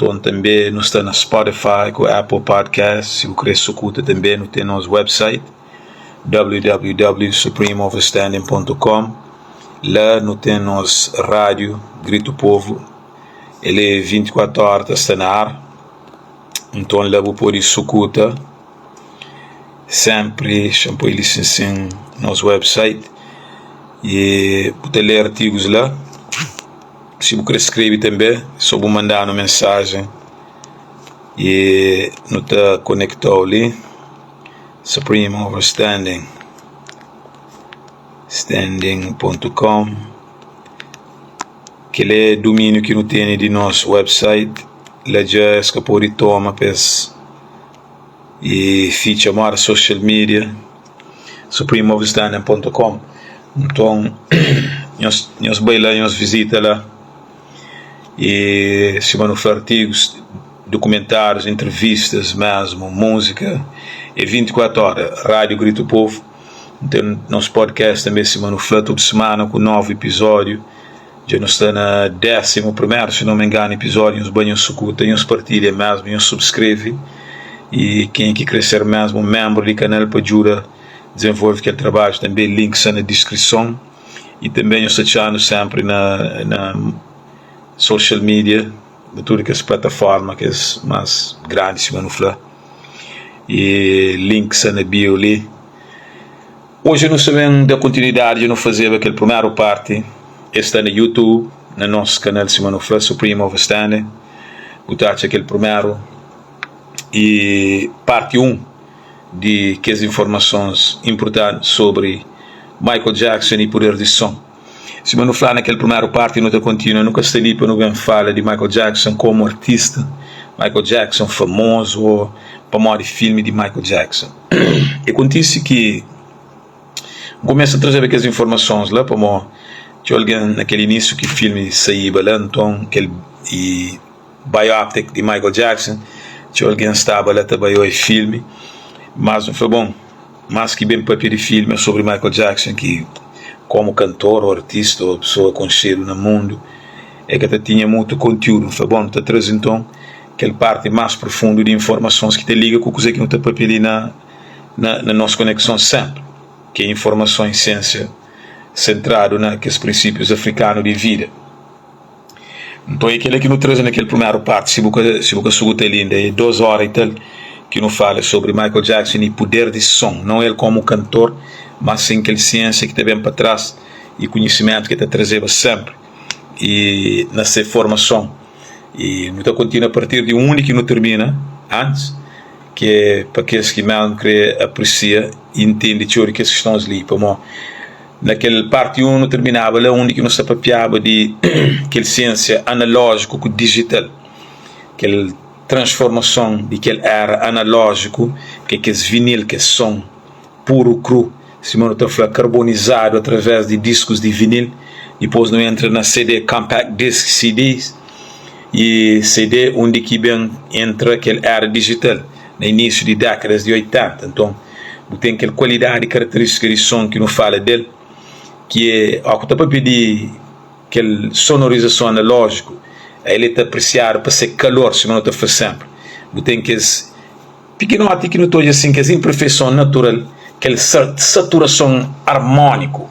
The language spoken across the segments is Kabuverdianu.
Nton tanbe nu sta na Spotify ku Apple Podcast. Si bu kre sukuta tanbe nu ten nos website www.supremeoverstanding.com. La nu ten nos rádiu Grito Povo. El é 24 óra ta sta na ar. Nton la bu pode sukuta senpri. Xa-m poi li sin-sin nos website i bu ta lé artigus la. Si bu kre skrebe tanbe so bu manda-nu mensajen i nu ta konekta-u li. Supreme Overstanding standing.com Kel é dumíniu ki nu tene di nos website. La dja es ka pode toma pa es i fitxa moda social media supremeoverstanding.com. Nton nhos nhos bai la nhos vizita la i sima nu fla artigus, dukumentárius, entrevistas mesmu, múzika é 24 óra. Rádiu Grito Povo nu ten nos podcast tanbe sima nu fla tudu simana ku novu epizódiu. Dja nu sta na désimu primeru, si nu me inganu, epizódiu. Nhos bai nhos sukuta, nhos partilha mesmu, nhos subskreve i ken ki kre ser mesmu menbru di kanal pa djuda dizenvolve kel trabadju tanbe link sta na diskrison i tanbe nhos ta atxa-nu senpri na na social media na tudu kes plataforma kes más grandi sima nu fla i link sta na bio li. Oji nu sta ben da kontinuidadi dja nu fazeba kel primeru parti es sta na youtube na nos kanal sima nu fla Supreme Overstanding bu ta atxa kel primeru i parti 1 di kes informasons inpurtanti sobri Michael Jackson i puder di son. Sima nu fla na kel primeru parti nu ta kontinua nu ka sta li pa nu ben fala di Michael Jackson komu artista, Michael Jackson famozu o pamodi filmi di Michael Jackson. E kontise ki N kumesa trazeba kes informasons la pamo txeu algen na kel inísiu ki filmi saíba la nton kel i biopic di Michael Jackson txeu algen staba la ta bai oi filmi mas N fla bon mas ki ben papia di filmi é sobri Michael Jackson ki komu kantor o artista o pesoa konxedu na mundu é ka ta tinha mutu kontiúdu N fla bon N ta traze nton kel parti más profundu di informasons ki ta liga ku kuzê ki nu ta papia li na na na nos konekson senpri, ki é informason i siensia sentradu na kes prinsípius afrikanu di vida. Nton é kela ki nu traze na kel primeru parti, si bu ka si bu ka suguta el inda, é 2 óra i tal ki nu fala sobri Michael Jackson i puder di son, non el komu kantor, mas sin kel siensia ki ta ben pa tras i konhisimentu ki el ta trazeba senpri i na se formason. I nu ta kontinua a partir di undi ki nu tirmina antis, ki é pa kes ki mesmu kre apresia i ntende txeu di kes kistons li. Pamó na kel parti 1 nu tirminaba la undi ki nu sta papiaba di kel siensia analójiku ku dijital, kel transformason di kel era analójiku ki é kes vinil, kes son puru kru, sima nu ta fla, karbonizadu através di diskus di vinil. Dipôs nu entra na CD, compact disc, CDs, i CD undi ki ben entra kel era dijital na inísiu di dékadas di 80. Nton, bu ten kel kualidadi karakterístika di son ki nu fala del, ki é ó ku ta papia di kel sonorizason analójiku, el é ta apresiadu pa se kalor, sima nu ta fla sénpri. Bu ten kes Pikinoti ki nu ta odja sin kes inperfeison natural, kel saturason armoniku,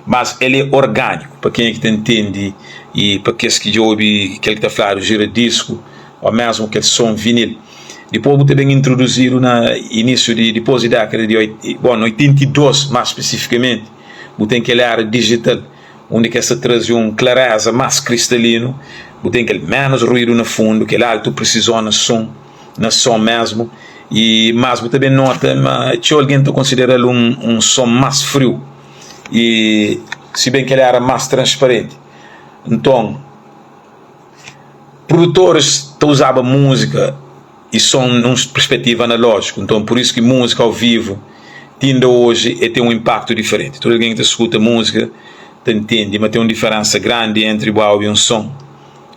mas el é organiku pa kenha ki ta ntende i pa kes ki dja obi kel ki ta fladu gira disku o mesmu kel son vinil. Dipos bu ta ben introduzidu na inisiu di dipos di dekada di bon na 82 mas spesifikamenti bu ten kel era dijital undi ki es ta traze un klareza mas kristalinu, bu ten kel menus ruidu na fundu, kel altu presizon na son. na son mesmu i mas bu ta ben nota ma txeu algen ta konsideral un, un son mas friu i si ben ki el era mas transparenti nton produtoris ta uzaba múzika i son nun perspetiva analójiku nton pur isu ki múzika au vivu ti inda oji el ten un inpaktu diferenti tudu algen ki ta skuta múzika ta ntende ma ten un diferensa grandi entri bu obi un son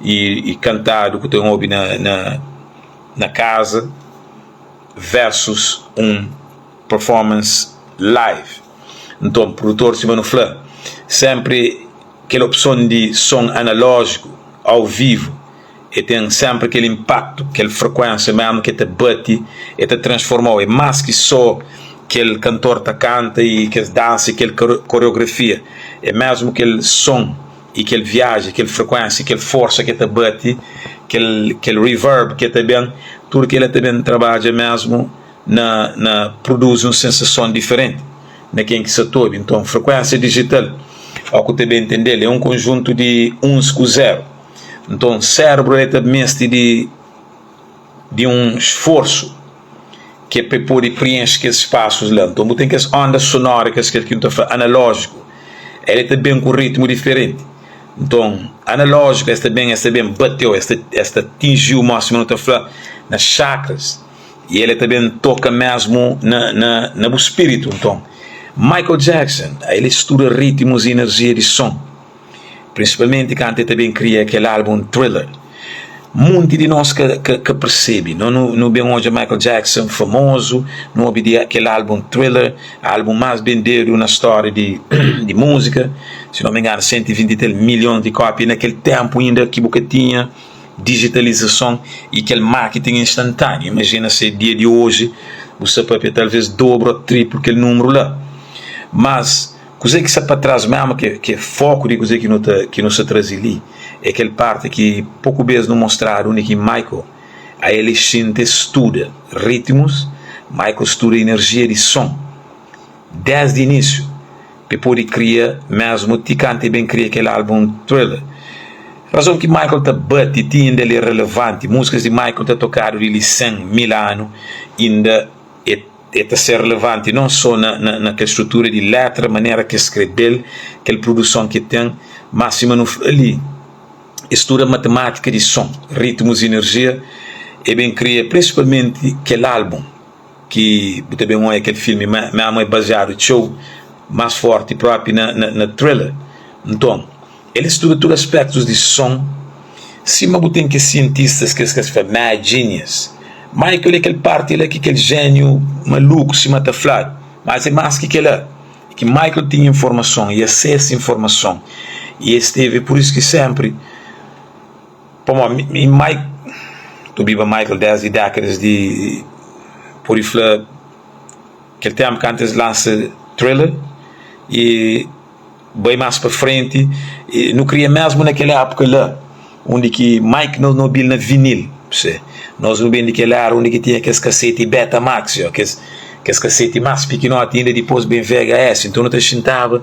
i kantadu ku ta obi na na na kaza versus un performance live. Nton produtor sima nu fla senpri kel opson di son analójiku au vivu. E ten senpri kel inpaktu, kel frekuénsia mésmu ki e ta bati, e ta transforma-u. É más ki sô kel kantor ta kanta i kes dansa i kel koreografia. É mésmu kel son i kel viaji, kel frekuénsia, kel forsa ki e ta bati, kel kel reverb ki e ta ben, tudu kel-la ta ben trabadja mésmu na na produzi un sensason diferenti na ken ki sa ta obi. Nton, frekuénsia dijital, ó ku ta ben ntende-l, é un konjuntu di uns ku zeru. Nton, sérbru el ta meste di di un sforsu ki é pa el pode prienxe kes spasus la. Nton, bu ten kes ondas sonórikas, kel ki nu ta fla analójiku, el ta ben ku ritmu diferenti. Nton, analójiku es ta ben, es ta ben bate-u, es ta es ta atinji-u, mó sima nu ta fla, na chakras i el ta ben toka mésmu na na na bu spiritu. Nton, Michael Jackson, el studa ritmus i enerjia di son. Prinsipalmenti kantu el ta ben kria kel albun Thriller. Munti di nos ka ka ka persebe. No nu nu ben odja Michael Jackson famozu, nu obi di kel albun Thriller, albun más bendedu na stória di di múzika, si no mi inganu 120 i tal milhon di kópia na kel ténpu inda ki bu ka tinha dijitalizason i kel marketing instantaniu. Imajina se dia di oji bu sta papia talvês dobru ô triplu kel nunbru la. Mas Kuzê ki sta pa tras mésmu ki é foku di kuzê ki nu ta ki nu sta traze li é kel parti ki poku bês nu mostradu undi ki Michael a el xinta e studa ritmus, Michael studa inerjia di son desdi inísiu pa e pode kria mésmu ti kantu e ben kria kel álbum Thriller. Razon ki Michael ta bati ti inda el é relevanti, múzikas di Michael ta tokadu di li 100, 1000 anu inda e. E ta ser relevanti non so na na kel strutura di letra, manera ki es skrebe-l, kel produson ki ten, má sima nu fla li, e studa matimátika di son, ritmus i inerjia, e ben kria prinsipalmenti kel albun ki bu ta ben odja kel filmi mésmu é baziadu txeu más fórti própi na na Thriller. Nton. El studa tudu aspétus di son, sima bu ten kes sientistas kes kes fla mad genius. Michael é kel parti la ki kel jéniu maluku sima ta fladu, mas é más ki kela, é ki Michael tinha informason i asesu informason i es tevi pur isu ki sénpri pamodi mi Mike ta obiba Michael désdi dékadas di pode fla kel ténpu kantu es lansa Thriller i. Bai más pa frenti, nu kria mésmu na kel épuka la, undi ki Mike nos nu obi-l na vinil, pse. Nos nu ben di kel éra undi ki tinha kes kaseti Betamax, yo, kes kes kaseti más pikinoti inda, dipôs ben VHS. Nton nu ta xintaba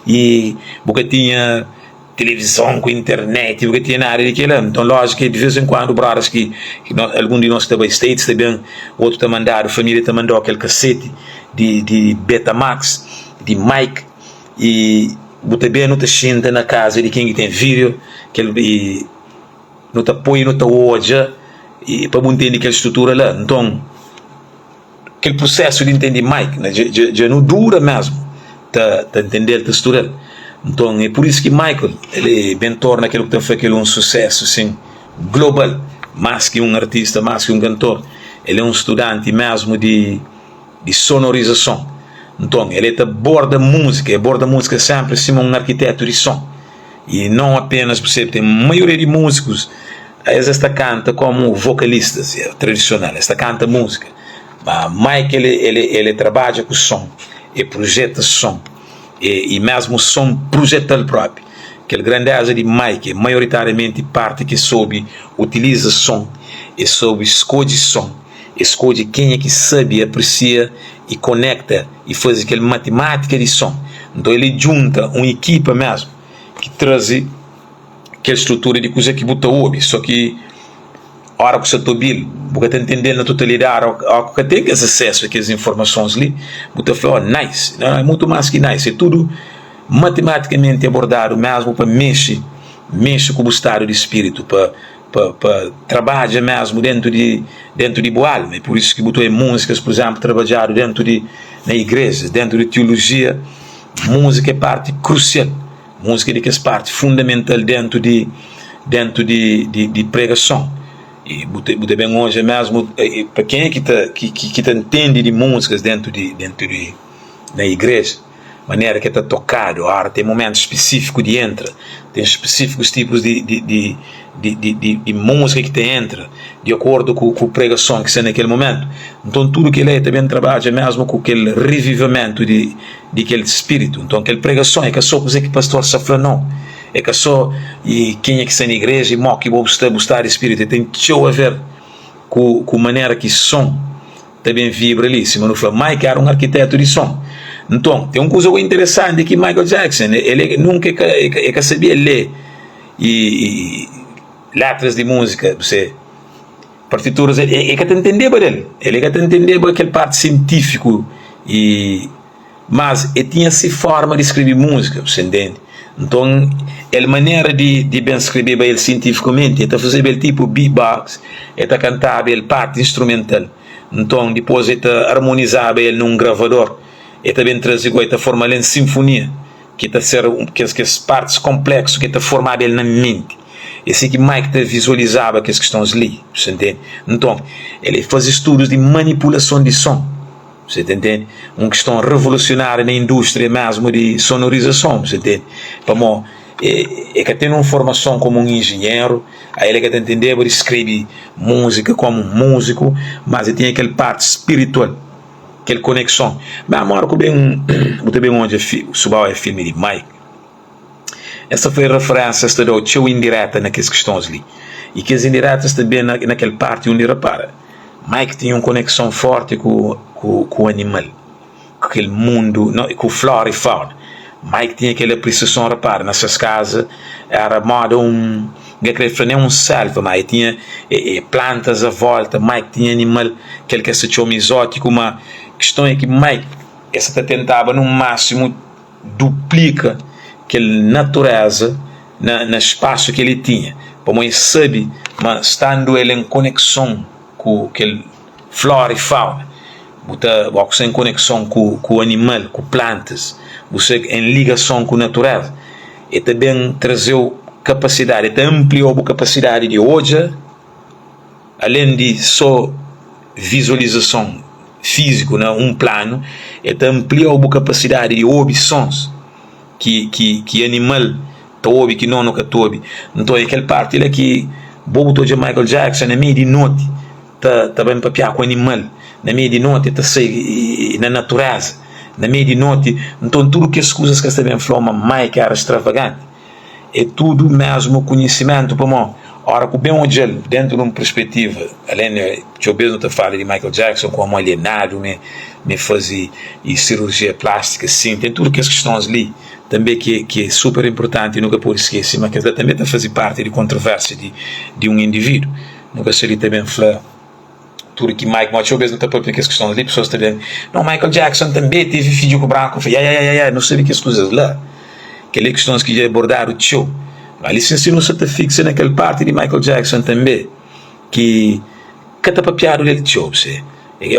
y bu ka tinha tilivizon ku internet, bu ka tinha nada di kel-la. Nton lójiku ki di vês en kuandu bródas ki algun di nos ki ta bai States ta ben, otu ta mandadu, família ta manda-u kel kaseti di di Betamax, di Mike. I bu ta ben nu ta xinta na kaza di ken ki ten video kel i nu ta poi nu ta odja i pa bu ntende kel strutura la nton kel prusesu di ntende Mike na dja dja nu dura mesmu ta ta ntendel ta studal nton e pur isu ki Michael el e ben torna kel ku ta fla kel un susesu sin global mas ki un artista mas ki un kantor el e un studanti mesmu di. di sonorizason. Nton, el ta borda múzika, el borda múzika sénpri sima un arkitetu di son. I non apenas bu sabe, ten maioria di múzikus, es es ta kanta kómu vokalistas tradisional, es ta kanta múzika. Ma Michael, el el trabadja ku son, el projeta son, i mésmu son projeta-l própi. Kel grandéza di Mike é maioritariamenti parti ki el sobe utiliza son, el sobe skodje son. Es skodje kenha ki sabe apresia i konekta i faze kel matimátika di son. Nton el djunta un ekipa mésmu ki traze kel strutura di kuza ki bu ta obi. Sô ki óra ku sa ta obi-l bu ka ta ntende-l na totalidadi ô ku ka ten kes asesu a kes informasons li, bu ta fla, Oh, nice! Nau, é mutu más ki nice. É tudu matimátikamenti abordadu mésmu pa mexe, mexe ku bu stadu di spiritu, pa. Pa pa trabadja mesmu dentu di dentu di bu alma, é pur isu ki bu ta obi múzikas pur izénplu trabadjadu dentu di na igrejas, dentu di tiolojia, múzika é parti krusial, múzika é di kes parti fundamental dentu di dentu di di pregason i bu ta bu ta ben odja mesmu pa kenha ki ta ki ki ta ntende di múzikas dentu di dentu di na igreja. Manera ki el ta tokadu, ora ten mumentus spesifiku di entra, ten spesifikus tipus di di di di di di musika ki ta entra di akordu ku ku pregason ki sta na kel mumentu. Nton tudu kel-la el ta ben trabadja mesmu ku kel revivamentu di di kel spiritu. Nton kel pregason é ka so kuzê ki pastor sta fla nau, é ka so i kenha ki sta na igreja i mo ki bo bu sta bu sta di spiritu, el ten txeu aver ku ku manera ki son ta ben vibra li. Sima nu fla, Mike éra un arkitetu di son. Nton, ten un kuza interesanti ki Michael Jackson, el é, nunka el ka, el ka sabia lé i, i letras di múzika, se partituras, el, el ka ta ntendeba del, el ka ta ntendeba kel parti sientífiku i Mas el tinha si forma di skrebe múzika, bu sta ntende? Nton, el manera di di ben skrebeba el sientifikamenti, el ta fazeba el tipu beatbox, el ta kantaba el parti instrumental. Nton, dipôs el ta armonizaba el na un gravador, el ta ben traze ku el ta forma-l en sinfonia, ki ta ser kes kes partis konpleksu ki el ta formaba el na menti. É si ki Mike ta vizualizaba kes kistons li, bu sta ntende? Nton, el faze studus di manipulason di son. Bu ta ntende? Un kiston revolusionáriu na indústria mesmu di sonorizason, bu ta ntende? Pamó e ka ten un formason komu un injinheru, ael e ka ta ntendeba di skrebe múzika komu un múziku, mas e tinha kel parti spiritual, kel konekson. Mesmu ora ku ben bu ta ben odja su ba odja filmi di Mike, es ta fla referénsias ta da-u txeu indireta na kes kistons li. I kes indiretas ta ben na kel parti undi repara, Mike tinha un konekson fórti ku ku ku animal, ku kel mundu, ku flora i fauna. Mike tinha kel apresiason, repara, na ses kaza éra móda un, N ka krê fla nen un selva, má el tinha plantas a vólta, Mike tinha animal, kel ki es ta txoma izótiku. Má kiston é ki Mike, el sa ta tentaba na un másimu duplika kel natureza na na spasu ki el tinha, pamodi el sabe ma standu el en konekson ku kel flora i fauna, bu ta bo ku sta en konekson ku ku animal, ku plantas, bu sta en ligason ku natureza, el ta ben traze-u kapasidadi, el ta anplia-u bu kapasidadi di odja. Alén di sô vizualizason fíziku na un planu, el ta anplia-u bu kapasidadi di obi sons ki ki ki animal ta obi ki nos nu ka ta obi. Nton, é kel párti la ki bo bu ta odja Michael Jackson na meiu di noti ta ta ben papiá ku animal, na meiu di noti el ta sai na naturéza, na meiu di noti. Nton, tudu kes kuzas ki es ta ben fla-u ma Mike éra stravaganti. É tudu mesmu kunhisimentu pamó ora ku ben odja-l dentu di un perspetiva alen di txeu bes nu ta fala di Michael Jackson komu alienadu mi mi faze i sirurjia plastika sin ten tudu kes kistons li tanbe ki ki é super inpurtanti nu ka pode skese ma kes la tanbe ta faze parti di kontroversia di di un individu nu ka sta li ta ben fla. Tudu ki Mike, ma txeu bes nu ta papia kes kistons li, pesoas ta ben, no, Michael Jackson tanbe tevi fidju ku branku, N fla, ya, ya, ya, ya, nu sabe kes kuzas la. Kel-li é kistons ki dja abordadu txeu. Ma li sin si nu sa ta fiksa na kel parti di Michael Jackson tanbe ki ka ta papiadu del txeu, se,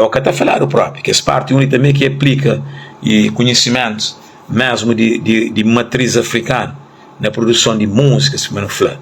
ô ka ta faladu propi. Kes parti undi tanbe ki aplika i kunhisimentus mesmu di, di, di matriz afrikanu. na produson di múzika, sima nu fla.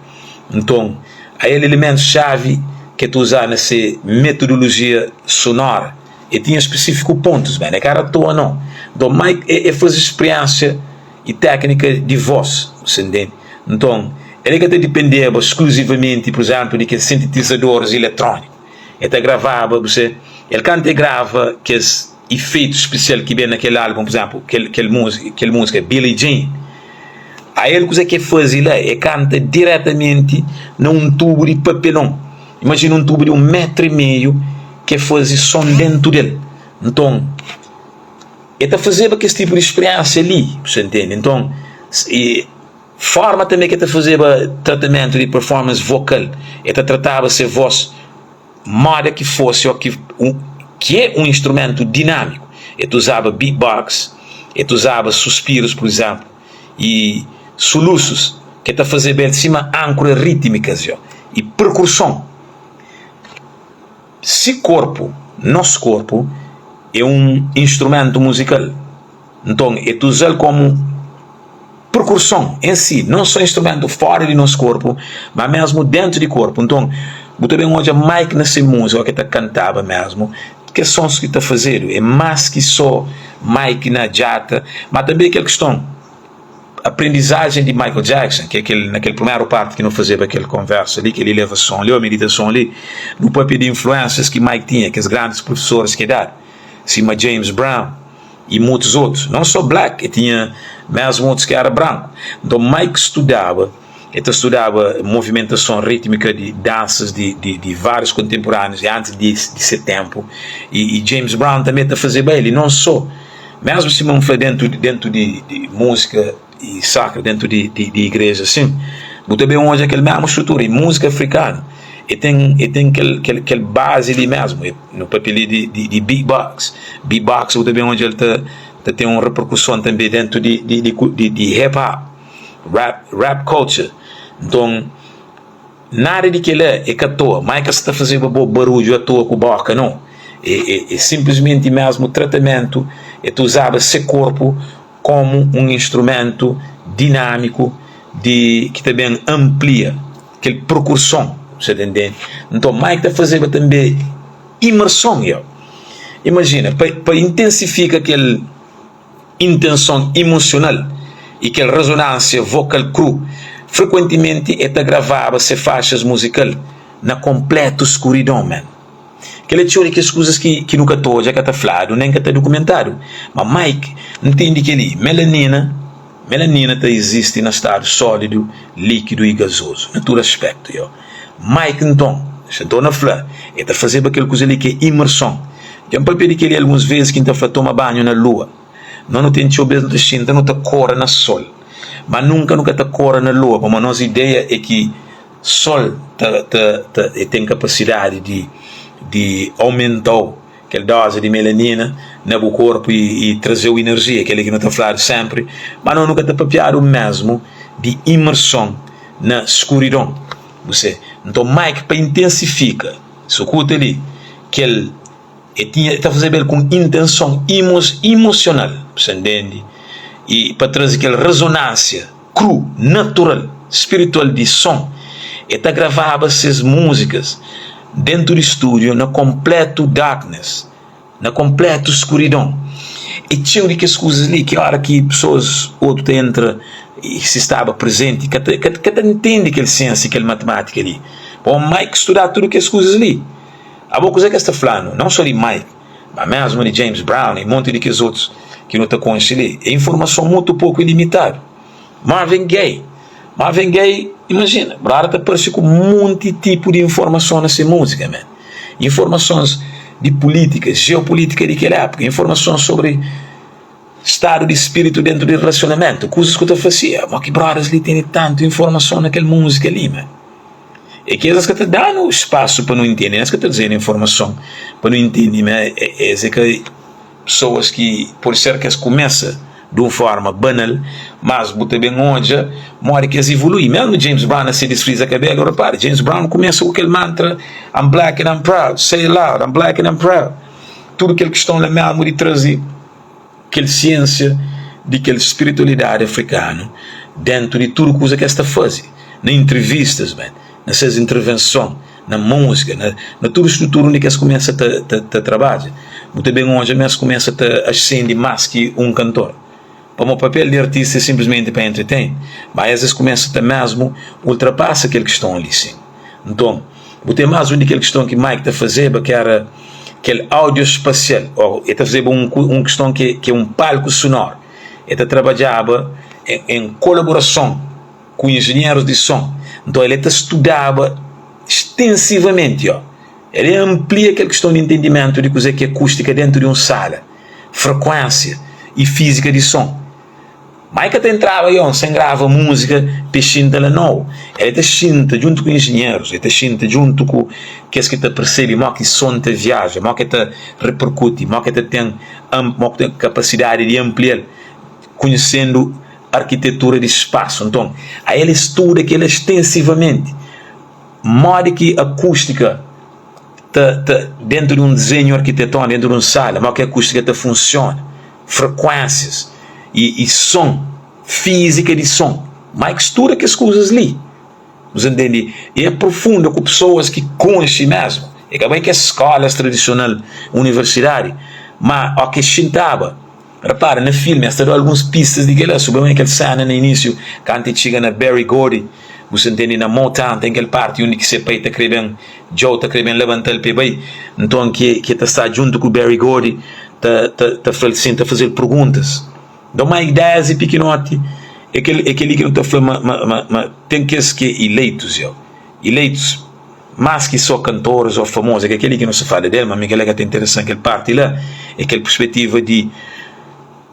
Nton, ael elementus xavi ki el ta uzaba na se metodolojia sonora, el tinha spesífiku pontus, ben, é ka éra atoa nau. Nton, Mike el faze spriénsia i téknika di vós, bu sta ntende? Nton, el ka ta dipendeba skluzivamenti, pur izénplu, di kes sintetizadoris iletróniku. El ta gravaba, bu sta, el kantu el grava kes. Ifeitu spesial ki ben na kel album, pur izénplu, kel kel múzika kel múzika Billie Jean, ael kuzê ki el faze la, el kanta diretamenti na un tubu di papelon. Imajina un tubu di un metru i meiu ki el faze son déntu di el. Nton, el ta fazeba kes tipu di spiriénsia li, bu sta ntende? Nton, i fórma tanbê ki el ta fazeba tratamentu di performance vokal, el ta trataba se vós. Moda ki fosi o ki ki é un instrumentu dinâmiku. El ta uzaba beatbox, el ta uzaba suspirus, pur izénplu, i solusus ki el ta fazeba el sima ánkura rítmikas yo i perkurson. Si korpu, nos korpu, é un instrumentu muzikal, nton el ta uza-l kómu. Perkurson en si, non só instrumentu fora di nos korpu, ma mesmu dentu di korpu. Nton, bu ta ben odja Mike na se múzika, óki el ta kantaba mesmu, kes sons ki ta fazedu é más ki só. Mike na djata, ma tanbe kel kiston aprendizajen di Michael Jackson, ki é kel na kel primeru parti ki nu fazeba kel konversa li, kel ilevason li ô meditason li, nu papia di influensias ki Mike tinha, kes grandis profesoris ki el dadu, sima James Brown i mutus otus, non so black, el tinha mesmu otus ki era branku. Nton Mike studaba. El ta studaba movimentason rítmika di dansas di di várius kontemporânius i antis di di se ténpu. I i James Brown tanbê ta fazeba el, i non sô. Mésmu sima N fla déntu déntu di di múzika i sakra déntu di di di igreja asin, bu ta ben odja kel mésmu strutura. I múzika afrikanu e ten e ten kel kel kel bazi li mésmu. E nu papia li di di di beatbox. Beatbox bu ta ben odja el ta ta ten un reperkuson tanbê déntu di di di di hip hop. Rap, rap culture. Nton, nada di kel-la é ka toa. Má é ka sa ta fazeba bo barudju atoa ku bóka, nau. É, é, é sinplismenti mésmu tratamentu. El ta uzaba se korpu kómu un instrumentu dinámiku di ki ta ben anplia kel perkurson, bu sa ta ntende? Nton, Mike ta fazeba tanbê imerson, yo. Imajina, pa, pa intensifika kel. intenson imusional i kel rezonánsia vokal kru, frekuentimenti e ta gravaba se faxas muzikal na konplétu skuridon. Man, kel-la é txeu di kes kuzas ki ki nu ka ta odja, ka ta fladu, nen ka ta dukumentadu. Ma Mike ntende kel-li, melanina melanina ta izisti na stadu sólidu, líkidu i gazozu, na tudu aspétu. Yo. Mike nton, xa torna fla, e ta fazeba kel kuza li ki é imerson. Dja N papia di kel-li alguns vezes ki N ta fla toma banhu na lua. Nos nu ten txeu bes nu ta xinta nu ta kora na sol, ma nunka nu ka ta kora na lua pamodi nos ideia é ki sol ta ta ta e ten kapasidadi di di aumenta-u kel dozi di melanina na bu korpu i i traze-u inerjia. Kel-li ki nu ta fladu sénpri, ma nos nu ka ta papiadu mésmu di imerson na skuridon. Bu se. Nton Mike pa intensifika, sukuta li, kel e tinha e ta fazeba el ku un intenson imosional, bu sa ntende? I pa traze kel rezonansia kru, natural, spiritual di son, e ta gravaba ses muzikas dentu di studio na konpletu darkness. Na konplétu skuridon. É txeu di kes kuzas li ki óra ki pesoas otu ta entra i si staba prezenti ka ta ka ta ntende kel siénsia kel matimátika li. Pamodi Mike studa tudu kes kuzas li. Abo kuzê ki es ta fla-nu, non sô di Mike, má mésmu di James Brown i monti di kes otus ki nu ta konxe li, é informason mutu poku i limitadu. Marvin Gaye Marvin Gaye, imajina, brother ta parse ku monti tipu di informason na se múzika, man. Informasons di pulítika, jeopulítika di kel épuka, informasons sobri stadu di spiritu dentu di relasionamentu, kuzas ku ta fasia. Mo ki brothers li tene tantu informason na kel múzika li, man? É ki es ka ta da-nu spasu pa nu intende, es ka ta traze-nu informason pa nu intende ma es é ka. Pesoas ki pode ser ki es kumesa di un forma banal, mas bu ta ben odja modi ki es evolui. Mesmu James Brown na se disfriza kabelu, repara, James Brown kumesa ku kel mantra I'm black and I'm proud, say it loud, I'm black and I'm proud. Tudu kel kiston la mesmu di traze kel siensia di kel spiritualidadi afrikanu dentu di tudu kuza ki es ta faze, na intrivistas, man, na ses intervenson. na múzika, na, na tudu strutura undi ki es kumesa ta, ta, ta trabadja, bu ta ben odja ma es kumesa ta ascendi más ki un kantor. Pamodi papel di artista é sinplismenti pa entertain, ma es es kumesa ta mesmu ultrapasa kel kiston li sin. Nton, bu ten más un di kel kiston ki Mike ta fazeba ki era kel audio spasial, o el ta fazeba un, un kiston ki, ki é un palku sonoru. El ta trabadjaba en, en kolaborason ku injinherus di son. Nton, el ta studaba stensivamenti. Ó, el anplia kel kiston di ntendimentu di kuzê ki é akústika déntu di un sala, frekuénsia i fízika di son. Má el ka ta entraba ion sen grava múzika pa el xinta la. Nau, el ta xinta djuntu ku injinherus, el ta xinta djuntu ku kes ki ta persebe modi ki son ta viaja, modi ki el ta reperkuti, modi ki el ta ten, modi ki ten kapasidadi di anplia-l, konhesendu arkitetura di spasu. Nton, a el studa kel-la stensivamenti, modi ki akústika ta, ta, dentu di un dizenhu arkitetóniku, dentu di un sala, modi ki akústika ta funsiona, frekuénsias i, i son, fízika di son. Mike studa kes kuzas li. Bu sa ntende? E aprofunda ku pesoas ki konxe mesmu. E ka bai kes skolas tradisional, universidadi, ma óki es xintaba. Repara, na filmi es ta da alguns pistas di kel-la, subramanti kel sena na inisiu kantu e txiga na Berry Gordy, bu sta ntende, na Motown ten kel parti undi ki se pai ta kre ben, Joe ta kre ben labanta-l pa e bai, nton ki e ta sta djuntu ku Berry Gordy ta ta ta fla-l sin, ta faze-l perguntas. Nton ma ideias e pikinoti, e kel e kel-li ki nu ta fla ma ma ma ma ten kes ki é ileitus, yo, ileitus. Más ki sô kantoris ô famozu, é ka kel-li ki nu sta fala di el, má mi kel-la ka ta interesa-m. Kel párti la é kel perspetiva di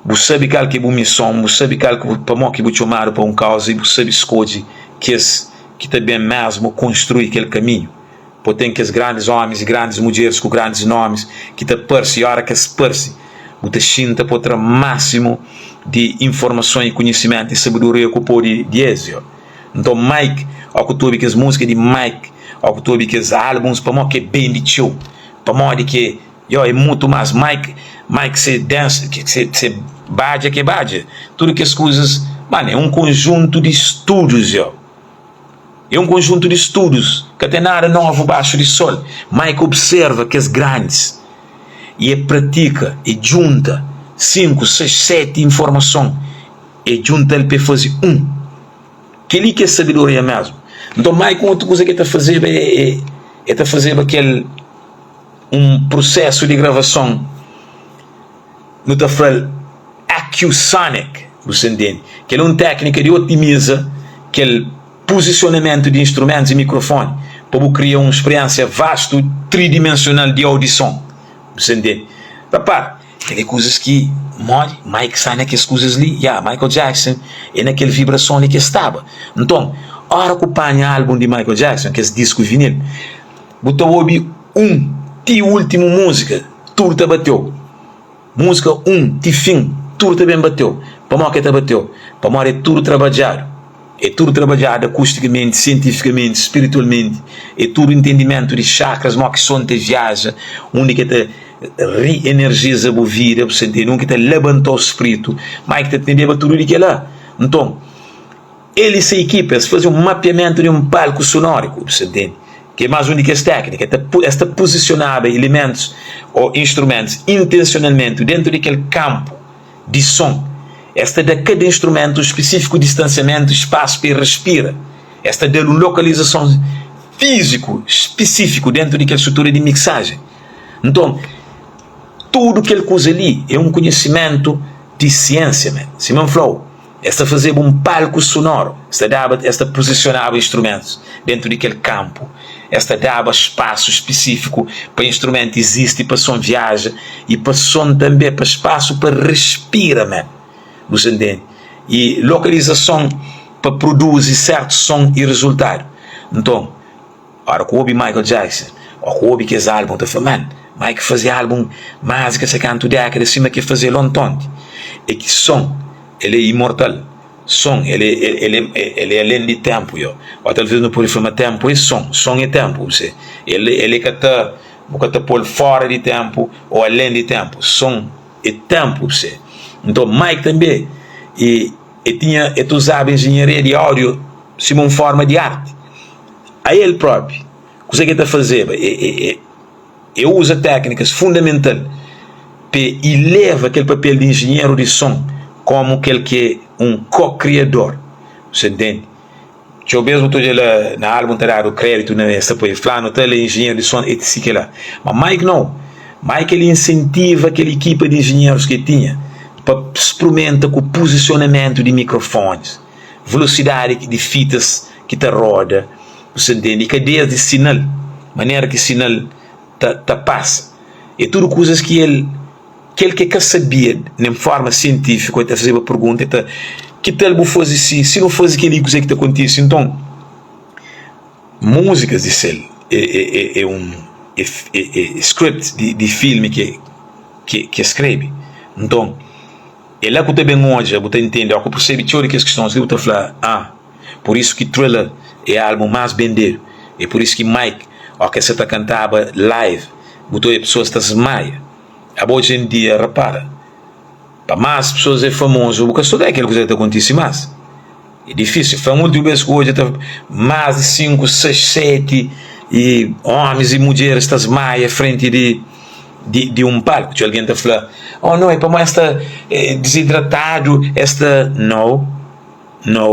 bu sabe kal ki é bu mison, bu sabe kal ki bu pamodi ki bu txomadu pa un kauza i bu sabe skodje kes ki ta ben mésmu konstrui kel kaminhu. Pô ten kes grandis ómis i grandis mudjeris ku grandis nómis ki ta parse i óra ki es parse bu ta xinta pa bu tra másimu di informason i konhisimentu i sabedoria ku pode di es. Nton Mike, ó ku ta obi kes múzika di Mike, ó ku ta obi kes álbuns, pamodi ki é bende txeu? Pamodi ki yo é mutu más Mike, Mike se dance, se se badja ki é badja, tudu kes kuzas, mano é un konjuntu di studus yo, é un konjuntu di studus, ka ten nada novu baxu di sol. Mike observa kes grandis i é pratika, é djunta 5, 6, 7 informason. E djunta-l pa e faze un. Kel-li ki é sabedoria mésmu. Nton, Mike, un otu kuza ki el ta fazeba é el ta fazeba kel un prusésu di gravason, nu ta fla-l Acusonic, bu sta ntende? Kel-li é un téknika di otimiza kel puzisionamentu di instrumentus i mikrofoni pa bu kria un spriénsia vastu tridimensional di audison, bu sta ntende? Repara! Kel é kuzas ki modi Mike sta na kes kuzas li ya Michael Jackson é na kel vibrason li ki el staba nton ora ku panha album di Michael Jackson kes disku vinil bu ta obi un ti ultimu musika tudu ta bateu musika un ti fin tudu ta ben bateu pamodi ke ta bateu pamodi é tudu trabadjadu é tudu trabadjadu akustikamenti sientifikamenti spiritualmenti é tudu intendimentu di chakras modi ki son ta viaja undi ke ta Reenergiza bu vida, bu sentidu, un ki ta labanta-u spritu, má ki ta tendeba tudu di kel-la. Nton, el i se ekipa, es faze un mapiamentu di un palku sonóriku, bu sta ntende, ki é más un di kes téknika. Es ta puzisionaba ilimentus ô instrumentus intensionalmenti déntu di kel kanpu di son. Es ta da kada instrumentu un spisífiku distansiamentu i spasu pa el respira. Es ta da-l un lokalizason fíziku spisífiku déntu di kel strutura di miksajen. Nton, tudu kel kuza li é un konhisimentu di siênsia mé. Sima N fla-u, es ta fazeba un palku sonoru, es ta daba, es ta puzisionaba instrumentus déntu di kel kanpu, es ta daba spasu spisífiku pa instrumentu izisti, pa son viaja i pa son tanbê, pa spasu pa respira mé. Bu sta ntende? I lokalizason pa produzi sértus son i rezultadu. Nton. Ora ku obi Michael Jackson o ku obi kes album ta fla man Mike faze album mas ki se kantu dekada sima ki faze lontonti e ki son el é imortal son el é el é el é alen di tempu yo o talvez nu pode fla ma tempu é son son é tempu bu se el el é ka ta bu ka ta pol fora di tempu o alen di tempu son é tempu bu se nton Mike tanbe e e tinha e ta uzaba enjenharia di audio sima un forma di arti. Ael própi, kuzê ki el ta fazeba? E uza téknikas fundamental pa e ileva kel papel di enjenheru di son kómu kel ki é un ko-kriador. Bu sta ntende? Txeu bês bu ta odja la na álbun ta dadu kréditu na es ta poi flanu tal é enjenheru di son etc. Kel-la. Má Mike nau. Mike el insentiva kel ekipa di enjenherus ki el tinha pa sprumenta ku puzisionamentu di mikrofonis. Velosidadi di fitas ki ta roda, bu sta ntende? I kadeias di sinal, manera ki sinal ta ta pasa. É tudu kuzas ki el, kel ki el ka sabia nen forma sientífiku, el ta fazeba pergunta, el ta, ki tal bu faze si? Si nu faze kel-li kuzê ki ta kontise? Nton, múzikas di sel é é é un é é script di filmi ki ki el skrebe. Nton. É la ku ta ben odja, bu ta intende ó ku persebe txeu di kes kistons li, bu ta fla, Ah, pur isu ki Thriller é álbun más bendedu. É pur isu ki Mike, ó ke sa ta kantaba live, bu ta odja pesoas ta smaia. Abo oji en dia, repara, pa más pesoas é famozu, bu ka sta odja kel kuza ki ta kontise más. É difísil. Fla-m últimu bês ku odja ta más di 5, 6, 7 i ómis i mudjeris ta smaia frenti di. di, di un palku. Txeu algen ta fla, oh no, é pamodi es sta dizidratadu, es sta. No, no,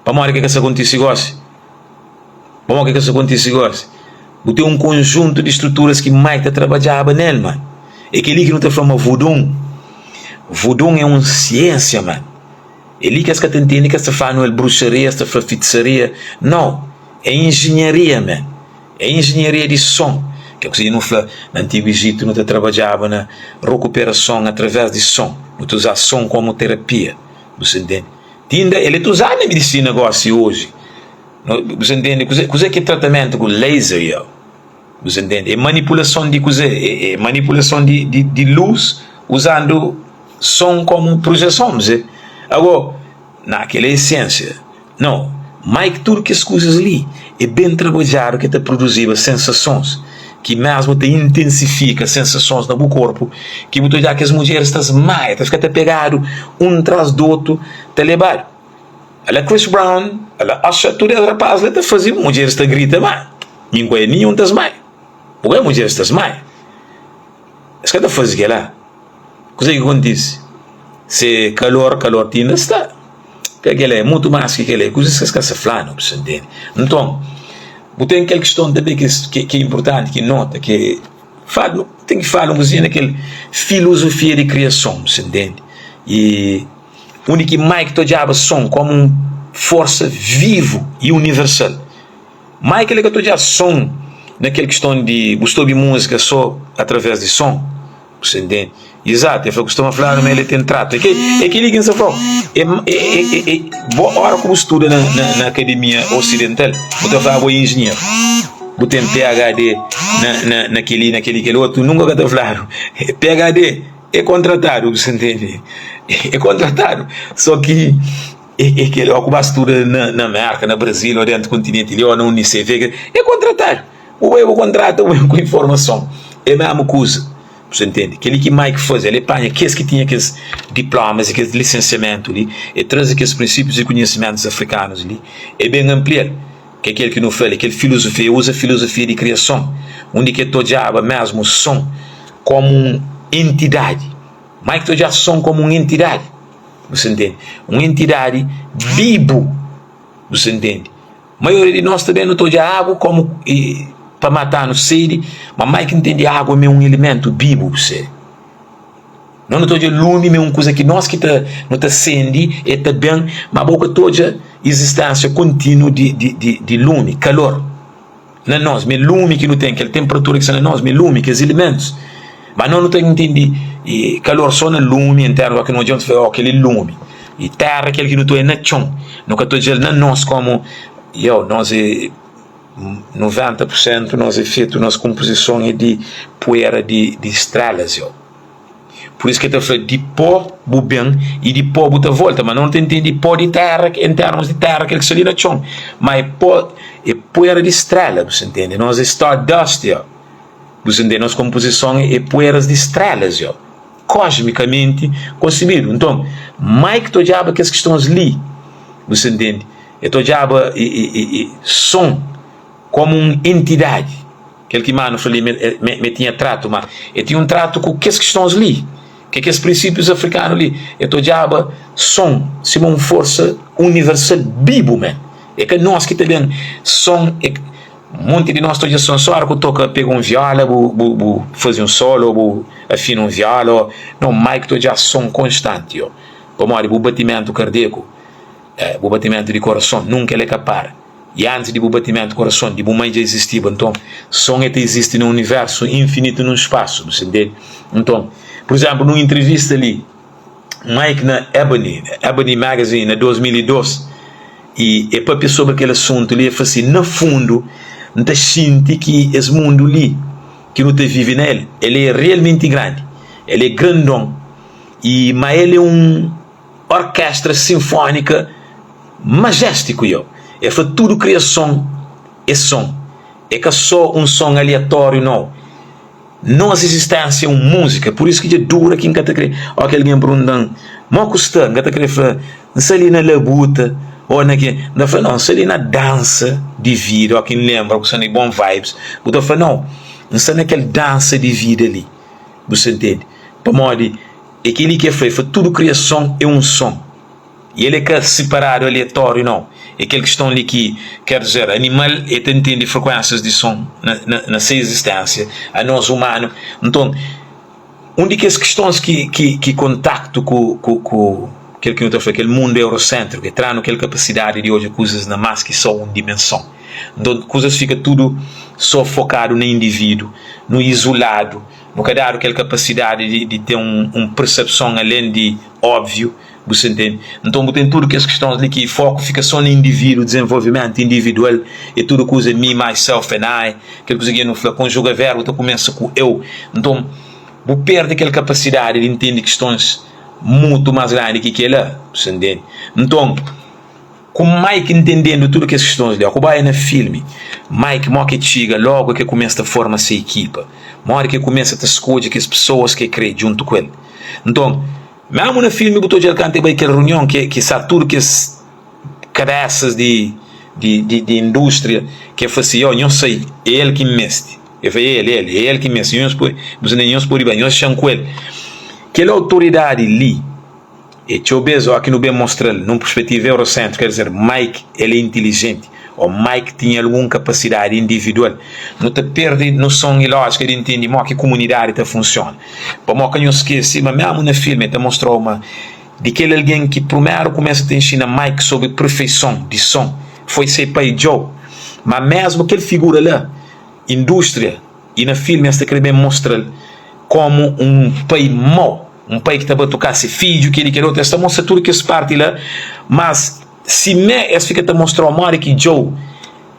pamodi ke ka sta kontise gosi? Pamodi ke ka sta kontise gosi? Bu ten un konjuntu di struturas ki mai ta trabadjaba nel, man. É kel-li ki nu ta fla ma vudun, vudun é un siensia, man. É li ki es ka ta ntende ki es ta fla-nu el bruxaria, es ta fla fitisaria. Nau, é injinharia, man. É injinharia di son. Ke kusa ki nu fla na antigu Ijitu nu ta trabadjaba na rokuperason através di son. Nu ta uza son komu terapia. Bu sa ntende? Ti inda el é ta uzadu na midisina gosi oji. Bu sa ntende? Kuze kuze ki é tratamentu ku laser yo? Bu sa ntende? É manipulason di kuze? É manipulason di di di lus uzandu son komu projeson. Bu sa? Ago, na kel-la é siensia. Nau, má é ki tudu kes kuzas li é ben trabadjadu ki ta produziba sensasons ki mésmu ta intensifika sensasons na bu korpu ki bu ta odja kes mudjeris ta smaia, ta fika ta pegadu un tras di otu ta lebadu. Ala Chris Brown, ala Usher, tudu es rapaz la ta faze mudjeris ta grita má mi N ka oja ninhun ta smaia. Bu ka oja mudjeris ta smaia? Es ka ta faze kela. Kuzê ki kontise? Se kalor, kalor ti inda sta. Ka kel-la é mutu más ki kel-la, é kuzas ki es ka sta fla-nu, bu sta ntende? Nton, bu ten kel kiston tanbê ki ki é inportanti ki nota ki fala, nu ten ki fala un kuzinha na kel filozofia di kriason, bu sta ntende? I undi ki Mike ta odjaba son kómu un forsa vivu i universal. Michael é ka ta odja son na kel kiston di bu sta obi múzika sô através di son, bu sta ntende? Izatu, el fla kustuma fladu ma el ten tratu. É kel-li ki N sta fla-u. É é bo óra ku bu studa na na na akademia osidental, bu ta fla bo é injinheru, bu ten PHD na na na kel-li, na kel-li, kel otu, nunka ka ta fladu PHD é kontratadu, bu sta ntende? É kontratadu, sô ki. É kel ó ku ba studa na Merka, na Brazil ô dentu kontinenti li ô na UNICEF, é kontratadu. Bu bai bu kontrata bu ben ku informason. É mesmu kuza. Bu sta ntende? Kel-li ki Mike faze, el panha kes ki tinha kes diplomas i kes lisensiamentu li, el traze kes prinsípius i konhisimentus afrikanus li, el ben anplia-l. Ki é kel ki nu fla li, kel filozofia, el uza filozofia di kriason, undi ki el ta odjaba mesmu son kómu un entidadi. Mike ta odjaba son kómu un entidadi. Bu sa ntende? Un entidadi bibu. Bu sa ntende? Maioria di nos tanbe nu ta odja agu komu pa mata-nu sedi, ma mai ki ntende agu ma é un elementu bibu. Bu sabe? Nos nu ta odja lumi ma é un kuza ki nos ki ta nu ta sende, el ta ben, ma bo ka ta odja izistensia kontinu di di di lumi, kalor. Na nos, ma é lumi ki nu ten, kel tenperatura ki sta na nos, ma é lumi, kes ilimentus. Ma nos nu ta intende kalor sô na lumi, en térra ki nu odja, nu ta fla, oh, kel é lumi. I térra kel ki nu ta odja na txon, nu ka ta odja-l na nos kómu, yo, nos é 90 pur sentu nos é fetu, nos konpozison é di puera di strélas, yo. Pur isu ki el ta fla, Di pó bu ben i di pó bu ta volta. Má nu ta intende pó di téra en termus di téra, kel ki sta li na txon. Má é pó, é puera di stréla, bu sta intende? Nos é stardust, yo. Bu sta intende? Nos konpozison é pueras di strélas, yo. Kosmikamenti konsebidu. Nton, Mike ta odjaba kes kistons li, bu sta intende? El ta odjaba son kómu un entidadi. Kel ki manu fla li ma el tinha tratu, ma el tinha un tratu ku kes kistons li, ke kes prinsípius afrikanu li. El ta odjaba son sima un forsa universal bibu men. É ka nos ki ta ben son é monti di nos ta odja son só ora ku toka pega un viola bu bu bu faze un solo o bu afina un viola o no mai ki ta odja son konstanti yo pamodi bu batimentu kardiaku bu batimentu di korason nunka el é ka para. I antis di bu batimentu korason di bu mai dja izistiba. Nton, son e ta izisti na universu infinitu nun spasu. Bu sta ntende? Nton, pur izénplu, nun intrivista li, Mike na Ebony, Ebony Magazine, na 2002, i e papia sobri kel asuntu li, e fla si, Na fundu, N ta xinti ki es mundu li ki nu ta vive na el, el é realmenti grandi, el é grandon, i ma el é un orkestra sinfónika majéstiku yo. El fla tudu kriason é son, é ka sô un son aliatóriu nau. Nos izisténsia é un múzika, pur isu ki dja dura ki N ka ta krê óki algen pergunta-m mo ku sta, N ka ta krê fla N sta li na labuta ô na ke, N ta fla nau N sta li na dansa di vida óki N lenbra ku sta na bon vibes bu ta fla nau N sta na kel dansa di vida li. Bu sta ntende? Pamodi é kel-li ki el fla, el fla tudu kriason é un son. I el é ka siparadu aleatóriu nau. É kel kiston li ki ker dizer, animal el ta ntende frekuénsias di son na se izisténsia, anos umanu. Nton, un di kes kistons ki kontaktu ku kel ki nu ta fla kel mundu euroséntriku, el tra-nu kel kapasidadi di odja kuzas na más ki sô un dimenson. Nton, kuzas fika tudu sô fokadu na indivídu, nu izuladu, nu ka dadu kel kapasidadi di ten un persepson alén di óbviu. Bu sta ntende? Nton bu ten tudu kes kistons li ki foku fika so na individu, dizenvolvimentu individual e tudu kuza me, myself and I, kel kuza ki nu fla konjuga verbu ta kumesa ku eu. Nton bu perde kel kapasidadi di ntende kistons mutu mas grandi ki kela. Bu sta ntende? Nton ku Mike ntendendu tudu kes kistons li, ku bai na filmi, Mike mo ki txiga logu ke kumesa ta forma se ekipa, modi ke kumesa ta skodje kes pesoas ke kre djuntu ku el. Nton. Mésmu na filmi bu ta odja-l kantu el bai kel runion ki ki sta tudu kes kabésas di di di di indústria ki el fla si, Ó, nhos sai, é el ki N meste. El fla, É el, é el, é el ki N meste. Nhos pode, nhos pode bai, nhos dexa-m ku el. Kel autoridadi li é txeu bês óki nu ben mostra-l nun perspetiva euroséntriku, ker dizer, Mike el é intilijenti ô Mike tinha algun kapasidadi individual. Nu ta perde noson i lójika di ntende modi ki kumunidadi ta funsiona. Pamodi ka nhos skese ma mésmu na filmi el ta mostra-u ma di kel algen ki primeru kumesa ta inxina Mike sobri perfeison di son foi se pai Joe. Má mésmu kel figura la, indústria i na filmi es ta krê ben mostra-l kómu un pai mau, un pai ki ta batuka se fidju, kel-li kel otu. Es ta mostra tudu kes párti la, mas simé es fika ta mostra-u modi ki Joe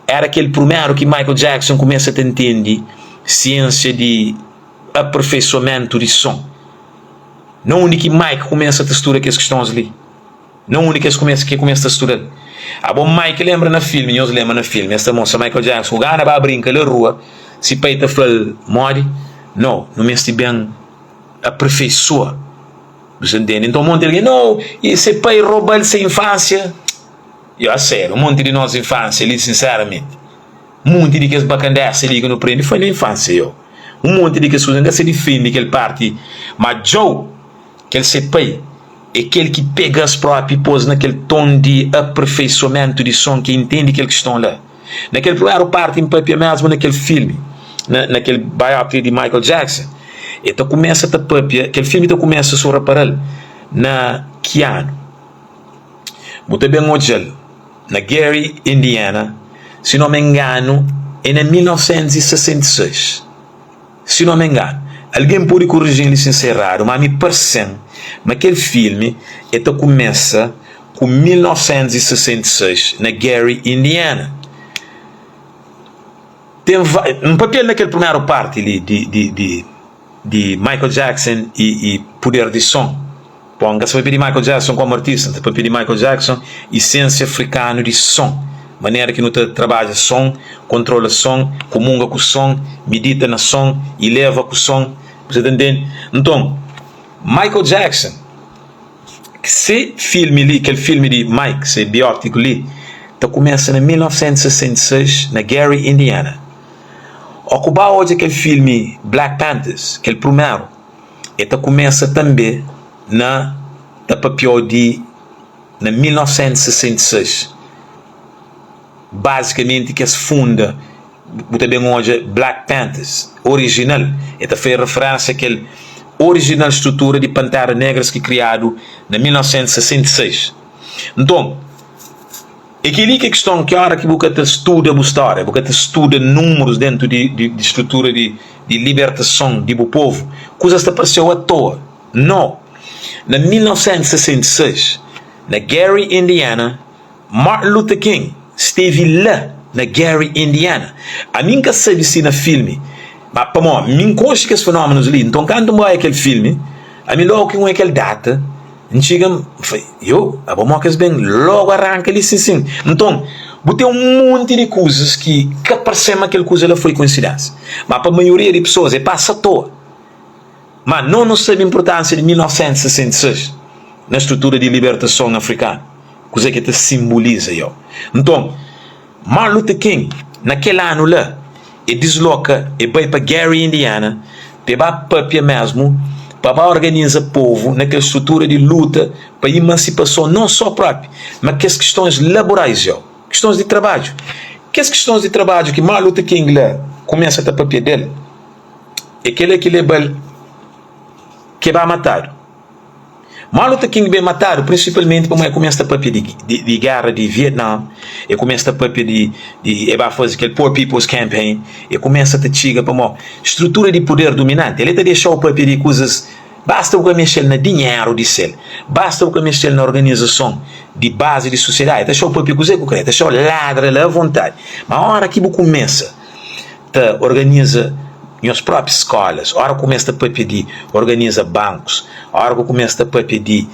éra kel primeru ki Michael Jackson kumesa ta ntende siênsia di. aperfeisoamentu di son. Na undi ki Mike kumesa ta studa kes kistons li? Na undi ki es kumesa ki kumesa ta studa-l? Abo Mike lenbra na filmi, nhos lenbra na filmi, es ta mostra Michael Jackson ku gana ba brinka la rua, si pai ta fla-l modi? No, nu meste ben aperfeisoa. Bu sta ntende? Nton monti algen, no, i se pai roba-l se infansia. Yo, a sério, monti di nos infansia li, sinseramenti. Munti di kes bakandesa li ki nu prende foi na infansia yo. Un monti di kes kuza, N ka sa difende kel parti, ma Djou, kel se pai, é kel ki pega-s propi i pô-s na kel ton di aperfeisoamentu di son ki intende kel kiston la. Na kel primeru parti N papia mesmu na kel filmi, na na kel biopic di Michael Jackson, e ta kumesa ta papia, kel filmi ta kumesa, si bu rapara-l, na ki anu? Bu ta ben odja-l na Gary, Indiana, si no me enganu é na 1966, si no me enganu. Algen pode koriji-m li si N sta eradu, má mi parse-m ma kel filmi el ta kumesa ku 1966 na Gary, Indiana. Ten N papia-l na kel primeru parti li di di di. di Michael Jackson i i puder di son. Bon, N ka sta papia di Michael Jackson komu artista, N ta papia di Michael Jackson isensia afrikanu di son, manera ki nu ta trabadja son, kontrola son, kumunga ku son, midita na son, ileva ku son, bu sa ta ntende? Nton, Michael Jackson, se filmi li, kel filmi di Mike, se biótiku li, ta kumesa na 1966 na Gary, Indiana. Ó ku ba odja kel filmi Black Panthers, kel prumeru, e ta kumesa tanbe na ta papiau di na 1966. Bazikamenti kes funda, bu ta ben odja Black Panthers orijinal, e ta fai referensia kel orijinal strutura di Pantera Negras ki kriadu na 1966. Nton. É kel-li ki é kiston ki óra ki bu ka ta studa bu stória, bu ka ta studa númerus déntu di di strutura di di libertason di bu povu, kuzas ta parse-u atoa. No! Na 1966, na Gary, Indiana, Martin Luther King stevi la na Gary, Indiana. Ami N ka sabe si na filmi, ma pamodi mi N konxe kes fenómenus li, nton kantu N bai kel filmi, ami lógu ki N oia kel data, N txiga, N fla, Yo, abo mó kes ben lógu aranka li sin sin. Nton, bu ten un monti di kuzas ki ka parse ma kel kuza la foi koinsidénsia. Má pa maioria di pesoas é pasa atoa. Má no nu sabe inpurtánsia di 1966 na strutura di libertason afrikanu, kuzê ki el ta sinboliza. Yo. Nton, Martin Luther King, na kel anu la, el disloka, el bai pa Gary, Indiana. Pa e ba papia mesmu, pa ba organiza povu na kel strutura di luta pa imansipason non so propi, ma kes kistons laborais yo, kistons di trabadju. Kes kistons di trabadju ki Martin Luther King la kumesa ta papia del, e kela ki leba-l ke ba matadu. Martin Luther King ben matadu prinsipalmenti pamodi el kumesa ta papia di di géra di Vietnam, el kumesa ta papia di di el ba faze kel Poor People's Campaign, el kumesa ta txiga pamodi strutura di puder duminanti el ta dexa-u papia di kuzas basta bu ka mexe-l na dinheru di sel, basta bu ka mexe-l na organizason di bazi di susiedadi, el ta dexa-u papia kuzê ki bu kre, el ta dexa-u ladra la avontadi. Ma óra ki bu kumesa ta organiza nhos própi skólas, óra ku kumesa ta pâpia di organiza bankus, óra ku kumesa ta pâpia di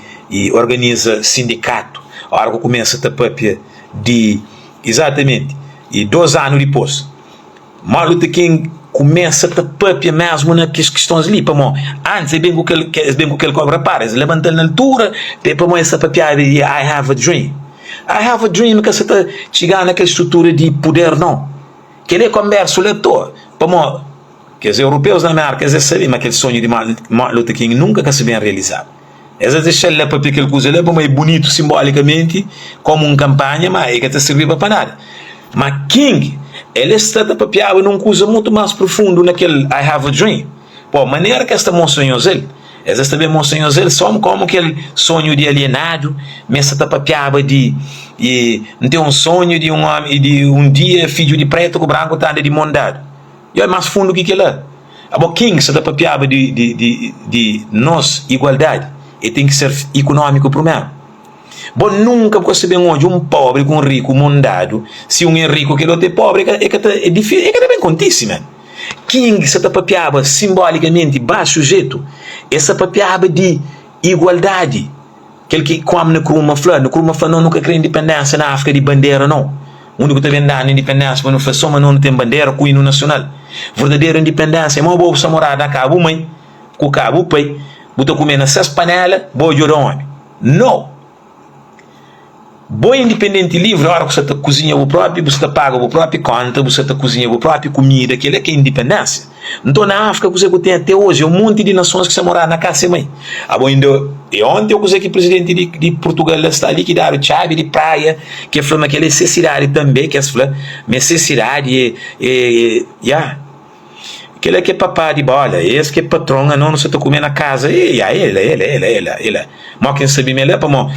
organiza sindikatu, óra ku kumesa ta pâpia di izatamenti i dos anu dipôs Martin Luther King kumesa ta pâpia mésmu na kes kistons li pamodi antis el ben ku kel es ben ku kel repara es labanta-l na altura pamodi es ta papiaba di I have a dream I have a dream ka sa ta txiga na kel strutura di puder nau. Kel é konbersu la toa, pamó kes europeus na Merka es sabe ma kel sonhu di Martin Luther King nunka ka sa ben realizadu. Es ta dexa-l la papia kel kuza la pamó é bunitu simbolikamenti komu un kanpanha, ma e ka ta sirbiba pa nada. Ma King el es sta ta papiaba na un kuza mutu mas prufundu na kel I have a dream. Po manera ki es ta mostra nhos el, es es ta ben mostra nhos el só komu kel sonhu di alienadu, ma es sa ta papiaba di i N ten un sonhu di un omi di un dia fidju di pretu ku branku ta anda di mon dadu. I é más fundu ki kila. Abo king sa ta papiaba di di di di nos igualdadi e ten ki ser ikunómiku primeru. Bo nunka bu ka sta ben odja un pobri ku un riku mon dadu, si un é riku kel otu é pobri e ka ta é difísil e ka ta ben kontisi man. King sa ta papiaba simbolikamenti baxu jetu, e sa papiaba di igualdadi, kel ki Kwame Nkrumah fla, Nkrumah fla no nu ka kre indipendénsia na Áfrika di bandera no, undi ku ta ben danu indipendénsia pa nu fla so ma no nu ten bandera ku inu nasional. Verdaderu indipendénsia é ma bo bu sta moradu na ka bu mai ku ka bu pai, bu ta kume na ses panela, bo djoda omi. No! Bo é indipendenti i livri óras ku bu sta ta kuzinha bu própi, bu sta ta paga bu própi kónta, bu sta ta kuzinha bu própi kumida, kel-la ki é indipendénsia. Nton, na Áfrika kuzê ku ten até oji é un monti di nasons ki sta mora na kasa e mai. Abo inda é onti ô kuzê ki prizidenti di di Purtugal la sta li ki dadu txabi di praia ki el fla ma kel-la é se sidadi tanbê ki es fla ma é se sidadi é é ya. Kel-la ki é papá di bóla, es ki é patron, anos nu sa ta kume na kaza, e ya, e la, e la, e la, e la, e la. Mó ki N sabe ma e la, pamó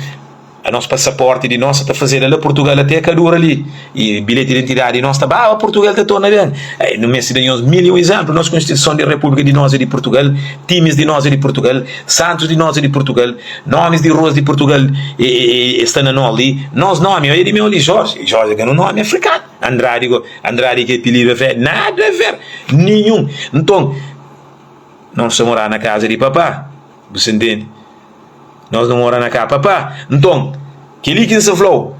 anos pasaporti di nos sa ta fazeda la Purtugal até ka dura li, i bilheti di identidadi di nos ta baba Purtugal ta torna ben. Ei, nu meste da nhos mil i un izénplu, nos konstituison di Repúblika di nos é di Purtugal, timis di nos é di Purtugal, santus di nos é di Purtugal, nomis di ruas di Purtugal e sta na nos li, nos nomi, oia di meu li, Jorge, Jorge ka é un nomi afrikanu. Andrade go, Andrade ki apelidu é fé, nada a ver, ninhun. Nton, nos ta mora na kaza di papá, bu sa ntende? Nos nu mora na ka papá. Nton, kel-li ki N sa fla-u,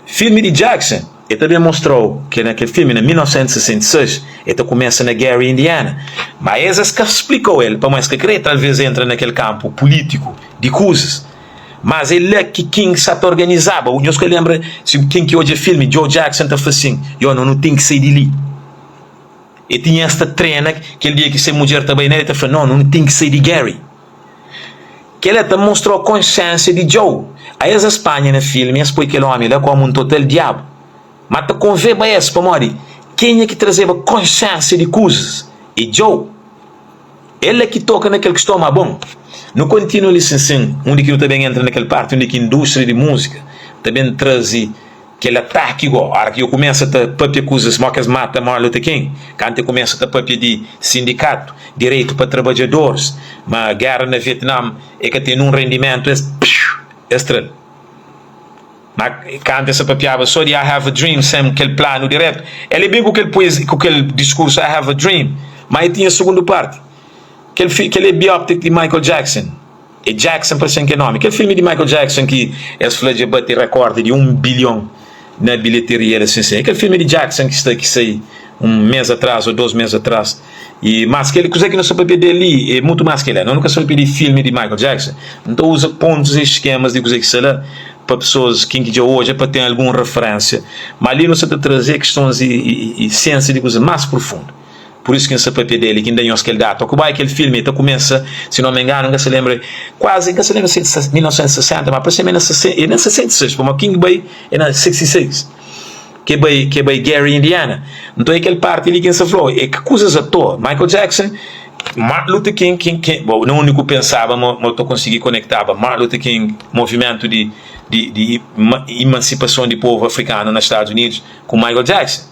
filmi di Jackson, el ta ben mostra-u ke na kel filmi, na 1966, el ta kumesa na Gary, Indiana. Ma es, es ka splika-u el, pamodi es ka kre talvês entra na kel kanpu pulítiku di kuzas. Mas é la ki King sa ta organizaba. Nhos ka lenbra si ken ki odja filmi, Joe Jackson ta fla sin, Yo, no nu ten ki sai di li. E tinha es ta trena, kel dia ki se mudjer ta bai nel, el ta fla, No, no nu ten ki sai di Gary. Kela ta mostrau konsiensia di Joe. A es es panha na filmi, es poi kel omi la komu un total diabu. Ma ta konveba es, pamodi kenha ki trazeba konsiensia di kuzas é Joe. El é ki toka na kel kiston, ma bon, nu kontinua li sin sin, undi ki nu ta ben entra na kel parti undi ki indústria di múzika ta ben traze kel ataki go, ora ki yo kumesa ta papia kuzas mo ki es mata Martin Luther King, kantu e kumesa ta papia di sindikatu, direitu pa trabadjadoris, ma géra na Vietnam e ka ten nun rendimentu, es, piu, es tra-l. Ma kantu el sa papiaba so di I have a dream sem kel planu diretu, el e ben ku kel poezia, ku kel diskursu I have a dream, ma e tinha sugundu parti. Kel fi, kel e bioptic di Michael Jackson. E Jackson parse-m ki e nomi. Kel filmi di Michael Jackson ki es fla dja bati rekordi di 1 bilhon na bilheteria el asin sin. E kel filmi di Jackson ki sta ki sai un mes atras o dos mes atras. I mas kel kuze ki nu sta papia del li e mutu mas kel la. No nu ka sta papia di filmi di Michael Jackson. N ta uza pontus i skemas di kuze ki sta la pa pesoas ken ki dja odja pa ten algun referensia. Ma li nu sta ta traze kistons i siensia di kuze mas prufundu. Pur isu ki N sta papia del i ki N da nhos kel data. Ku bai kel filmi ta kumesa, si no me enganu, N ka sta lenbra kuazi, N ka sta lenbra si é 1960, ma parse-m é na é na 66, pamodi kin ki bai é na 66 ke bai ke bai Gary, Indiana. Nton é kel parti li ki N sta fla-u, é ki kuzas atoa. Michael Jackson, Martin Luther King, kin ki bo na undi ku pensaba ma ma ta konsigi konektaba Martin Luther King, movimentu di di di imansipason di povu afrikanu na Stadus Unidus ku Michael Jackson.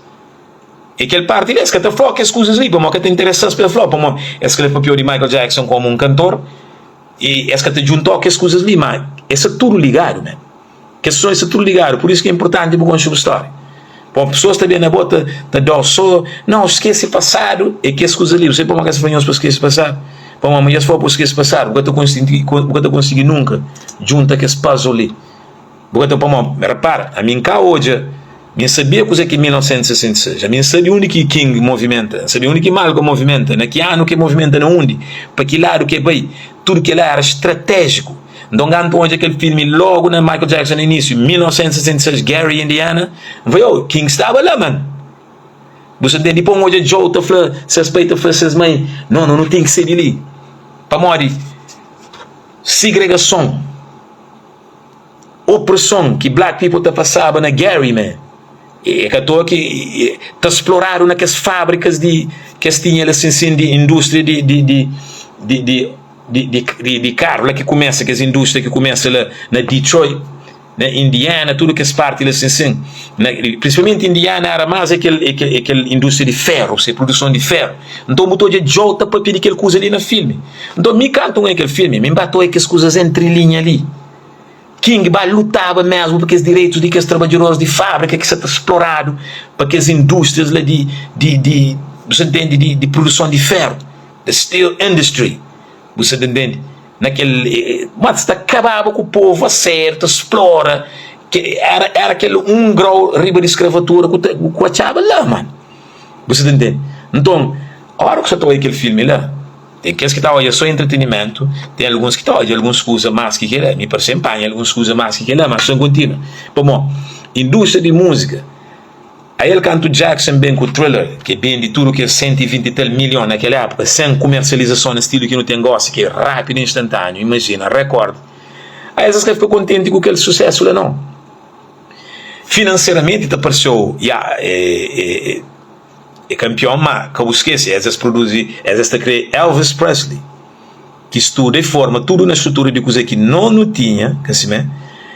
E kel parti li es ka ta fla kes kuzas li pamodi ka ta interesa-s pa el fla pamodi es krê papiau di Michael Jackson komu un kantor i es ka ta djuntau kes kuzas li ma es sta tudu ligadu men kes son sta tudu ligadu pur isu ki é inpurtanti bu konxe bu stória pamodi pesoas ta ben na bo ta ta dau so nau skese pasadu é kes kuzas li bu sabe pamodi ki es ta fla nhos pa skese pasadu pamodi ma dja es fla pa bu skese pasadu bu ka ta konsigi bu ka ta konsigi nunka djunta kes puzzle li. Bu ka ta pamodi, repara, ami N ka odja, mi N sabia kuzê ki 1966, ami N sabe undi ki King movimenta, N sabe undi ki Malcolm movimenta, na ki anu ki el movimenta na undi, pa ki ladu ki el bai, tudu kel-la éra stratéjiku. Nton, kantu N odja kel filmi lógu na Michael Jackson na inísiu, 1966, Gary, Indiana, N fla, oh, King staba la, man! Bu sta ntende? Dipôs N odja Joe ta fla ses pai ta fla ses mai, No, no, nu ten ki sai di li, pamodi segregason. Opreson ki black people ta pasaba na Gary man e ka toa ki ta sploradu na kes fabrikas di ki es tinha la sin sin di industria di di di di di di di di di karu la ki kumesa kes industria ki kumesa la na Detroit na Indiana tudu kes parti la sin sin na prinsipalmenti Indiana era mas e kel e kel e kel industria di feru se produson di feru nton bu ta odja Joe ta papia di kel kuza li na filmi nton mi kantu N oja kel filmi mi N ba ta oja kes kuzas entri linha li. King ba lutaba mesmu pa kes direitus di kes trabadjadoris di fábrika ki sa ta sploradu pa kes indústrias la di di di bu sa ntende di di produson di feru the steel industry bu sa ta ntende na kel ma sta kababa ku povu a sériu ta splora ke era era kel un grau riba di skravatura ku ta ku atxaba la man bu sa ta ntende nton óra ku sa ta odja kel filmi la. Ten kes ki ta odja sô entretenimentu, ten alguns ki ta odja alguns kuza más ki kel-la. Mi parse N panha alguns kuza más ki kel-la, má sô N kontinua. Pamó indústria di múzika, ael kantu Jackson ben ku Thriller, ki bende tudu kes 120 i tal milhon na kel épuka, sen kumersializason na stilu ki nu ten gósi, ki é rápidu i instantániu, imajina, rekórdi. Aes es ka fika kontenti ku kel susésu la nau. Finanseramenti ta parse-u, ya, é, é, É kanpion ma ka bu skese es es produzi es es ta kre Elvis Presley ki studa i forma tudu na strutura di kuze ki no nu tinha ka sime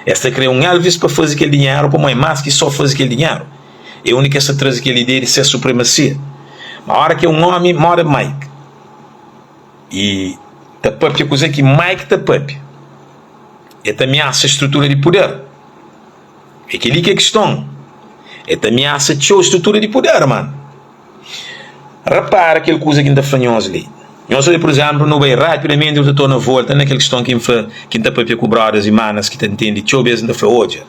es ta kre un Elvis pa fazi kel dinheru pamo é mas ki so fazi kel dinheru é undi ki es ta trazi kel ideia di ses supremasia ma ora ki un omi moda Mike i ta papia kuze ki Mike ta papia e ta amiasa strutura di puder. É kel-li ki é kiston. El ta amiasa txeu strutura di puder, má rapara kel kuza ki N ta fla nhos li. Nhos odja, pur izénplu, nu bai rapidamenti nu ta torna volta na kel kiston ki N fla, ki N ta pâpia ku brodas i manas ki ta ntende txeu bês N ta fla, Odja,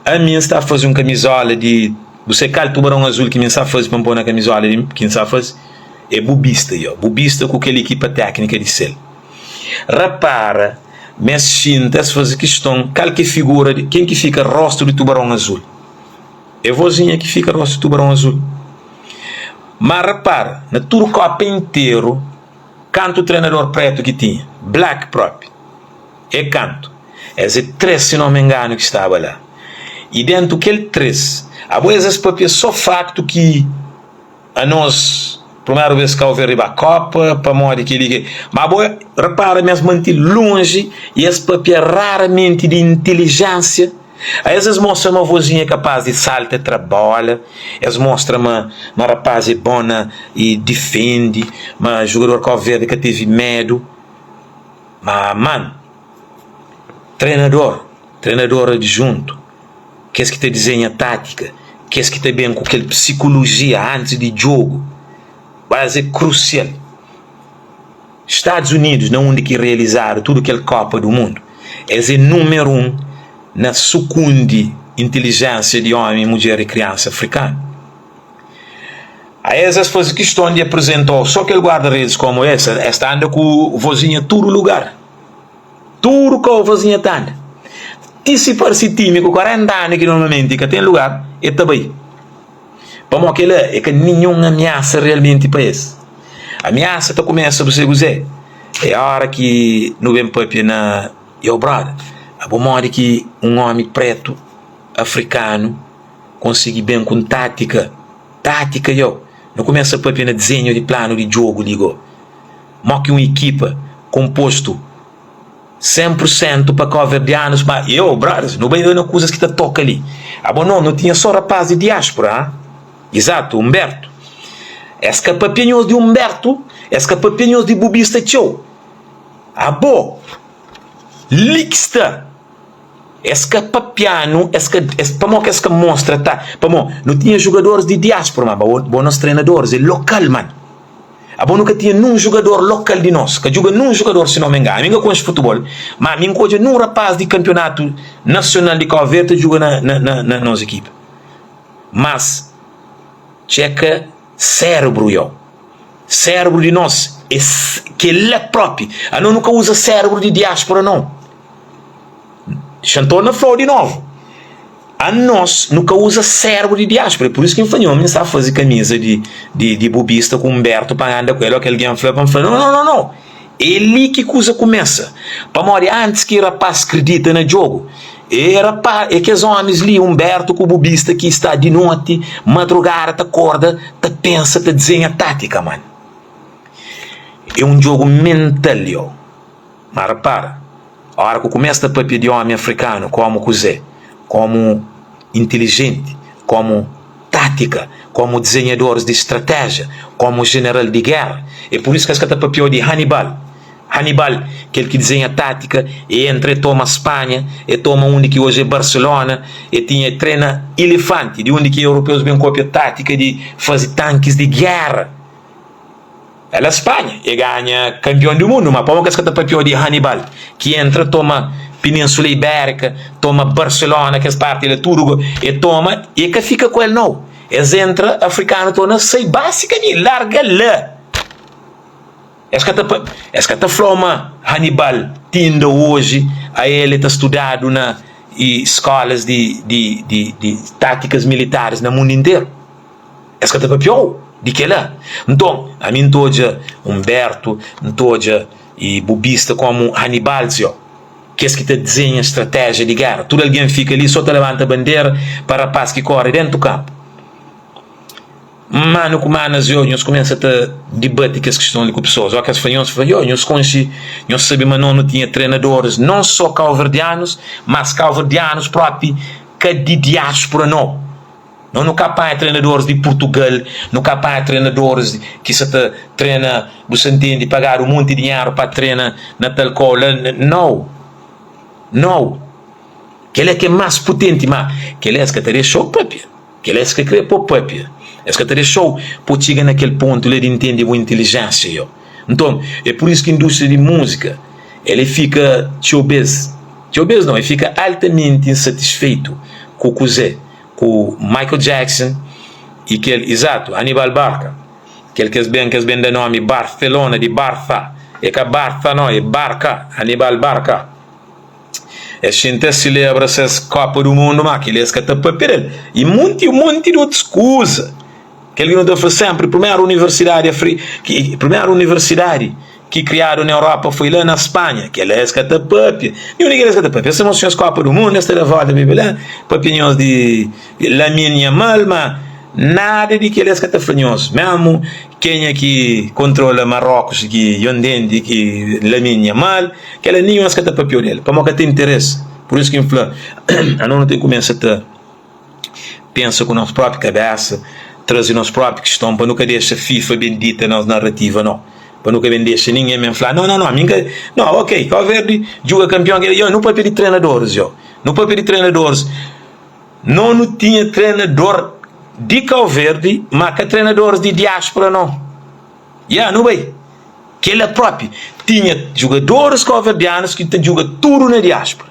ami N sta faze un kamizóla di bu sai kal tubaron azul ki mi N sta faze pa N pô na kamizóla di ki N sta faze? É Bubista, yo. Bubista ku kel ekipa téknika di sel. Rapara ma es xinta, es faze kiston kal ki é figura di ken ki fika rostu di tubaron azul. É vozinha ki fika rostu di tubaron azul. Ma rapara, na tudu kopa interu, kantu trenador pretu ki tinha? Black propi. É kantu? Es é 3 si non me enganu ki staba la. I dentu kel 3, abo es es papia so faktu ki. Anos primeru bes kau ve riba kopa pamodi keli ke ma bo repara ma es manti lonji i es papia raramenti di intelijensia a es es mostra ma vozinha é kapaz di salta tra bola es mostra ma ma rapaz é bon na i difendi ma jugador kau verdi ka tevi medu ma man trenador trenador adjuntu. Kes ki ta dizenha tátika, kes ki ta ben ku kel psikolojia antis di djogu, bas é krusial. Stadus Unidus, na undi ki realizadu tudu kel Kopa du Mundu, es é númeru un na sukundi intelijénsia di ómi, mudjer i kriansa afrikanu. A es, es faze kiston di aprizenta-u sô kel guarda-redes kómu es, es ta anda ku vozinha tudu lugar. Tudu kau vozinha ta anda. Ti si parse timi ku 40 anu ki normalmenti ka ten lugar, e ta bai. Pamodi kel-la é ka ninhun amiasa realmenti pa es. Amiasa ta kumesa bu sabe kuzê? É óra ki nu ben pâpia na Yo brother, abo modi ki un ómi prétu afrikanu konsigi ben ku un tátika? Tátika yo! Nu kumesa pâpia na dizenhu di planu di djogu li go. Mo ki un ekipa konpostu 100 pur sentu pa kauverdianus ma yo brothers nu bai na kuzas ki ta toka li abo no nu tinha so rapaz di diaspora ha izatu Humberto es ka papia nhos di Humberto es ka papia nhos di Bubista txeu abo li ki sta es ka papianu es ka es pamo ki es ka mostra ta pamo nu tinha jugadoris di diaspora ma bo nos trenadoris é lokal man. Abo nu ka tinha nun jugador lokal di nos, ka djuga nun jugador si no me ngana. Mi ka konxe futebol, ma mi nka odja nun rapaz di kanpionatu nasional di Kau Verdi ta djuga na na na nos ekipa. Mas txeka sérebru yo. Sérebru di nos é kela propi. Ano nu ka uza sérebru di diáspora nau. Xa N torna fla-u di novu. Anos nu ka uza sérbru di diáspora. É pur isu ki N fla nha omi, N sta faze kamiza di di Bubista ku Umberto pa N anda ku el. Óki algen fla pa N fla, No, no, no, no! É li ki kuza kumesa. Pamodi antis ki rapás kridita na djogu, é rapá, é kes omis li, Umberto ku Bubista ki sta di noti, madrugada ta korda, ta pensa, ta dizenha tátika, man. É un djogu mental, yo. Má repara, óra ku kumesa ta pâpia di ómi afrikanu kómu kuzê? Kómu intilijenti, kómu tátika, kómu dizenhadoris di stratéjia, kómu jeneral di géra. É pur isu ki es ka ta pâpia-u di Hannibal. Hannibal, kel ki dizenha tátika, e entra e toma Spanha, e toma undi ki oji é Barselona, e tinha e trena ilifanti, di undi ki europeus ben kôpia tátika di faze tankis di géra. El é Spanha, e ganha kanpion di mundu, ma pamodi ki es ka ta papiau di Hannibal ki entra toma Peninsula Ibérika, toma Barcelona, kes parti la tudu e toma e ka fika ku el nau. Es entra afrikanu torna sai basikami larga la. Es ka ta es ka ta flau ma Hannibal ti inda oji a el e ta studadu na skolas di di di tátikas militaris na mundu interu. Es ka ta papiau di kela. Nton, ami N ta odja Umberto, N ta odja i Bubista komu Hanibalzio, kes ki ta dizenha stratéjia di géra. Tudu algen fika li so ta labanta bandera pa rapás ki kóre déntu kanpu. Manu ku manas, yo, nhos kumesa ta dibati kes kiston li ku pesoas. Óki es fla nhos, fla, yo, nhos konxe, nhos sabe ma nos nu tinha trenadoris non so kauverdianus, mas kauverdianus propi ka di diáspura no. Nos nu ka panha trenadoris di Purtugal, nu ka panha trenadoris ki sa ta trena, bu sa ntende, pagadu un monti dinheru pa trena na tal kau la. Nau! Nau! Kel-la ki é más putenti, má kel-la es ka ta dexa-u pâpia. Kel-la es ka krê pô pâpia. Es ka ta dexa-u pô txiga na kel pontu la di ntende bu intilijénsia yo. Nton, é pur isu ki indústria di múzika, el é fika txeu bês, txeu bês nau, el fika altamenti insatisfeitu ku kuzê ku Michael Jackson i kel izatu Hannibal Barca kel kes ben kes ben da nomi Barcelona di Barça é ka Barça no é Barca Hannibal Barca es xinta es silebra ses Copa do Mundo ma keli es ka ta papia del i monti monti di otus kuza kel ki nu ta fla sempri primeru universidadi afri ki primeru universidadi ki kriadu na Europa foi la na Spanha, kel-la es ka ta pâpia. Di undi ki es ka ta pâpia? Es ta mostra nhos Kopa du Mundu, es ta da vólta pa la, pâpia nhos di Lamine Yamal, má nada di kel-la es ka ta fla nhos. Mésmu kenha ki kontrola Marrókus ki Yondendi ki Lamine Yamal, kel-la ninhun es ka ta pâpia di el, pamodi ka ten interesi. Pur isu ki N fla, anos nu ten ki kumesa ta. Pensa ku nos propi kabesa, traze nos propi kiston pa nu ka dexa FIFA ben dita nos narativa no. Pa nu ka ben dexa ningen ben fla no no no ami nka no ok Cabo Verde djuga kampion kel yo nu papia di trenadoris yo nu papia di trenadoris no nu tinha trenador di Cabo Verde ma ka trenadoris di diaspora no ya nu bai kela propi tinha jugadoris cabo-verdianos ki ta djuga tudu na diaspora.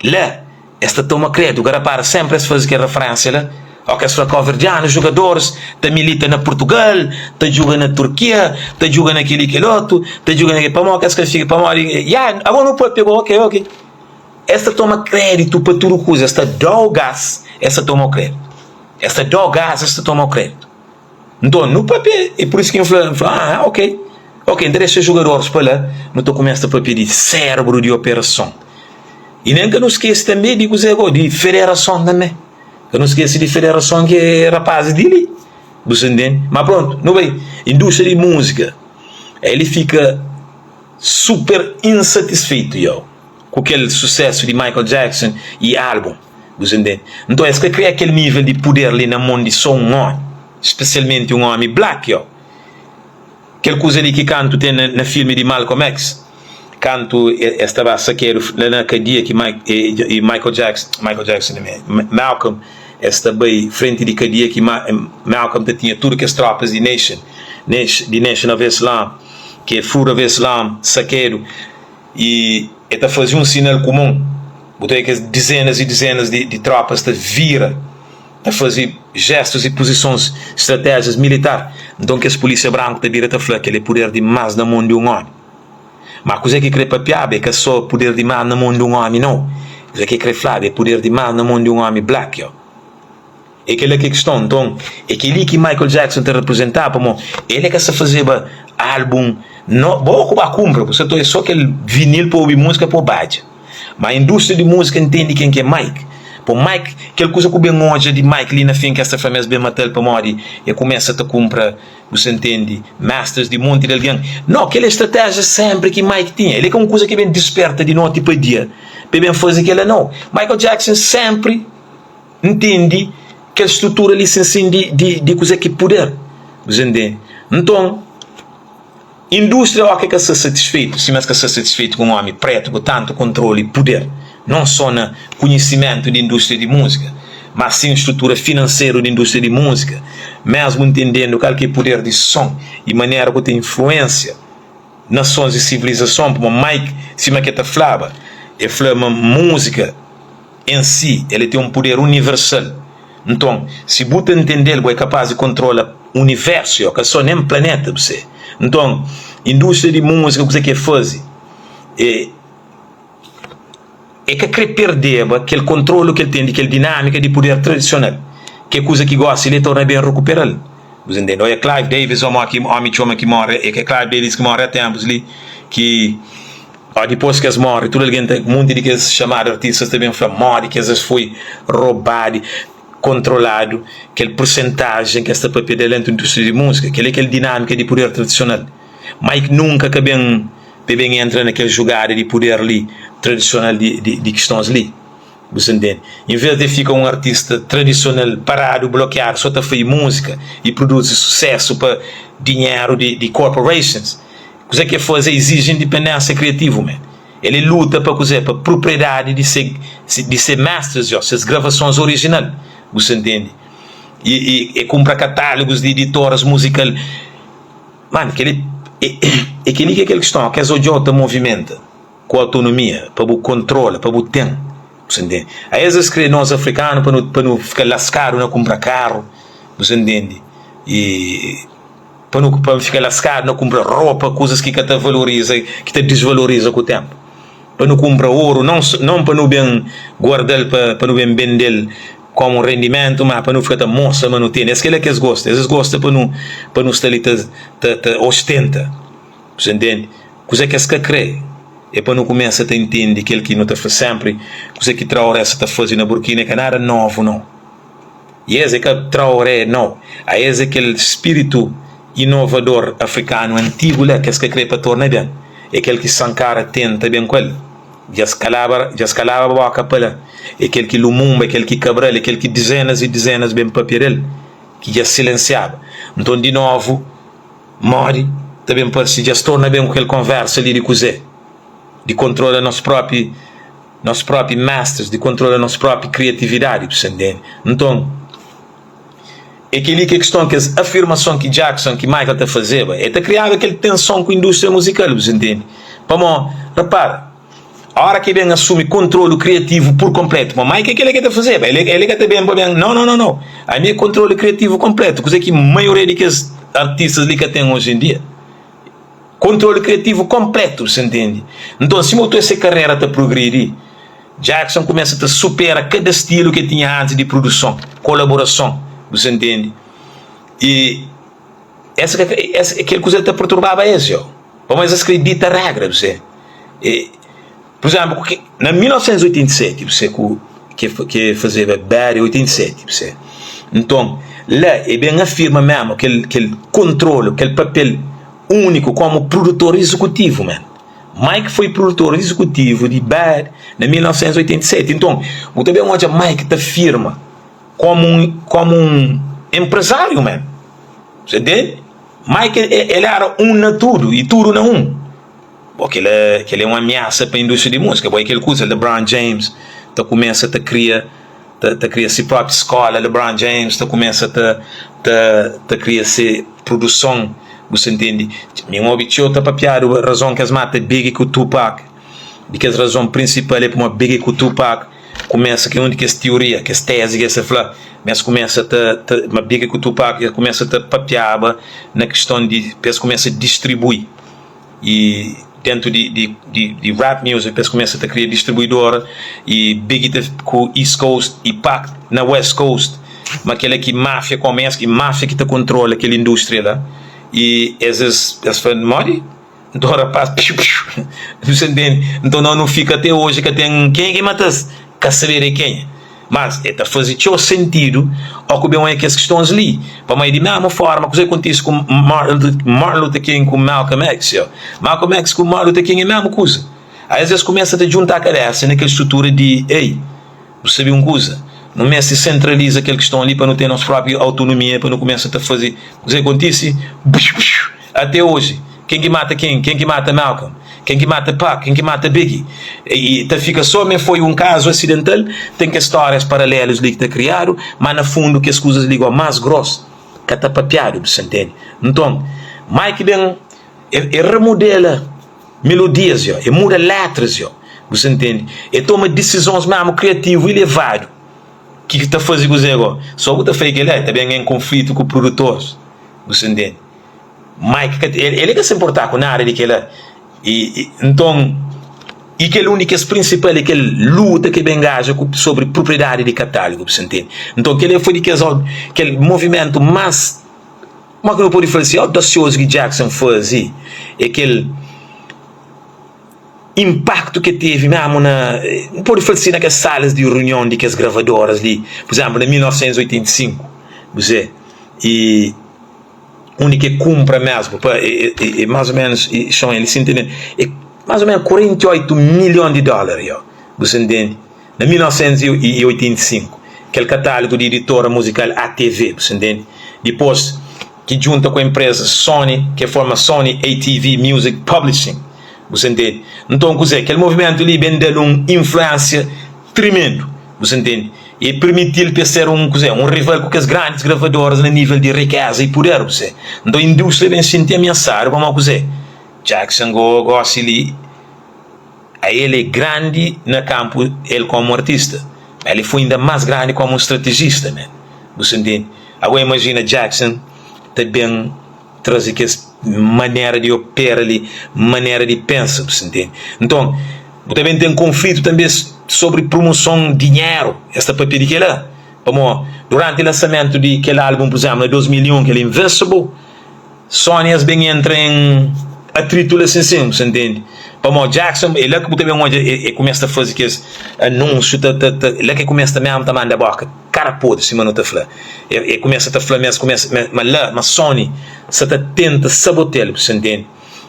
La, es ta toma kredu. Ka rapara, senpri es faze kel referensia la. Oki es fla kauverdianu, jugadoris ta milita na Purtugal, ta djuga na Turkia, ta djuga na kel-li kel otu, ta djuga na kel. Pamodi ki es ka fika? Pamodi, ya, ago nu papia go, ok, ok. Es ta toma kreditu pa tudu kuza, es ta da-u gas, es ta toma-u kreditu. Es ta da-u gas, es ta toma-u kréditu. Nton, nu papia, é pur isu ki N fla, N fla, ah, ok, ok, N ta dexa jugadoris pa la, nu ta kumesa ta papia di sérbru di operason. I nen ka nu skese tanbe di kuzê go, di federason tanbe. Ka nu skese di federason ki é rapazis di li, bu sta ntende? Ma prontu, nu bai. Indústria di múzika, el fika super insatisfeitu, yo, ku kel susésu di Michael Jackson i álbum. Bu sa ntende? Nton es ka kria kel nível di puder li na mon di sô un ómi, spesialmenti un ómi black, yo. Kel kuza li ki kantu ten na, na filmi di Malcolm X, kantu es ta ba sakedu la na kadia ki Mike, e, e Michael Jackson, Michael Jackson Malcolm, es ta bai frenti di kadia ki Ma, Malcolm ta tinha tudu kes tropas di Nation, Nation, di Nation of Islam, ki é Fruit of Islam, sakedu. I e ta faze un sinal ku mon, bu ta odja kes dizenas i dizenas di tropas ta vira, ta faze jestus i puzisons, stratéjias militar. Nton kes pulísia branku ta bira ta fla, Kel-li é puder dimás na mon di un ómi. Má kuzê ki krê papiaba é ka sô puder dimás na mon di un ómi, nau. Kuzê ki krê flaba é puder dimás na mon di un ómi black. É kel-la ki é kiston. Nton, é kel-li ki Michael Jackson ta reprizentaba, pamodi el é ka sta fazeba álbun no, bo ku ba kunpra, bu sta ta obi sô kel vinil pa obi múzika pa bo badja. Má indústria di múzika ntende ken ki é Mike. Pô Mike, kel kuza ku ben odja di Mike li na fin ki es ta fla ma es ben mata-l pamodi el kumesa ta kunpra, bu sta ntende, masters di monti di algen. No, kel é stratéjia sénpri ki Mike tinha. El é ka un kuza ki ben disperta di noti pa dia pa el ben faze kel-la, nau. Michael Jackson sénpri. Ntende kel strutura li sin sin di di di kuzê ki puder. Bu ta ntende? Nton, indústria óki ka sta satisfeitu, sima es ka sta satisfeitu ku un ómi prétu ku tantu kontrolu i puder, non sô na konhisimentu di indústria di múzika, má sin strutura finanseru di indústria di múzika, mésmu ntendendu kal ki é puder di son i manera ku ta influensia nasons i sivilizason. Pamodi Mike, sima ki el ta flaba, el fla ma múzika. En si, el ten un puder universal. Nton, si bu ta ntende-l, bu é kapás di kontrola universu, ka sô nen planeta bu se. Nton, indústria di múzika, kuzê ki el faze? E e ka krê perdeba kel kontrolu ki el ten di kel dinámika di puder tradisional, ki é kuza ki gósi li el torna ben rekuperal. Bu ta ntende? Odja Clive Davis, omo ki ómi txoma ki móre, é ka Clive Davis ki móre há ténpus li, ki. Ó dipôs ki es móre, tudu algen ta, munti di kes xamadu artistas ta ben fla modi ki es foi robadu, kontroladu, kel pursentajen ki es ta papia del dentu indústria di múzika. Kel-li é kel dinámika di puder tradisional. Mike nunka ka ben pa e ben entra na kel jugada di puder li tradisional di di kistons li. Bu sta ntende? Envês di e fika un artista tradisional paradu, blokiadu, so ta fai múzika i produzi susésu pa dinheru di di corporations, Kuzê ki el faze é iziji indipendénsia kriativu mé. El é luta pa kuzê? Pa prupriedadi di se di se mestris ô ses gravasons orijinal. Bu sta ntende? I i e kunpra katálugus di iditoras muzikal. Manu, kel-li é é kel-li ki é kel kiston. Kes odja-u ta movimenta ku autonomia pa bu kontrola, pa bu ten. Bu sta ntende? Aes es krê nos afrikanu pa nu pa nu fika laskadu na kunpra karu. Bu sta ntende? I. Pa nu pa nu fika laskadu na kunpra ropa, kuzas ki ka ta valoriza, ki ta disvaloriza ku ténpu. Pa nu kunpra oru, non non pa nu ben guarda-l pa pa nu ben bende-l kómu un rendimentu, má pa nu fika ta mostra ma nu tene. Es kel-la ki es gosta. Es gosta pa nu pa nu sta li ta ta ta ostenta. Bu sta ntende? Kuzê ki es ka krê é pa nu kumesa ta intende kel ki nu ta fla sénpri, kuzê ki Traoré sa ta faze na Burkina é ka nada novu, nau. I es é ka Traoré, nau. A es é kel spiritu inovador afrikanu antigu la ki es ka kre pa torna ben. É kel ki Sankara tenta ben ku el. Dja es kalaba, dja es kalaba boka pa la. É kel ki Lumumba, é kel ki Cabral, é kel ki dizenas i dizenas ben papia del, ki dja es silensiaba. Nton, di novu, modi ta ben parse dja es torna ben ku kel konversa li di kuzê? Di kontrola nos propi. Nos propi mestris di kontrola nos propi kriatividadi, bu sta ntende? Nton, é kel-li ki é kiston, kes afirmason ki Jackson, ki Michael ta fazeba, el ta kriaba kel tenson ku indústria muzikal, bu sta ntende? Pamó, repara, óra ki el ben asumi kontrolu kriativu pur konplétu, ma Michael kel-la ki el ta fazeba, el el ka ta ben pa ben, nau, nau, nau, nau, ami é kontrolu kriativu konplétu, kuzê ki maioria di kes artistas li ka ten oji en dia. Kontrolu kriativu konplétu, bu ntende? Nton, sima otu se karera ta prugridi, Jackson kumesa ta supera kada stilu ki el tinha antis di produson, kolaborason. Bu sa ntende? I es ka es kel kuza li ta perturbaba es yo, pamodi es krê dita régra, bu se. E pur izénplu, ku na 1987, bu se, ku ke ke fazeba Bad 87, bu se. Nton, la e ben afirma mésmu kel kel kontrolu, kel papel úniku kómu produtor izekutivu mésmu. Mike foi produtor izekutivu di Bad na 1987. Nton, bu ta ben odja Mike ta firma kómu un kómu un enprezáriu mésmu. Você ntende? Mike el éra un na tudu i tudu na un. Bo kel-la kel-la é un amiasa pa indústria di múzika. Bo é kel kuza, LeBron James ta kumesa ta kria ta ta kria se própi skóla, LeBron James ta kumesa ta ta ta kria se produson. Bu sta ntende? Mi N obi txeu ta papiadu razon ki es mata Biggie ku Tupac. Di kes razon prinsipal é pamodi Biggie ku Tupac kumesa ki un di kes tioria, kes tezi ki es ta fla ma es kumesa ta ta ma Biggie ku Tupac es kumesa ta papiaba na kiston di pa es kumesa distribui i dentu di di di di rap music pa es kumesa ta kria distribuidora i Biggie ta ku East Coast i Pac na West Coast ma kela ki mafia komu es ki mafia ki ta kontrola kel industria la i es es es fla modi? Nton rapaz piu piu Nu sa ntende Nton no nu fika te oji ka ten kenha ki mata-s Ka sabe de kenha Mas e ta faze txeu sentidu ó ku ben oia kes kistons li Pamodi di mesmu forma kuzê ki kontise ku Martin Luther King ku Malcolm X yo Malcolm X ku Martin Luther King é mesmu kuza Aes es kumesa ta djunta kabesa na kel strutura di ei Bu sabe un kuza? Nu meste sentraliza kel kiston li pa nu ten nos própi autonomia, pa nu kumesa ta faze kuzê ki kontise. Até oji, ken ki mata ken? Ken ki mata Malcolm? Ken ki mata Pac? Ken ki mata Biggie? I ta fika sô ma foi un kazu asidental. Ten kes stórias paralélus li ki ta kriadu, má na fundu kes kuzas li gó más grós ka ta papiadu, bu sa ntende? Nton, Mike ben e remodela. Melodias yo, e muda letras yo, bu sa ntende? E toma disizons mesmu kriativu ilevadu ki ta faze kuzê go? So bu ta fla kel-la, e ta ben en konflitu ku produtores, bu sa ntende? Mike ka el e ka sa inporta ku nada di kel-la. I nton, i kel un di kes prinsipal e kel luta ki ben ngaja ku sobri propriedadi di katálogu, bu sa ntende? Nton kel-la foi di kes kel movimentu mas. Kuma ki nu pode fla si audasiozu ki Jackson faze é kel inpaktu ki el tevi mésmu na, nu pode fla si na kes salas di runion di kes gravadoras li, pur izénplu na 1985, kuzê i undi ki el kunpra mésmu pa é más o ménus txon el si ntende é más o ménus 48 milhon di dólar, bu sa ntende? Na 1985, kel katálugu di editora muzikal ATV, bu sa ntende? Dipôs ki djunta ku enpresa Sony, ki forma Sony ATV Music Publishing, bu sa ntende? Nton kuzê? Kel movimentu li ben da-l un influénsia trimendu, bu sa ntende? I pirmiti-l pa el ser un kuzê? Un rival ku kes grandis gravadoras na nível di rikéza i puder, bu sa. Nton indústria ben xinti amiasadu pamodi kuzê? Jackson go gósi li. A El é grandi na kanpu el komu artista, ma el foi inda más grandi komu un stratejista man. Bu sa ntende? Agora imajina Jackson ta ben traze kes manera di opera li, manera di pensa, bu sa ntende? Nton, bu ta ben ten konflitu tanbe sobri promoson, dinheru, es ta papia di kela, pamodi duranti lansamentu di kel album, pur izénplu, na 2001, kel Invincible, Sony es ben entra en atritu la sin sin, bu sa ntende? Pamodi Jackson, é la ki bu ta ben odja e kumesa ta faze kes anúnsiu, ta ta ta, la ki e kumesa mésmu ta manda bóka kara podri, sima nu ta fla. E kumesa ta fla ma es kumesa, ma la, ma Sony sa ta tenta sabote-l, bu sa ntende?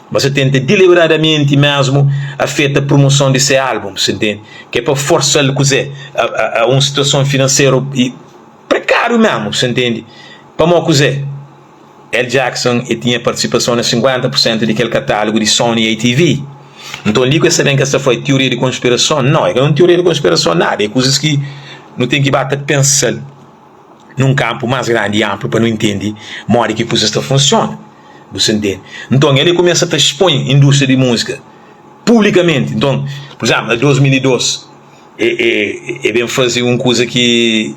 Ma sa tenta deliberadamenti mésmu afeta promoson di se álbum, bu sa ntende? Ki é pa forsa-l kuzê? A a un situason finanseru prekáriu mésmu, bu sa ntende? Pamodi kuzê? El Jackson e tinha partisipason na 50 pur sentu di kel katálugu di Sony ATV. Nton li ku es ta ben ki es ta fla é tioria di konspirason? Nau, é ka un tioria di konspirason nada, é kuzas ki nu ten ki ba ta pensa-l nun kanpu más grandi i anplu pa nu intende modi ki kuzas ta funsiona. Bu sta ntende? Nton el e kumesa ta spoi indústria di múzika publikamenti. Nton, pur izénplu, na 2002 e e ben faze un kuza ki.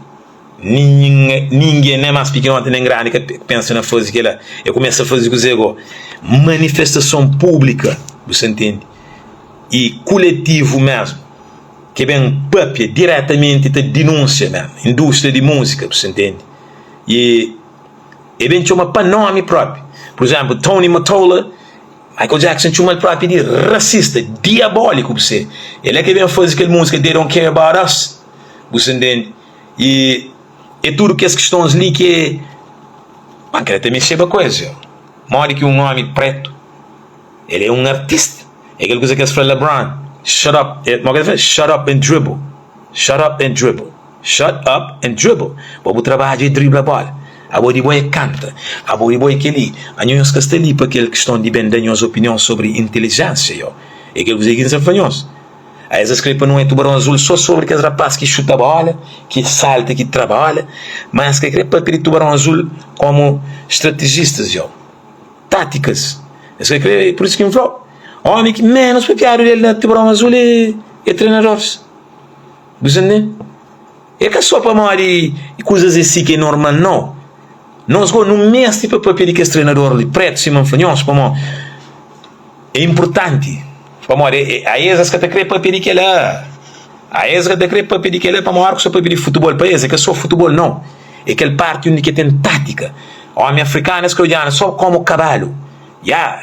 Ningen, nen más pikinoti nen grandi ka pensa na faze kel-la. El kumesa faze kuzê gó? Manifestason públika, bu sta ntende? I kuletivu mésmu, ki ben pâpia diretamenti ta dinúnsia mésmu indústria di múzika, bu sta ntende? I e ben txoma pa nomi propi. Pur izénplu, Tony Mottola, Michael Jackson txoma-l propi di rasista, diabóliku bu se. El é ki ben faze kel múzika They Don't Care About Us, bu sa ntende? I é tudu kes kistons li ki é. Ma N kre ta mexeba ku es, yo. Modi ki un ómi prétu, el é un artista. É kel kuza ki es fla LeBron, Shut up, modi ki el fla? Shut up and dribble, shut up and dribble. Shut up and dribble Bo bu trabadju é dribla bola Abo di bo é kanta Abo di bo é kel-li Anho nhos ka sta li pa kel kiston di ben da nhos opinion sobri intelijensia yo É kel kuze ki N sa fla nhos A es skrebe pa nu é tubaron azul so sobri kes rapaz ki xuta bola ki salta ki tra bola ma es ka kre papia di tubaron azul komu stratejistas yo tátikas es ka kre pur isu ki N fla-u omi ki menus papiadu del na tubaron azul é trenadoris. Bu sa ntende? É ka sô pamodi kuzas é si ki é normal, nau. Nos gó nu meste pa pâpia di kes trenador li prétu sima N fla nhos, pamodi é inportanti. Pamodi aes es ka ta krê pâpia di kel-la. Aes ka ta krê pâpia di kel-la pamodi óras ki bu sta pâpia di futibol pa es é ka sô futibol, nau. É kel párti undi ki ten tátika. Ómi afrikanu es ka odja-nu sô kómu kabalu. Ya!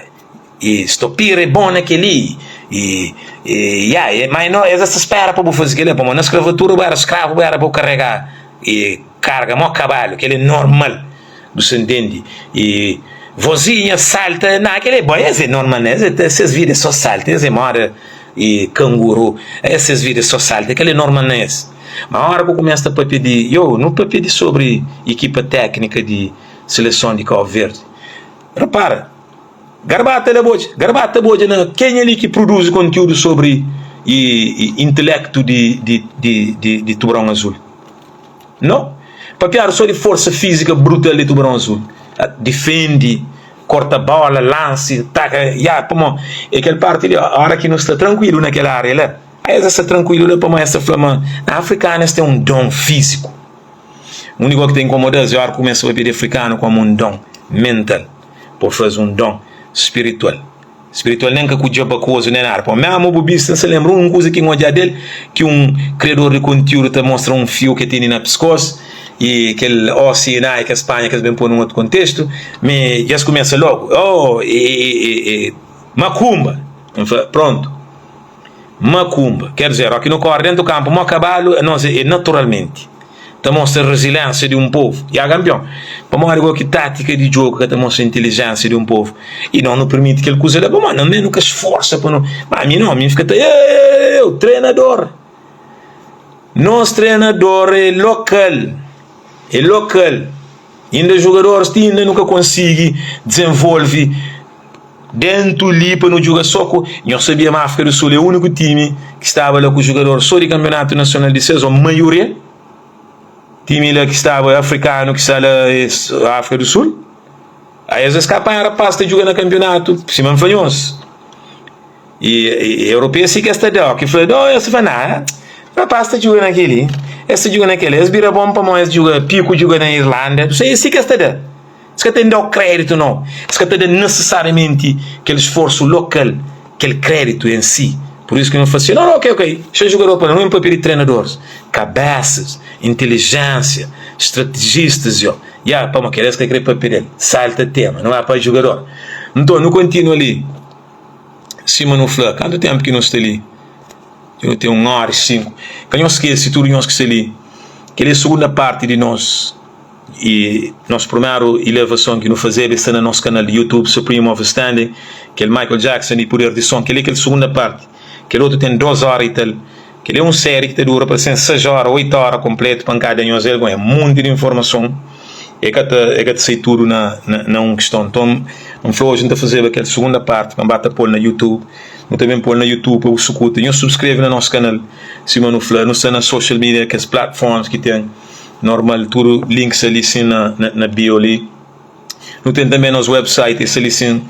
E stopira é bon na kel-li E e ya e ma no es ta spera pa bu faze kel-li pamodi na skravatura bu éra skravu bu éra pa bu karega e karga mó kabalu kel-li é normal bu sa ntende e vozinha salta na kel-li é bon es é normal es é ses vida é só salta es é moda e kanguru es ses vida é só salta kel-li é normal na es ma óra ku kumesa ta papia di yo nu papia di sobri ekipa téknika di seleson di Kabu Verdi repara. Garbata la bodja, garbata bodja na kenha li ki produzi kontiúdu sobri intelektu di di di di di tubarão azul? No. Papiadu so di forsa fízika brutal di tubarão azul. Difendi, korta bola, lansi, taka, ya, pamo é kel parti li, ora ki nu sta trankuilu na kel ária la, es sta trankuilu la pamo es ta fla ma na afrikanu es ten un don fíziku. Úniku ki ta inkomoda-s é ora ki kumesa papia di afrikanu komu un don mental. Pa faze un don spiritual. Spiritual nen ka ku djabakozu nen nada. Pamodi mésmu bu bista, N sta lenbra un kuza ki N odja del, ki un kriador di kontiúdu ta mostra un fiu ki el tene na piskós i kel ósi na ki es panha ki es ben poi na un otu kontestu, mi dja es kumesa lógu, Oh, e makumba! N fla, Prontu, makumba. Ker dizer, óki nu kóre déntu kanpu mó kabalu, anos é naturalmenti. Ta mostra reziliensia di un povu. Ya kanpion. Pamodi go ki tátika di djogu ka ta mostra intelijensia di un povu? I nos nu pirmiti kel kuza la pamodi nos mê nu ka sforsa pa nu. Ma mi no, mi fika ta eeuu trenador. Nos trenador é lokal, é lokal. Inda jogadoris ti inda nu ka konsigi dizenvolve. Dentu li pa nu djuga so ku. Nhos sabia ma Áfrika du Sul é úniku timi ki staba la ku jugador so di kanpionatu nasional di ses ô maioria timi la ki staba afrikanu ki sta la é Áfrika du Sul. Aes es ka panha rapaz ta djuga na kanpionatu sima N fla nhos. I europeu si ki es ta da ki fla oh es fla na rapaz ta djuga na keli es ta djuga na keli es bira bon pamodi es djuga piku djuga na Irlanda si ki es ta da. Es ka ta da-u kréditu nau. Es ka ta da nesesariamenti kel sforsu lokal, kel kréditu en si. Pur isu ki nu fla si, no, no, ok, ok, xa jugador pa la, nu ben papia di trenadoris, kabesas, intelijensia, stratejistas, yo. Ya, pamodi kel es ka kre papia del. Salta tema, nu ba pa jugador. Nton, nu kontinua li, sima nu fla, kantu tenpu ki nu sta li? Dja nu ten un óra i sinku. Ka nhos skese, tudu nhos ki sta li, kel-li é sugunda párti di nos. I nos primeru ilevason ki nu fazeba e sta na nos kanal di YouTube Supreme Overstanding, kel Michael Jackson i Puder di Son. Kel-li é kel sugunda parti. Kel otu ten 2 óra i tal. Kel-li é un séri ki ta dura pa sen 6 óra, 8 óra konplétu pa N ka da nhos el. É monti di informason, e ka ta e ka ta sai tudu na na un kiston. Nton, N fla oji N ta fazeba kel sugunda parti pa N ba ta pô-l na YouTube. Nu ta ben pô-l na YouTube pa bu sukuta. Nhos subskreve na nos kanal, sima nu fla. Nu sta na social media, kes platforms ki ten. Normal tudu link sta li sin na na bio li. Nu ten tanbe nos website e sta li sin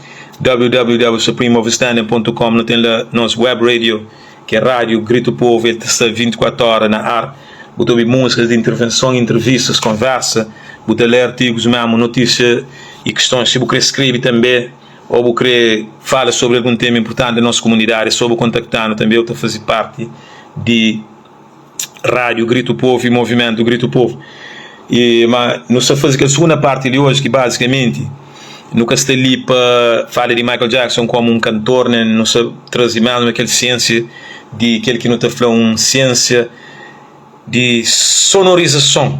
www.supremeoverstanding.com nu ten la nos web radio ki é rádio Grito Povo el ta sta 24 ora na ar bu ta obi músikas di intervenson entrevistas konversa bu ta lé artigus mesmu notísia i kistons si bu kre skrebe tanbe ô bu kre fala sobri algun tema inpurtanti na nos komunidadi é so bu kontaktanu tanbe bu ta faze parti di Rádio Grito Povo e Movimento Grito Povo. I ma nu sta faze kel sugunda parti li oji ki bazikamenti nu ka sta li pa fala di Michael Jackson komu un kantor nen nu sta traze mesmu kel siensia di kel ki nu ta fla un siensia di sonorizason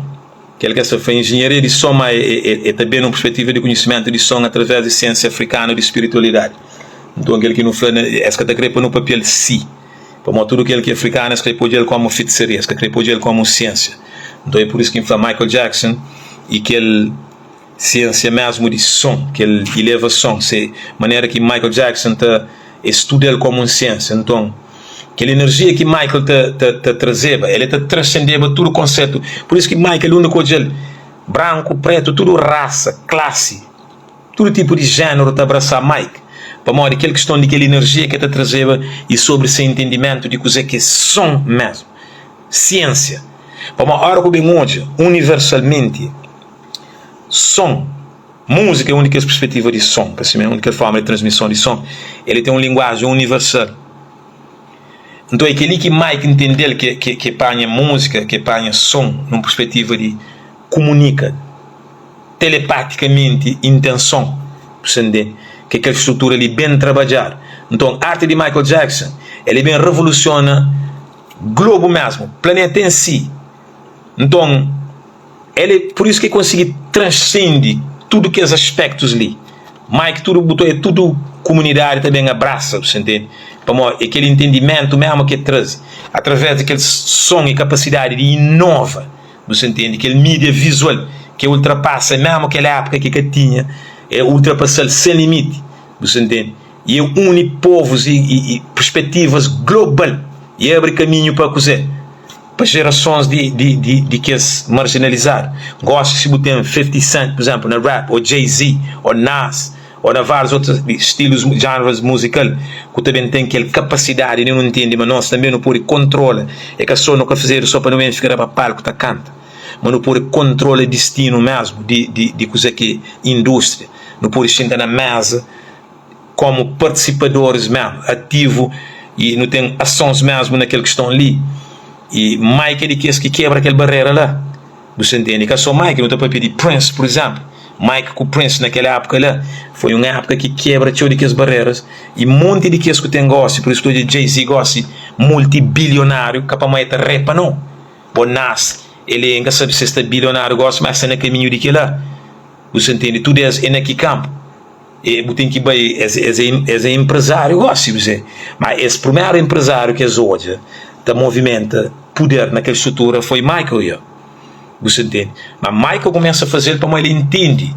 kel ki es ta fla enjenharia di son ma e ta ben nun perspetiva di konhisimentu di son atraves di siensia afrikanu di spiritualidadi nton kel ki nu fla es ka ta kre pa nu papia-l si. Pamodi tudu kel ki afrikanu es kre pa odja-l komu fitisaria, es ka kre pa odja-l komu siensia. Nton é pur isu ki N fla Michael Jackson e kel siensia mesmu di son, kel ilevason, se manera ki Michael Jackson ta e studa-l komu un siensia. Nton kel enerjia ki Michael ta ta ta trazeba, el ta transendeba tudu konsetu. Pur isu ki Michael undi ku odja-l, branku, pretu, tudu rasa, klasi. Tudu tipu di jéneru ta abrasá Mike, pamodi kel kiston di kel inerjia ki el ta trazeba i sobri se intendimentu di kuzê ki é son mésmu, siénsia. Pamodi óra ku ben odja, universalmenti, son, múzika é un di kes perspetiva di son, ka simé? Un di kel fórma di transmison di son, el ten un linguajen universal. Nton é kel-li ki Mike ntende-l, ki el panha múzika, ki el panha son nun perspetiva di kumunika. Telepaticamenti intenson bu sta ntende ke kel strutura li ben trabadjadu nton arti di Michael Jackson el ben revoluciona globo mesmu planeta en si nton el é pur isu ki el konsigi transcendi tudu kes aspectus li Mike tudu bu ta tudu kumunidadi ta ben abrasa bu sta ntende pamodi é kel entendimentu mesmu ki el traze atraves di kel son i kapasidadi di inova. Bu sa ntende? Kel mídia vizual ki ultrapasa mésmu kel épuka ki ka tinha, é ultrapasa-l sen limiti. Bu sa ntende? I é uni povus i, i, i perspetivas global i abri kaminhu pa kuzê? Pa jerasons di, di, di, di kes marjinalizadu. Gósi si bu ten 50 Cent, pur izénplu, na rap, ô Jay-Z, ô Nas, ô na várius otus stilus, janras muzikal, ku ta ben ten kel kapasidadi di nu ntende ma nos tanbe nu pode kontrola, é ka so nu ka fazedu so pa nu ben fika riba palku ta kanta, ma nu pode kontrola distinu mesmu di di di kuze ki indústria, nu pode xinta na meza komu partisipadoris mesmu, ativu i nu ten asons mesmu na kel kiston li, i Mike é di kes ki kebra kel barera la. Bu sta ntende? Ka sô Mike, nu ta pâpia di Prince, pur izénplu. Mike ku Prince na kel épuka la, foi un épuka ki kebra txeu di kes bareras i monti di kes ku ten gósi, pur isu ki odja Jay-Z gósi multibilionáriu, ka pamodi el ta repa nau. Bo Nas, el é, N ka sabe si el sta bilionáriu gósi, má el sta na kaminhu di kel-la. Bu sta ntende? Tudu es é na ki kanpu? E bu ten ki bai, es, es, es é empresário gosi, bu se. Ma es primeru empresário ki es odja ta movimenta puder na kel strutura foi Michael ya. Bu sa ntende? Ma Michael kumesa fazel pamodi el intende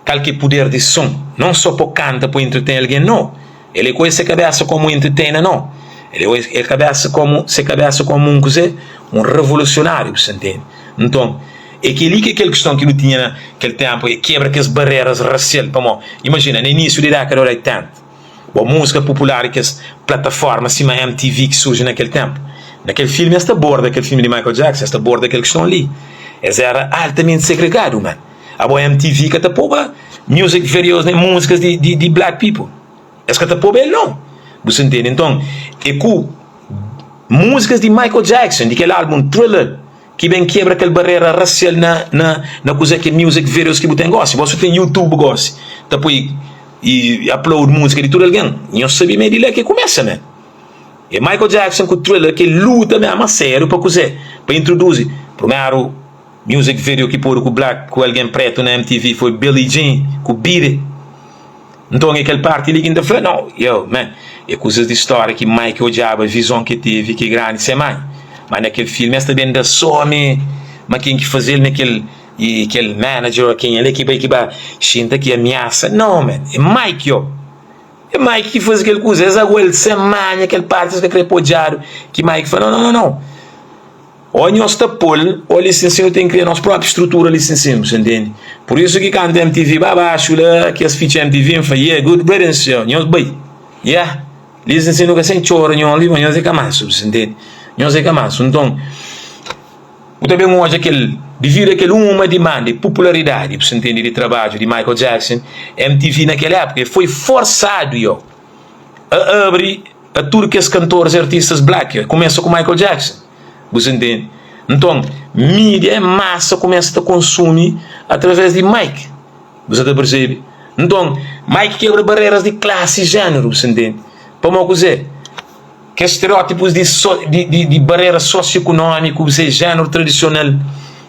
kal ki é puder di son, non so pa kanta pa entretene algen, no. El é ka oja se kabesa komu entertainer, no. El oja el kabesa komu, se kabesa komu un kuze, un revolusionáriu, bu sa ntende? Nton, é kel-li ki é kel kiston ki nu tinha na kel ténpu, é kebra kes bareras rasial. Pamodi, imajina, na inísiu di dékada di 80, bo múzika popular i kes plataforma sima MTV ki surji na kel ténpu, na kel filmi es ta borda, kel filmi di Michael Jackson, es ta borda kel kiston li. Es éra altamenti segregadu, man. Abo MTV ka ta poba music videos nen múzikas di, di, di black people. Es ka ta poba el non. Bu sa ntende? Nton, é ku múzikas di Michael Jackson, di kel álbum Thriller, ki ben kebra kel barera rasial na, na, na kuzê ki é music videos ki bu ten gósi. Gósi bu ten YouTube gósi, ta poi i upload múzika di tudu algen. Nhos sabe ma é di la ki kumesa, man. É Michael Jackson ku Thriller ki luta mésmu a sériu pa kuzê? Pa introduzi primeru Music video ki podu ku black ku algen pretu na MTV foi Billie Jean ku Beat It. Nton é kel parti li ki N ta fla, no, yo, man, é kuzas di stória ki Mike odjaba, vizon ki el tevi ki é grandi se mai. Ma na kel filmi es ta ben da sô mi ma ken ki faze-l, ma kel i kel manager ô kenha li ki bai ki ba xinta ki amiasa. No, man, é Mike, yo. É Mike ki faze kel kuza. Es agua-l sen manha kel parti es ka kre pa odjadu ki Mike fla, no, no, no, no. Ô nhos ta pô-l ô li sin sin nu ten ki kria nos própi strutura li sin sin, bu sa ntende? Pur isu ki kantu MTV ba baxu la, kes fitxa MTV, N fla, yeah, good riddance, yo, nhos bai, yeah, li sin sin nu ka sen txora nho li, ma nhos é ka mansu, bu sa ntende? Nhos é ka mansu. Nton, bu ta ben odja kel, dividu a kel uma dimanda i pupularidadi, bu sa ntende, di trabadju di Michael Jackson, MTV na kel épuka, e foi forsadu, yo, a abri. Pa tudu kes kantoris i artistas black, kumesa ku Michael Jackson. Bu sa ntende? Nton, mídia é masa kumesa ta konsumi através di Mike. Bu sa ta persebe? Nton, Mike kebra bareras di klasi i jéneru, bu sa ntende? Pamodi kuzê? Kes stereótipus di so, di, di, di barera sosioekonómiku, bu se jéneru tradisional.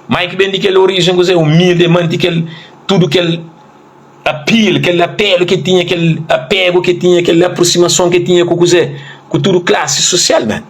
Mike ben di kel orijen kuzê? Umildi, e manti kel tudu kel appeal, kel apelu ki tinha, kel apegu ki tinha, kel aprosimason ki tinha ku kuzê? Ku tudu klasi sosial, man.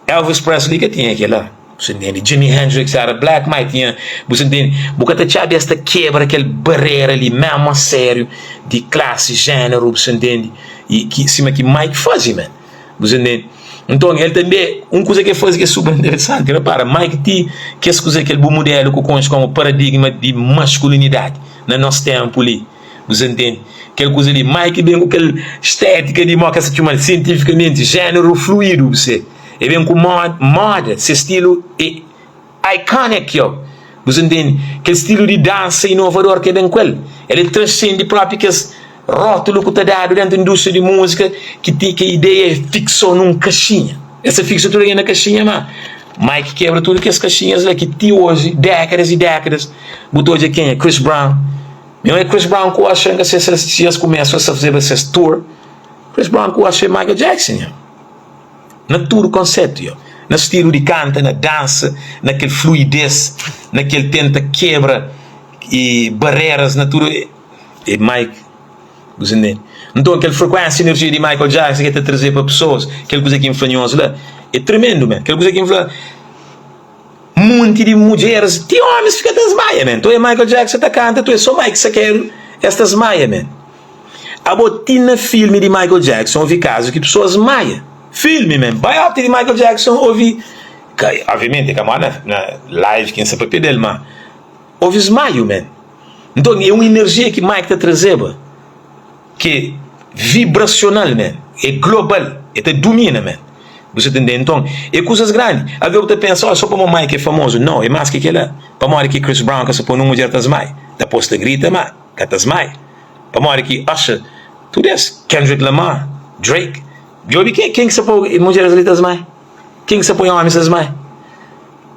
Elvis Presley ka tinha kela, bu sa ntende? Jimi Hendrix era black, ma el tinha, bu sa ntende? Bu ka ta txabi es ta kebra kel barera li memu a sériu di klasi, jéneru, bu sa ntende? I ki sima ki Mike faze, man, bu sa ntende? Nton, el tanbe, un kuza ki el faze ki é super interesanti, repara, Mike ti kes kuza kel bu mudelu ku konxe komu paradigma di maskulinidadi na nos ténpu li. Bu sa ntende? Kel kuza li, Mike ben ku kel stétika di mo ke sa txoma-l sientifikamenti jéneru fluidu, bu se. E ben ku moda, se stilu e iconic yo. Bu sa ntende? Kel stilu di dansa inovador ke ben ku el, el e transende propi kes rótulu ku ta dadu dentu indústria di múzika ki ti ki ideia e fikso nun kaxinha. Es ta fiksa tudu algen na kaxinha, ma Mike kebra tudu kes kaxinhas la ki ti oji, dékadas i dékadas, bu ta odja kenha? Chris Brown. Mi é Chris Brown ku Usher nka sei si es kumesa es ta fazeba ses tour Chris Brown ku Usher é Michael Jackson nha na tudu konsetu yo na stilu di kanta na dansa na kel fluidez na kel tenta kebra e bareras na tudu é Mike bu sa ntende nton kel frekuensia enerjia di Michael Jackson ke ta traze pa pesoas kel kuza ki N fla nhos la é tremendu man kel kuza ki N fla. Munti di mudjeres ti omis fika ta smaia man Tu é Michael Jackson ta kanta tu é so Mike Sakeru es ta smaia man Abo ti na filmi di Michael Jackson ovi kazu ki pessoas smaia Filmi man biopic di Michael Jackson ovi ka obviamenti ka mora na live ki N sta papia del ma ovi smaio man Nton é un enerjia ki Mike ta trazeba. Ki vibrasional man, é global, é ta dumina man. Bu sa ta ntende? Nton, é kuzas grandi. Alvês bu ta pensa, oh, só pamodi Mike é famozu. Nau, é más ki kel-la. Pamodi ki Chris Brown ka sa poi nun mudjer ta smai? Ta pô-s ta grita, má ka ta smai. Pamodi ki Usher, tudu es, Kendrick Lamar, Drake, djobe ken ki sa poi mudjeris li ta smai? Ken ki sa poi omis ta smai?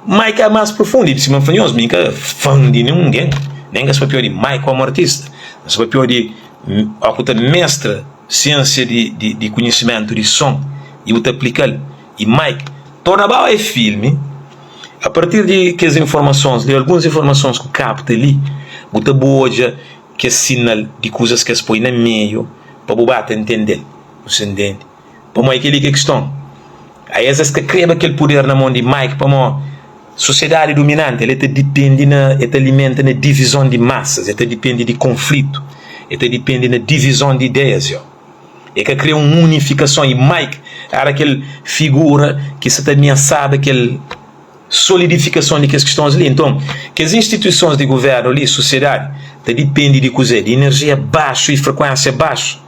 Mike é más profundu i sima N fla nhos, mi N ka fan di ningen, nen N ka sta papia di Mike komu artista, N sta papia di óki bu ta mestra siensia di konhisimentu di son i bu ta aplika-l. I Mike torna ba bai filmi, a partir di kes informasons li, alguns informasons ku kapta li, bu ta bu odja kes sinal di kuzas ki es poi na meiu pa bu ba ta ntende-l. Bu sta ntende? Pamodi kel-li ki é kiston. Aes es ka kreba kel puder na mon di Mike pamodi sosiedadi duminanti el ta dipendi na el ta alimenta na divizon di masas, el ta dipendi di konflitu, el ta dipendi na divizon di ideias. Yo e ka kre un unifikason i Mike era kel figura ki sa ta amiasaba kel solidifikason di kes kistons li. Nton kes instituisons di guvernu li, sosiedadi ta dipendi di kuze? Di enerjia baxu i frekuensia baxu.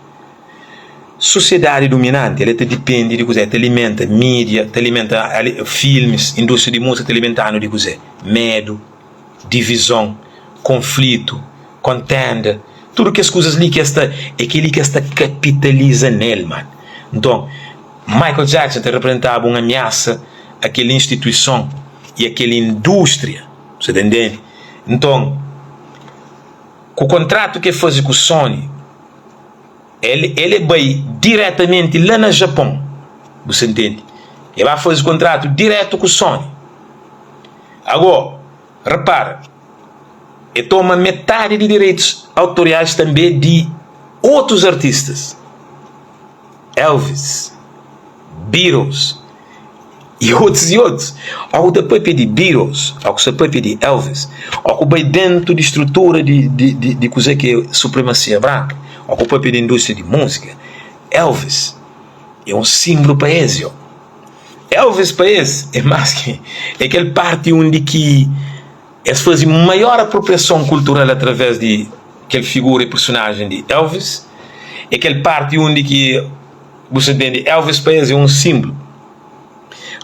Sosiedadi duminanti el ta dipende di kuzê? El ta alimenta mídia, ta alimenta filmis, indústria di múzika ta alimenta-nu di kuzê? Medu, divizon, konflitu, kontenda, tudu kes kuzas li ki es ta, é kel-li ki es ta kapitaliza nel, man. Nton, Michael Jackson ta reprizentaba un amiasa a kel instituison i a kel indústria, bu ta ntende? Nton, ku kontratu ki el faze ku Sony, El el e bai diretamenti la na Japon, bu sa ntende? E ba faze kontratu diretu ku Sony. Ago, repara, e toma metadi di direitus autoriais tanbe di otus artistas, Elvis, Beatles i otus i otus. Ó ku ta papia di Beatles, ó ku sta papia di Elvis, ó ku bai dentu di strutura di di di di kuzê ki é supremasia branka, ó ku papia di indústria di múzika, Elvis é un sinblu pa es yo. Elvis pa es é más ki é kel parti undi ki es faze maior apropriason kultural através di kel figura i personajen di Elvis, é kel parti undi ki Bu sa ntende? Elvis pa es é un sinblu.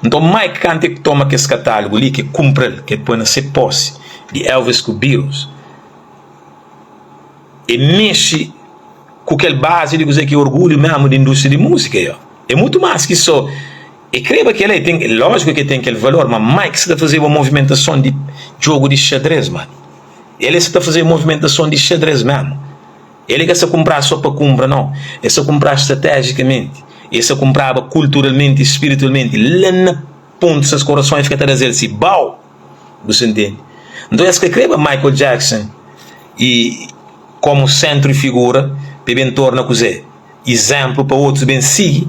Nton Mike kantu el toma kes katálugu li, ki el kunpra-l, ki el poi na se posi, di Elvis ku Beatles, el mexe ku kel bazi di kuzê ki é orgulhu mésmu di indústria di múzika. É mutu más ki sô. E kreba kel-la, e ten, lójiku ki e ten kel valor, ma Mike sa ta fazeba un movimentason di djogu di xadrez, mano. El e sa ta fazeba movimentason di xadrez memu. El e ka sa kunpraba so pa kunpra, nau. El sa kunpraba stratejikamenti. El sa kunpraba kulturalmenti, spiritualmenti. La na pontu ses korason e fika ta da-s el si, Bau! Bu sa ntende? Nton es ka kreba Michael Jackson i komu sentru i figura pa e ben torna kuzê? Izénplu pa otus ben sigi.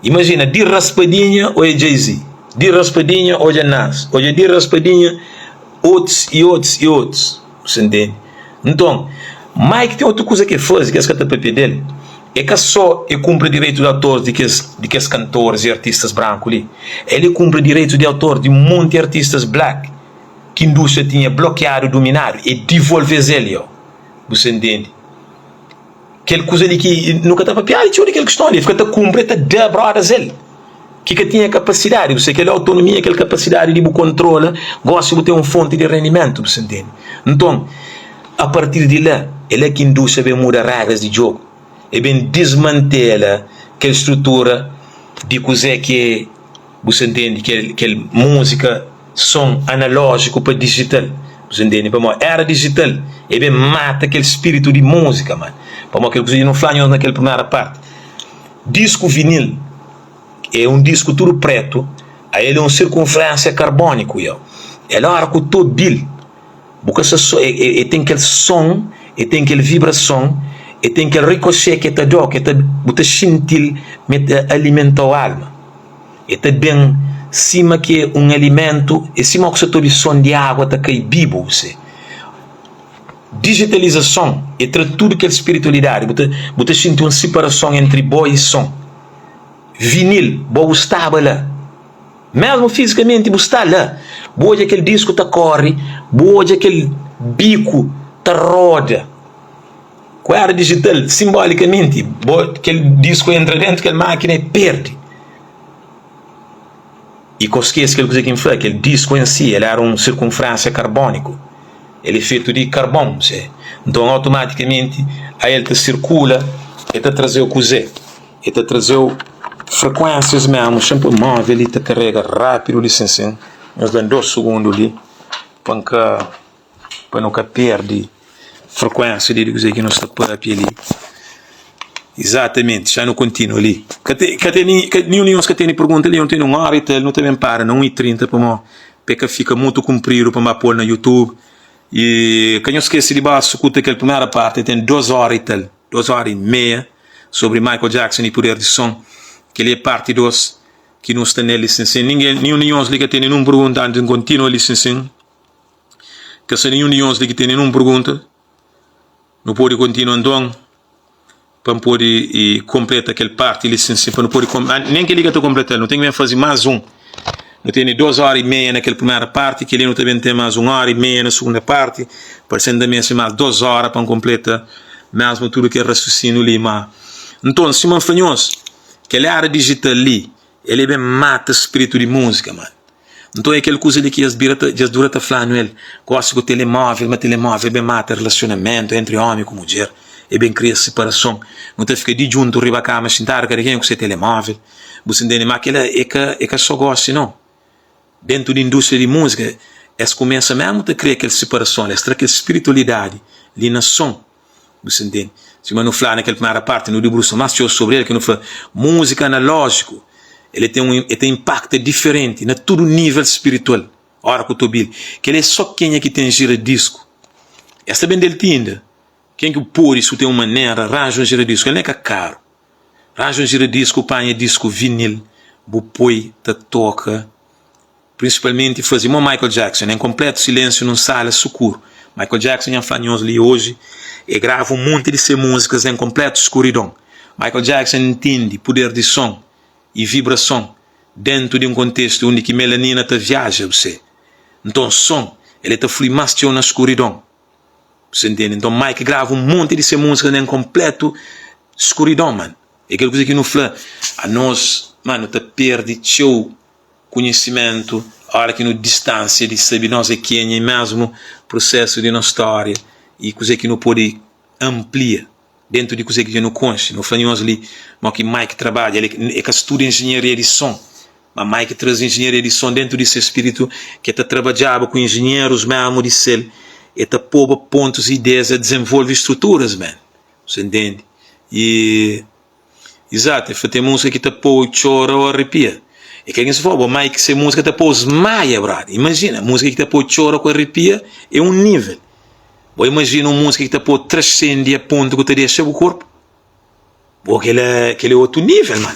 Imajina, di raspadinha odja Jay-Z, di raspadinha odja Nas, odja di raspadinha otus i otus i otus. Bu sa ntende? Nton, Mike ten otu kuza ki el faze ki es ka ta papia di el. É ka sô el kunpra direitu di autor di kes di kes kantoris i artistas branku li. El e kunpra direitu di autor di un monti artistas black ki indústria tinha blokiadu, duminadu. El divolve-s el, yo. Bu sa ntende? Kel kuza li ki nu ka ta papiadu txeu di kel kiston li. El fika ta kunpra, el ta da brodas el ki ka tinha kapasidadi. Bu sa kel autonomia, kel kapasidadi di bu kontrola, gosi bu ten un fonti di rendimentu, bu sa ntende? Nton, a partir di la, é la ki indústria ben muda regras di djogu. El ben dismantela kel strutura di kuzê ki é. Bu sa ntende kel kel múzika son analójiku pa dijital bu sa ntende pamodi era dijital e ben mata kel spiritu di múzika man pamodi kel kuza di nu fla nhos na kel primera parti disku vinil é un disku tudu pretu a el é un sirkunferensia karbóniku yo el ora ku ta obi-l Bu ka sta so, e ten kel son, e ten kel vibrason, e ten kel rikoxé ki e ta da-u, ki e ta, bu ta xinti-l ma e ta alimenta-u alma. E ta ben sima ki un alimentu, é sima ku sa ta obi son di agua ta kai bibu bu se. Dijitalizason e tra tudu kel spiritualidadi, bu ta bu ta xinti un siparason entri bo i son. Vinil, bo bu staba la. Mésmu fizikamenti bu sta la, bu odja kel disku ta kóre, bu odja kel biku ta roda. Ku éra dijital, sinbolikamenti, bo kel disku entra déntu kel mákina i perde. I ka skese kel kuza ki N fla, kel disku en si, el éra un sirkunfrénsia karbóniku, el é fetu di karbon. Nton, automatikamenti, a el ta sirkula, el ta traze-u kuzê? E ta traze-u frekuénsias mésmu. Xa-m poi móvel li ta karega rápidu li sin sin. Nhos da-m dos sugundu li pa N ka, pa nu ka perde frekuénsia li di kuzê ki nu sta pâpia li. Izatamenti, xa nu kontinua li. Ka ten, ka ten ninhun di nhos ka tene pergunta li. Nu tene un óra i tal, nu ta ben para na un i 30 pamodi pa e ka fika mutu kunpridu pa N ba pô-l na YouTube. I ka nhos skese di ba sukuta kel primera párti, ten dos óra i tal. 2 óra i meia sobri Michael Jackson i puder di son. Kel-li é parti 2 ki nu sta nel li sinsin. Ningen, ninhun di nhos li ka tene nun pergunta antis di N kontinua li sinsin. Ka sta ninhun di nhos li ki tene nun pergunta. Nu pode kontinua nton pa N pode konpleta kel parti li sinsin, pa nu pode, nen kel-li ka ta konpleta-l, nu ten ki ben faze más un. Nu tene 2 óra i meia na kel primera párti, kel-li nu ta ben ten más un óra i meia na sugunda párti. Parse-m ta meste más 2 óra pa N konpleta mésmu tudu kel rasusinu li. Má, nton, sima N fla nhos, kel éra dijital li, el é ben mata spritu di múzika, mano. Nton, é kel kuza li ki es bira ta, dja es dura ta fla-nu el, gósi ku telemóvel, ma telemóvel ben mata rilasionamentu entri ómi ku mudjer, el ben kria siparason. Nu ta fika di djuntu riba kama xintadu, kada kenha ku se telemóvel. Bu sa ntende? Má kel-la é ka é ka sô gósi nau. Déntu di indústria di múzika, es kumesa mésmu ta kria kel siparason li, es tra kel spiritualidadi li na son. Bu sa ntende? Sima nu fla na kel primera párti, nu dibrusa más txeu sobri el, ki nu fla múzika analójiku, el ten un el ta inpakta diferenti na tudu nível spiritual óra ku ta obi-l. Kel-la é sô kenha ki ten gira-disku. Es ta bende-l ti inda. Ken ki pode, si bu ten un manera, ranja un gira-disku. El nen é ka karu. Ranja un gira-disku, panha disku vinil, bu poi ta toka, prinsipalmenti faze mo Michael Jackson, en konpletu silensiu nun sala sukuru. Michael Jackson, nha fla nhos li oji, e grava un monti di se múzikas en konpletu skuridon. Michael Jackson ntende puder di son i vibrason dentu di un kontestu undi ki melanina ta viaja, bu se. Nton son, el e ta flui más txeu na skuridon. Bu ntende? Nton Mike grava un monti di se múzika na konpletu skuridon, man. É kel kuza ki nu fla, anos, man, nu ta perde txeu konhisimentu óra ki nu distansia di sabe nos é kenha i mésmu prusésu di nos stória i kuzê ki nu pode anplia dentu di kuzê ki dja nu konxe. Nu fla nhos li mo ki Mike trabadja, el é ka studa enjenharia di son. Ma Mike traze injinharia di son dentu di se spiritu ki el ta trabadjaba ku injinherus mesmu di sel, el ta poba pontus i ideias a dizenvolve struturas man. Você ntende? I Izatu, el fla ten múzika ki ta pô-u txora ô arepia. É kel ki N sta fla-u, Mike se múzika ta pô-u smaia, brother. Imajina, múzika ki ta pô-u txora ku arepia é un nível. Bo imajina un múzika ki ta pô-u trasende a pontu ku ta dexa bu korpu? Bo kel-la, kel-la é otu nível, man.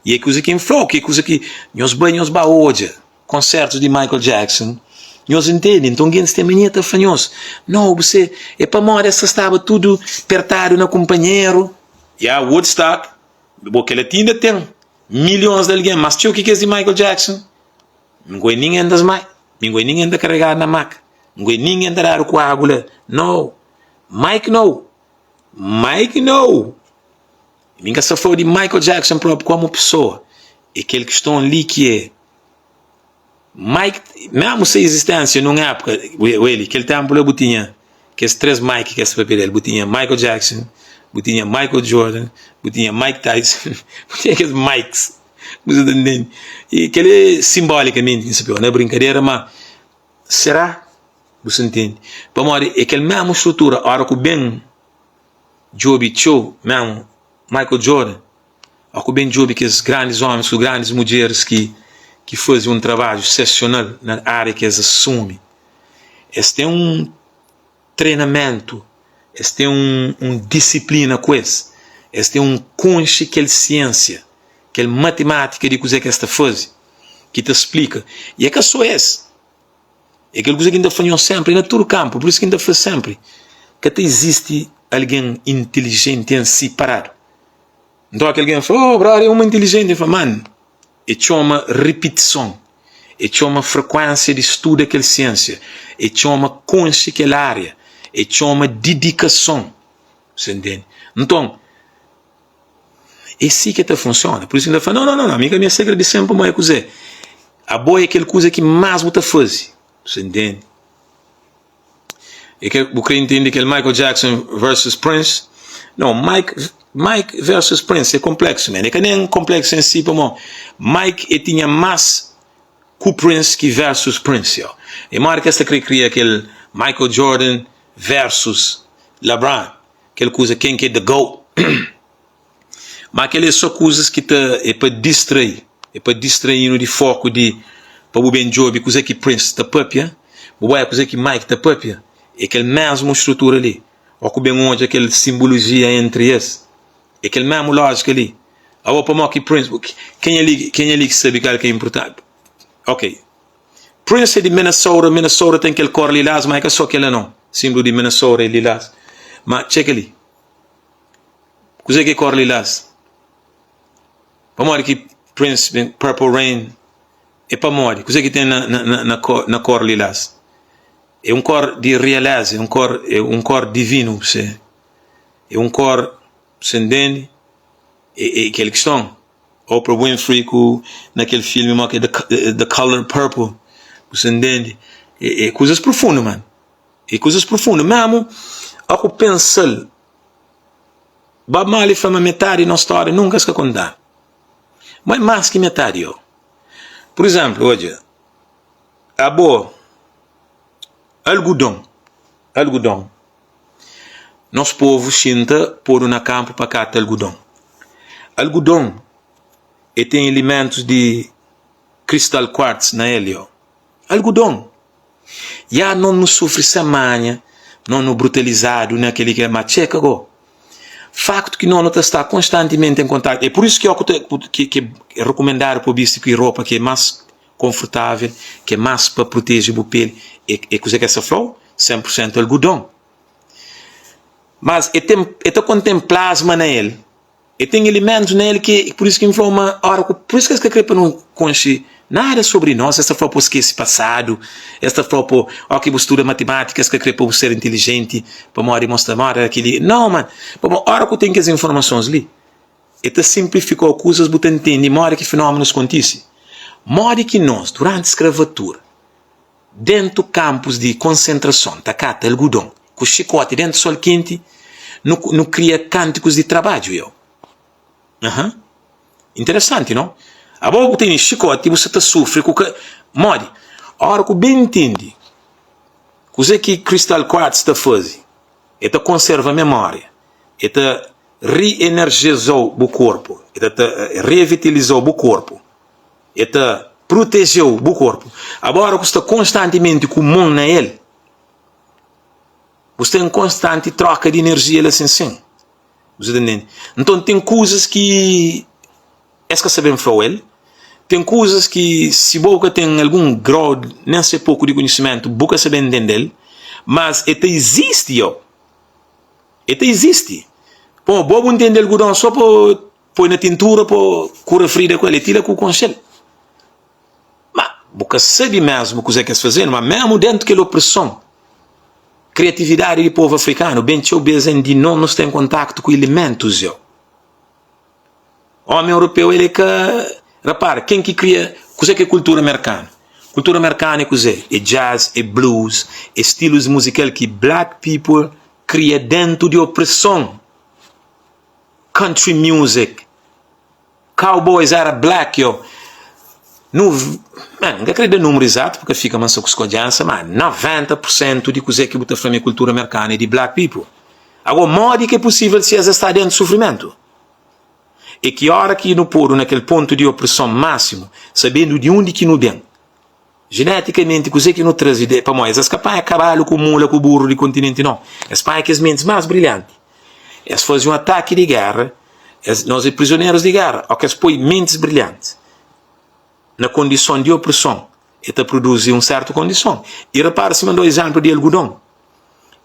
I é kuza ki N fla-u, ki é kuza ki nhos bai, nhos ba odja konsertus di Michael Jackson, nhos intende? Nton gentis ten mania ta fla nhos, No, bu se, é pamodi es ta staba tudu pertadu na kunpanheru. Ya Woodstock, bo kela ti inda ten milhons di algen, mas txeu ki kes di Michael Jackson. N goe ningen ta smai, mi goe ningen ta karegadu na maka, n goe ningen ta dadu ku agu la. No, Mike no, Mike no. Mi n ka sta fla-u di Michael Jackson propi komu pesoa, é kel kiston li ki é. Mike, mésmu se izisténsia nun épuka, Willie, kel ténpu la bu tinha kes 3 Mike ki es ta papia del, bu tinha Michael Jackson, bu tinha Michael Jordan, bu tinha Mike Tyson, bu tinha kes Mikes, bu sa ta ntende? I kel-li é sinbolikamenti ki N sta papia, na brinkadera, má será? Bu sa ntende? Pamodi é kel mésmu strutura, óra ku ben djobe txeu mésmu Michael Jordan, Ó ku ben djobe kes grandis ómis ku grandis mudjeris ki ki faze un trabadju sesional na ária ki es asumi. Es ten un trenamentu, es ten un un disiplina ku es, es ten un konxe kel siênsia, kel matimátika di kuzê ki es ta faze, ki ta splika. I é ka sô es, é kel kuza ki N ta fla nhos sénpri na tudu kanpu, pur isu ki N ta fla sénpri, ka ta izisti algen intilijenti en si paradu. Nton kel algen fla, Oh, brother, é uma intilijenti. El fla, Man, e txoma ripitison, e txoma frekuénsia di studa kel siênsia, e txoma konxe kel ária, e txoma didikason. Você ntende? Nton, é si ki ta funsiona. Pur isu ki N ta fla, No, no, no, no, mi ka meste agradese-m pamodi é kuzê? Abo é kel kuza ki más bu ta faze. Você ntende? E ke, bu kre intende kel Michael Jackson versus Prince? No, Mike, Mike versus Prince é konpleksu man. É ka nen konpleksu en si pamo Mike e tinha mas ku Prince ki versus Prince yo. E modi ki es ta kre kria kel Michael Jordan versus LeBron, kel kuza ken ki é the GOAT. Ma kel é só kuzas ki ta é pa distrai, é pa distraí-nu di foku di pa bu ben djobe kuzê ki Prince ta papia, bu bai kuzê ki Mike ta papia, é kel mesmu strutura li. Ó ku ben odja kel simbolojia entri es, é kel mesmu lójika li. Abo pamodi ki Prince, kenha li, kenha li ki sabe kal ki é inpurtanti? Ok, Prince é di Minnesota, Minnesota ten kel kor lilás, ma é ka só kel-la nau, simbolu di Minnesota é lilás, ma txeka li. Kuzê ki é kor lilás? Pamodi ki Prince ben Purple Rain? É pamodi? Kuzê ki ten na, na, na, na kor lilás? É un kor di realeza, é un kor, é un kor divinu, se. É un kor, se ntende? É, é kel kiston. Oprah Winfrey ku na kel filmi mo ki é The, The Color Purple, bu ntende? É, é kuzas profundu, man. É kuzas profundu mesmu. Ó ku pensa-l Bob Marley fla ma metadi di nos stória nunka es ka kontadu. Ma é más ki metadi yo. Pur izénplu, odja, abo, algudon, algudon, nos povu xinta podu na kanpu pa kata algudon. Algudon e ten ilimentus di kristal quartz na el yo. Algudon. Ya no nu sufri sen manha, no nu brutalizadu na keli ki ma txeka go. Faktu ki no nu ta sta konstantimenti en kontaktu, é pur isu ki ki ki é rekumendadu pa bu bisti ki ropa ki é mas konfortavel, ki é mas pa proteje bu peli, é é kuze ki es ta flau, 100% algudon. Mas e ten e ta konten plasma na el. E ten ilimentus na el ki pur isu ki N fla-u ma ora ku pur isu ki es ka kre pa nu konxe nada sobri nos. Es ta fla-u pa bu skese pasadu, es ta fla-u pa óki ki bu studa matimátika es ka kre pa bu ser intilijenti pamodi mostra ma kel-li. Nau man, pamodi ora ku ten kes informasons li e ta sinplifika-u kuzas, bu ta ntende modi ki fenómenus kontise, modi ki nos duranti skravatura Dentu kanpus di konsentrason ta kata algudon ku xikoti dentu sol kenti nu nu kria kantikus di trabadju yo. Aha. Interesanti no? Abo bu tene xikoti bu sa ta sufri ku ka modi? Ora ku ben ntende kuze ki kristal quartz ta faze, e ta konserva memoria, e ta reenergizau bu korpu, e ta revitalizau bu korpu, e ta protejeu bu korpu. Abo ora ku sta konstantimenti ku mon na el, bu sta en konstanti troka di enerjia la sin sin. Bu sta ta ntende? Nton ten kuzas ki es ka sabe fla-u el, ten kuzas ki si bo ka ten algun grau nen se poku di konhisimentu bu ka sabe ntende-l, mas e ta izisti yo, e ta izisti. Pô, bo bu ntende algudon so pa poi na tintura pa kura frida ku el, e ti la ku konxe-l. Ma bu ka sabe mesmu kuzê ki es fazenu, ma mesmu dentu kel opreson, kriatividadi di povu afrikanu ben txeu bes en di no nu sta en kontaktu ku ilimentus yo. Omi europeu el é ka Rapara, ken ki kria Kuzê ki é kultura merkanu? Kultura merkanu é kuzê? É jazz, é blues, é stilus muzikal ki black people kria dentu di opreson. Country music, cowboys era black yo. Nu, man, N ka kre da númeru izatu pa ka fika ma N sta ku skodjensa, ma 90 pur sentu di kuzê ki bu ta fla ma é kultura merkanu é di black people. Agó, modi ki é pusível si es sta dentu sufrimentu? É ki ora ki nu podu na kel pontu di opreson másimu, sabendu di undi ki nu ben, jenetikamenti kuzê ki nu traze di, pamodi es es ka panha kabalu ku mula ku buru di kontinenti nau, es panha kes mentis más brilhanti, es faze un ataki di géra, es, nos é prizonerus di géra, óki es poi mentis brilhanti na kondison di opreson, e ta produzi un sértu kondison. I repara sima N da izénplu di algudon,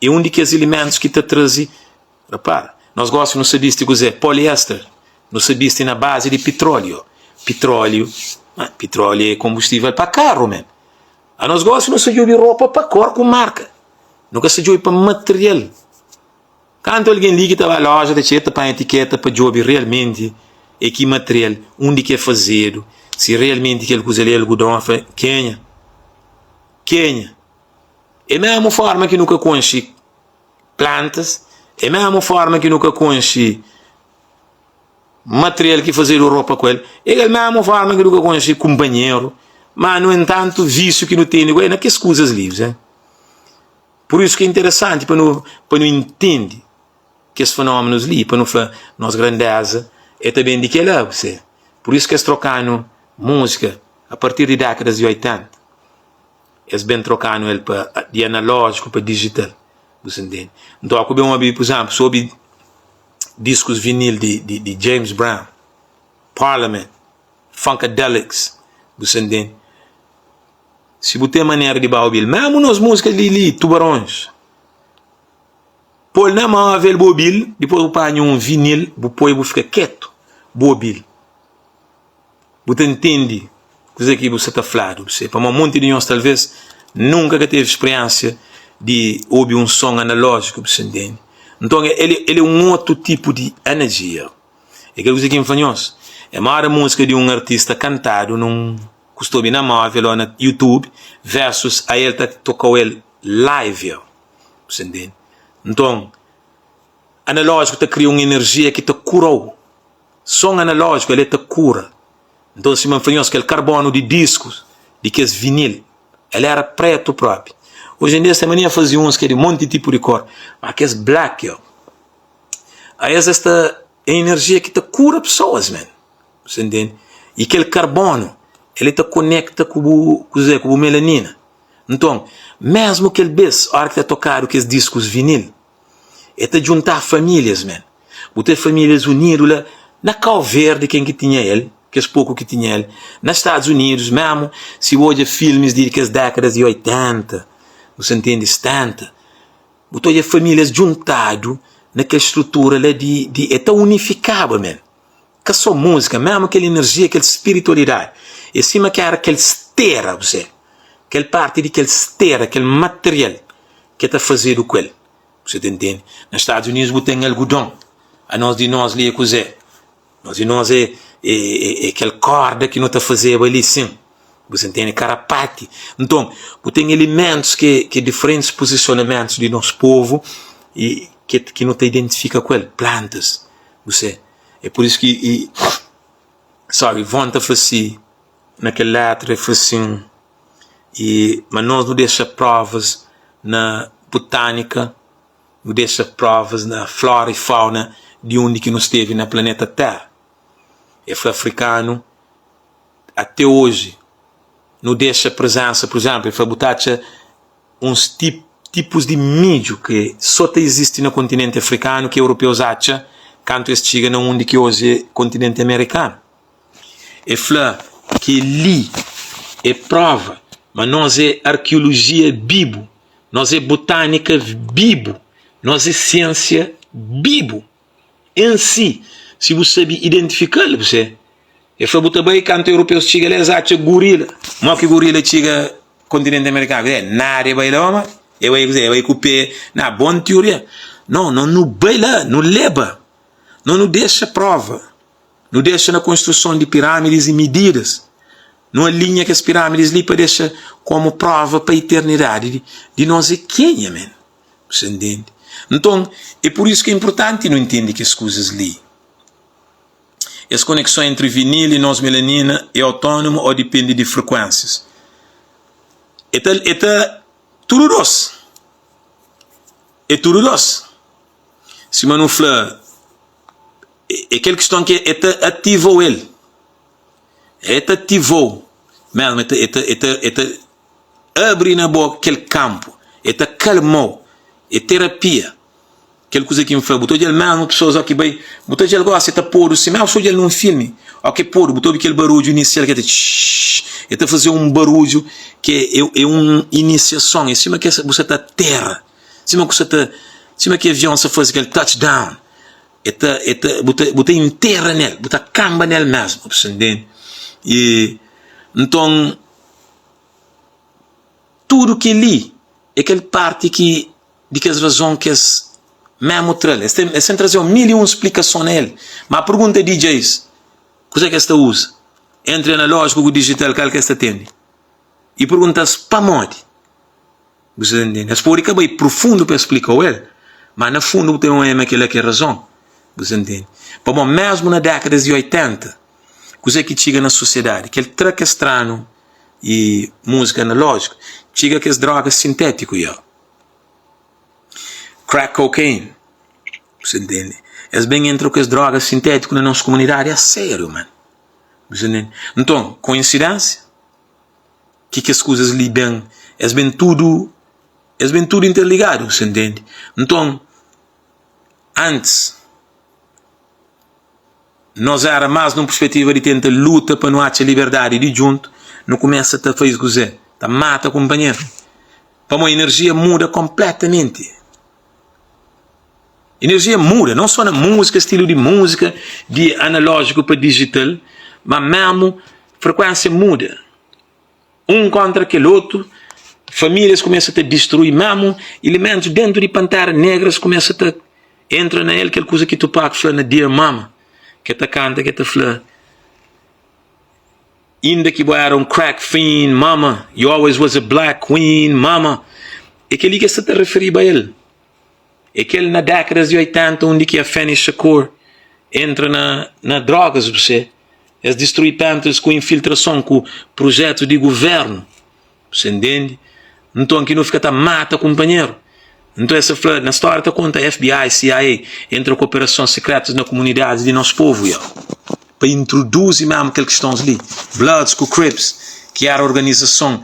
é un di kes ilimentus ki ta traze Repara, nos gósi nu sa bisti kuzê? Poliéster. Nu sa bisti na bazi di pitróliu. Pitróliu, ma pitróliu é konbustível pa karu men. Anos gósi nu sa djobe ropa pa kor ku marka. Nu ka sa djobe pa material. Kantu algen li ki ta ba lója ta txega ta panha etiketa pa djobe realmenti é ki material, undi ki é fazedu, si realmenti kel kuza li é algudon, fla, kenha? Kenha? É mésmu forma ki nu ka konxe plantas, é mesmu forma ki nu ka konxe material ki fazedu ropa ku el, é kel mesmu forma ki nu ka konxe kunpanheru, má nu entantu vísiu ki nu tene ku el é na kes kuzas li. Pur isu ki é interesanti pa nu pa nu intende kes fenómenus li, pa nu fla nos grandéza é ta ben di kel-la. Pur isu ki es troka-nu múzika a partir di dékadas di 80. Es ben trokanu el pa di analójiku pa dijital, bu sa ntende? Nton, óki bu ben obi, pur izénplu, si obi diskus vinil di di James Brown, Parliament, Funkadelics, bu sa ntende? Si bu ten manera di ba obi-l, mésmu nos múzika li li, Tubarões, pô-l na móvel bu obi-l, dipôs bu panha un vinil bu poi bu fika ketu bu obi-l. Bu ta ntende kuzê ki bu sta ta fladu. Pamodi monti di nhos talvês nunka ka tevi spiriénsia di obi un son analójiku, bu sta ntende? Nton, el é un otu tipu di enerjia. É kel kuza ki N fla nhos, é móda múzika di un artista kantadu nun ku sta obi na móvel ô na YouTube versus a el ta toka-u el live. Bu sta ntende? Nton, analójiku ta kria un enerjia ki ta kura-u. Son analójiku el é ta kura. Nton sima N fla nhos, kel karbonu di diskus di kes vinil, el éra prétu própi. Oji en dia es ten mania faze uns ki é di monti tipu di kor, má kes black yo, a es es ta é enerjia ki ta kura pesoas men. Bu sta ntende? I kel karbonu el é ta konekta ku bu kuzê, ku bu melanina. Nton, mésmu kel bês óra ki ta tokadu kes diskus vinil, E ta djuntá famílias men. Bu ten famílias unidu la na Kau Verdi, ken ki tinha el, kes poku ki tinha el, na Stadus Unidus memu, si bu odja filmis di kes dékadas di 80, bu sa ntende, 70, bu ta odja famílias djuntadu na kel strutura la di, di, e ta unifikaba men. Ka so múzika, memu kel enerjia, kel spiritualidadi. É sima ki éra kel stera, bu se, kel parti di kel stera, kel material ki ta fazedu ku el. Bu sa ta ntende? Na Stadus Unidus bu ten algudon. Anos di nos li é kuzê? Nos di nos é é é kel korda ki nu ta fazeba li sin. Bu sa ntende? Karapati. Nton, bu ten elementus ki ki diferentis pozisionamentus di nos povu i ki ki nu ta identifika ku el, plantas. Bu se? É pur isu ki i. Sorry, Von ta fla si na kel letra, el fla sin, i ma nos nu dexa provas na botânika, nu dexa provas na flora i fauna di undi ki nu stevi na planeta Tera. El fla afrikanu ate oji nu dexa prezensa, pur izenplu, el fla bu ta atxa uns tipus di midju ki so ta izisti na kontinenti afrikanu ki europeus atxa kantu es txiga na undi ki oji é kontinenti amerikanu. El fla kel-li é prova ma nos é arkiolojia bibu, nos é botânika bibu, nos é siênsia bibu. En si, si bu sabe identifika-l, bu se. El fla bu ta bai kantu europeus txiga la es atxa gorila. Mo ki gorila txiga kontinenti amerikanu? Kuzê? Nada e bai la oma? E bai kuzê? E bai ku pé na bon tioria? No, no nu bai la, nu leba. No nu dexa prova. Nu dexa na konstruson di piramidis i mididas. Nu alinha kes piramidis li pa dexa komu prova pa iternidadi di, di nos é kenha, men. Bu sta ntende? Nton, é pur isu ki é inportanti nu ntende kes kuzas li. Es konekson entri vinil i nos melanina é autónomu ô dipende di frekuénsias? É ta, é ta tudu dôs. É tudu dôs. Sima nu fla, é kel kiston ki é ta ativa-u el. É ta ativa-u mésmu, é ta, é ta, é ta, é ta abri na bo kel kanpu, é ta kalma-u, é terapia. Kel kuza ki N fla, bu ta odja-l mésmu pesoas óki bai, bu ta odja-l gósi ta podu si mésmu, si odja-l nun filmi, óki podu, bu ta obi kel barudju inisial ki el ta txii, el ta faze un barudju ki é un inisiason, é sima ki bu sa ta atera, sima ku sa ta, sima ki avion sa faze kel touchdown, el ta, el ta, bu ta, bu ta intera nel, bu ta kanba nel mésmu, bu sta ntende? I nton, tudu kel-li é kel parti ki di kes razon ki es memu tra-l. Es ten, es ten traze-u 1001 splikason na el. Ma pergunta DJs, kuzê ki es ta uza? Entri analójiku ku dijital, kal ki es ta tende? I pergunta-s pamodi. Bu sta ntende? Es pode ka bai profundu pa es splika-u el, ma na fundu bu ta ben oja ma kel-la ki é razon. Bu sta ntende? Pamodi mésmu na dékadas di 80, kuzê ki txiga na sosiedadi? Kel tra ki es tra-nu i múzika analójiku, txiga kes droga sintétiku ya. Crack cocaine, bu sa ntende? Es ben entra ku es droga sintétiku na nos komunidadi a sériu, man. Bu sa ntende? Nton, koinsidênsia ki kes kuzas li ben, es ben tudu, es ben tudu interligadu, bu sa ntende? Nton, antis nos éra más nun perspetiva di tenta luta pa nu atxa liberdadi di djuntu, nu kumesa ta faze kuzê? Ta mata kunpanheru. Pamodi enerjia muda konpletamenti. Enerjia muda, non só na múzika, stilu di múzika, di analójiku pa dijital, ma mésmu frekuénsia muda. Un kontra kel otu, famílias kumesa ta distrui, mésmu ilimentus déntu di Pantera Negras kumesa ta entra na el, kel kuza ki Tupac fla na Dear Mama, ki el ta kanta, ki el ta fla. Inda ki bo era un crack fiend, mama, you always was a black queen, mama. É kel-li ki es sta ta referiba a el. É kel na dékadas di 80 undi ki Afeni Shakur entra na, na drogas, bu se. Es distrui Panthers ku infiltrason, ku projetu di guvernu. Bu ntende? Nton ki nu fika ta mata kunpanheru. Nton es ta fla, na stória ta konta FBI, CIA entra ku operason sekretus na komunidadis di nos povu ya pa introduzi mésmu kel kistons li. Bloods ku Crips, ki éra organizason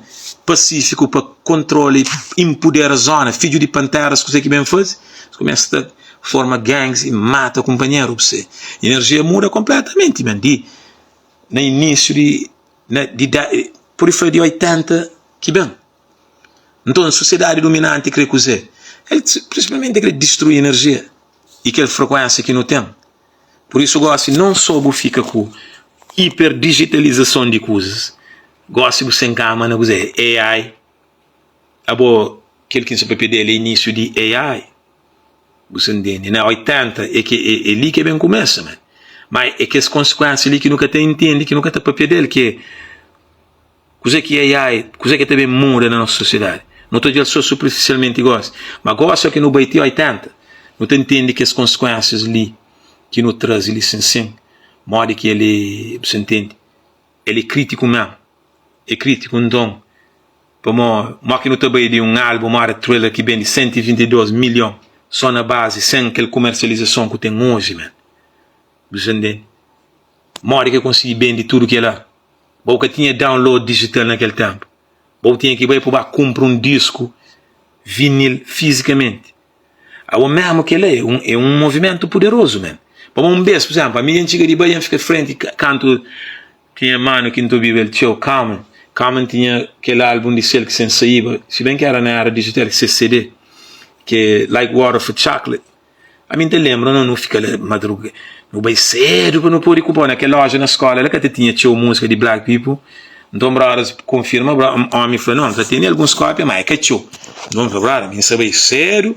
pasífiku pa kontrola i inpudera zona, fidju di panteras kuzê ki ben faze? Es kumesa ta forma gangs i mata kunpanheru. Bu se inerjia muda konpletamenti ben di na inísiu di na di pode fla di 80 ki ben. Nton, sosiedadi duminanti krê kuzê? El prinsipalmenti krê distrui enerjia i kel frekuénsia ki nu ten. Pur isu, gósi non sô bu fika ku hiperdigitalizason di kuzas, gósi bu sen kama na kuzê? AI. Abo, kel ki N sta papia di el é inísiu di AI. Bu sta ntende? Na 80 é ki é li ki ben kumesa, man. Ma é kes konsekuénsia li ki nu ka ta intende, ki nu ka ta papia del, ki é kuzê ki AI, kuzê ki ta ben muda na nos sosiedadi. Nu ta odja-l sô superfisialmenti gósi. Ma gósi óki nu bai ti 80, nu ta intende kes konsekuénsias li ki nu traze li sin sin. Modi ki el é, bu sa ntende? El é krítiku mésmu, é krítiku. Nton, pamodi modi ki nu ta bai di un álbun moda Thriller ki bende 122 milhon sô na bazi sen kel kumersializason ku ten oji, man? Bu sa ntende? Modi ki el konsigi bende tudu kel-la? Bo ka tinha download dijital na kel ténpu. Bo tinha ki bai pa ba kunpra un disku vinil fizikamenti. Abo mesmu kel-la é un, é un movimentu puderozu men. Pamodi un bês, pur izénplu, ami dja N txiga di bai, dja N fika frenti kantu tinha manu ki N ta obiba el txeu, Common. Common tinha kel álbun di sel ki sen saíba, si ben ki éra na éra dijital, ki se CD, ki é Like Water for Chocolate. Ami N ta lenbra no nu fika la madruga, nu bai sedu pa nu pode kunpra. Na kel loja na skola la ka ta tinha txeu múzika di black people. Nton brothers konfirma, omi fla, no, ta tene alguns kópia, ma é ka txeu. Nton N fla, brother, mi N sa bai sedu,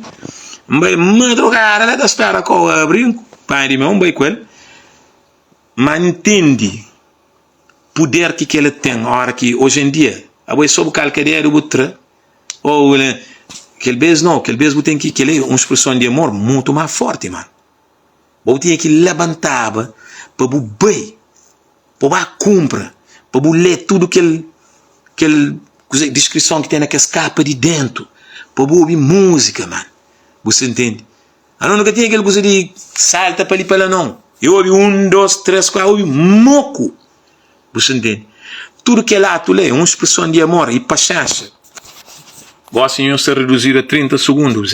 N bai madrugada la ta spera kau abri, N panha di meu N bai ku el. Ma N ntende puder ki kela ten ora ki oji en dia abo é so bu kalka dedu bu tra. Ou kel bes no, kel bes bu ten ki, kel é un spreson di amor mutu más forti, man. Bo bu tinha ki labantaba pa bu bai, pa bu ba kunpra, pa bu lé tudu kel kel kuze diskrison ki ten na kes kapa di dentu, pa bu obi múzika, man. Bu sta ntende? Anos nu ka tinha kel kuza di salta pa li pa la, non. E obi un, dos, tres, kuatru, obi moku. Bu sta ntende? Tudu kel atu la é un spreson di amor i paxénxa. Gósi nhos sta reduzidu a 30 sugundu, bu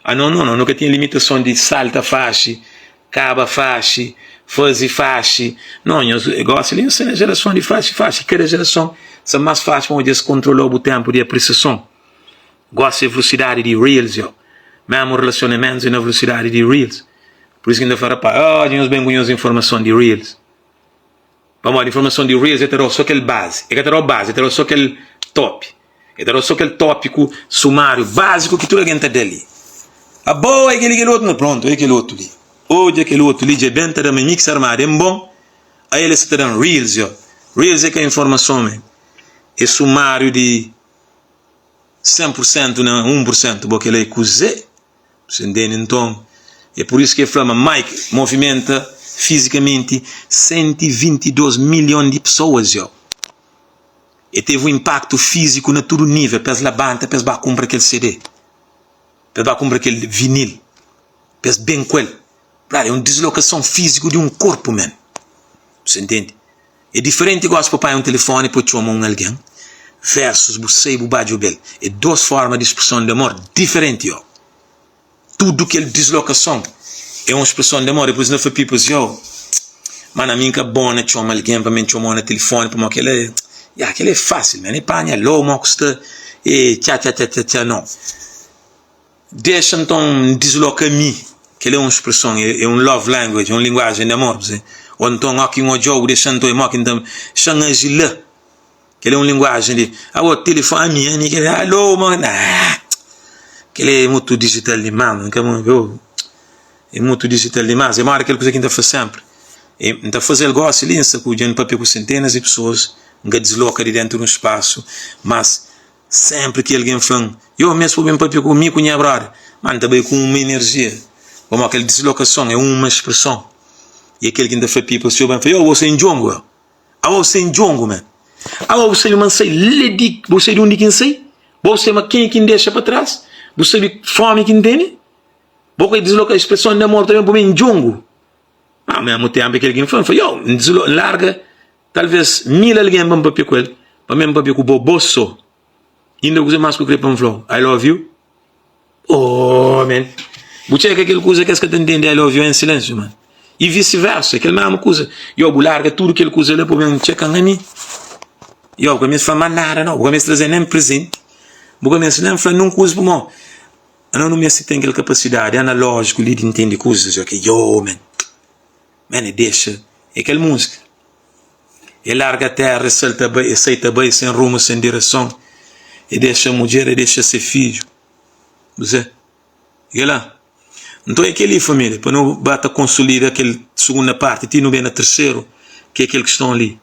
Ah, non, non, nu ka tinha limitason di salta faxi, kaba faxi, faze faxi. Non, nhos, gósi li nhos sta na jerason di faxi, faxi. Kada jerason sta más faxi pamodi es kontrola bu ténpu di apresiason. Gósi é velosidadi di reels, yo. Mésmu relasionamentus é na velosidadi di reels. Pur isu ki N ta fla, rapaz, oh, dja nhos ben ku nhos informason di reels. Pamodi informason di Reels el ta da-u so kel bazi. El ka ta da-u bazi, el ta da-u so kel top. El ta da-u so kel tópiku sumáriu báziku ki tudu algen ta da li. Abo é kel-li, kel otu. Prontu, é kel otu li. Odja kel otu li dja ben ta da ma mi ki sta armadu en bon. Ael el sta ta da-m Reels, yo. Reels é ka informason, man. É sumáriu di 100 pur sentu na 1 pur sentu. Bo kel-la é kuzê? Você ntende? Nton, é pur isu ki el fla ma Mike movimenta fizikamenti 122 milhon di pesoas. Yo. El tevi un inpaktu fiziku na tudu nível, pa es labanta, pa es ba kunpra kel CD, pa es ba kunpra kel vinil, pa es ben ku el. Brother, é un dislokason fiziku di un korpu mésmu. Você ntende? É diferenti gosi pa panha un telefoni pa txoma un algen versus bu sai bu ba djobe-l. É dos forma di spreson di amor diferenti yo. Tudu kel dislokason é un spreson di amor. Dipôs N ta fla pipos yo, mana ami N ka bon na txoma algen pa mi N txoma-u na telefoni pamodi kel-la é, ya kel-la é fásil man. E panha alô mo ku sta e txa txa txa txa txa no. Dexa nton N disloka mi, kel-li é un spreson, é un love language, é un linguajen di amor, ô nton óki N odja-u bu dexa-m nton é mó ki N ta xa-m aji la, kel-li é un linguajen di abo tilifoni ami ami kel-li alô mo ah kel-li é mutu dijital dimás N ka é mutu dijital dimás é modi kel kuza ki N ta fla sénpri N ta faze-l gósi li N sta ku dja N papia ku sentenas di pesoas N ka disloka di déntu di un spasu mas Sénpri ki algen fla-m, Yo, mes pa ben pâpia ku mi ku nha brother, má N ta bai ku uma enerjia. Pamodi kel dislokason é uma spreson. I é kel ki N ta fla people, si yo ben fla, Yo, bo sta indjongu, yo. Abo bu sta indjongu, man. Abo bu sabe ma N sai la di, bu sabe di undi ki N sai? Bo sabe ma kenha ki N dexa pa tras? Bu sabe fómi ki N tene? Bo ka disloka spreson di amor ta ben pa mi indjongu. Má, mésmu ténpu é kel ki N fla, N fla, Yo, N dislo, N larga Talvês mil algen pa N papia ku el, pa mi N papia ku bo, bo sô. Inda kuzê más ku krê pa N fla-u? I love you? Oh, man! Bu txeka kel kuza ki es ka ta ntende I love you en silénsiu, man. I visi-versa, é kel mésmu kuza. Yo, bu larga tudu kel kuza la pa bu ben txeka-m ami. Yo, bu ka meste fla más nada, nau. Bu ka meste traze nen prezenti. Bu ka meste nen fla nun kuza pamodi anos nu meste ten kel kapasidadi analójiku li di ntende kuzas. Ok, yo, man! Man, e dexa é kel múzika. E larga terra, e salta bai, e sai ta bai sen rumu, sen direson. E dexa mudjer, e dexa se fidju. Zé, e la. Nton é kel-li, família, pa nu ba ta konsolida kel sugunda parti ti nu ben na terseru, ki é kel kiston li.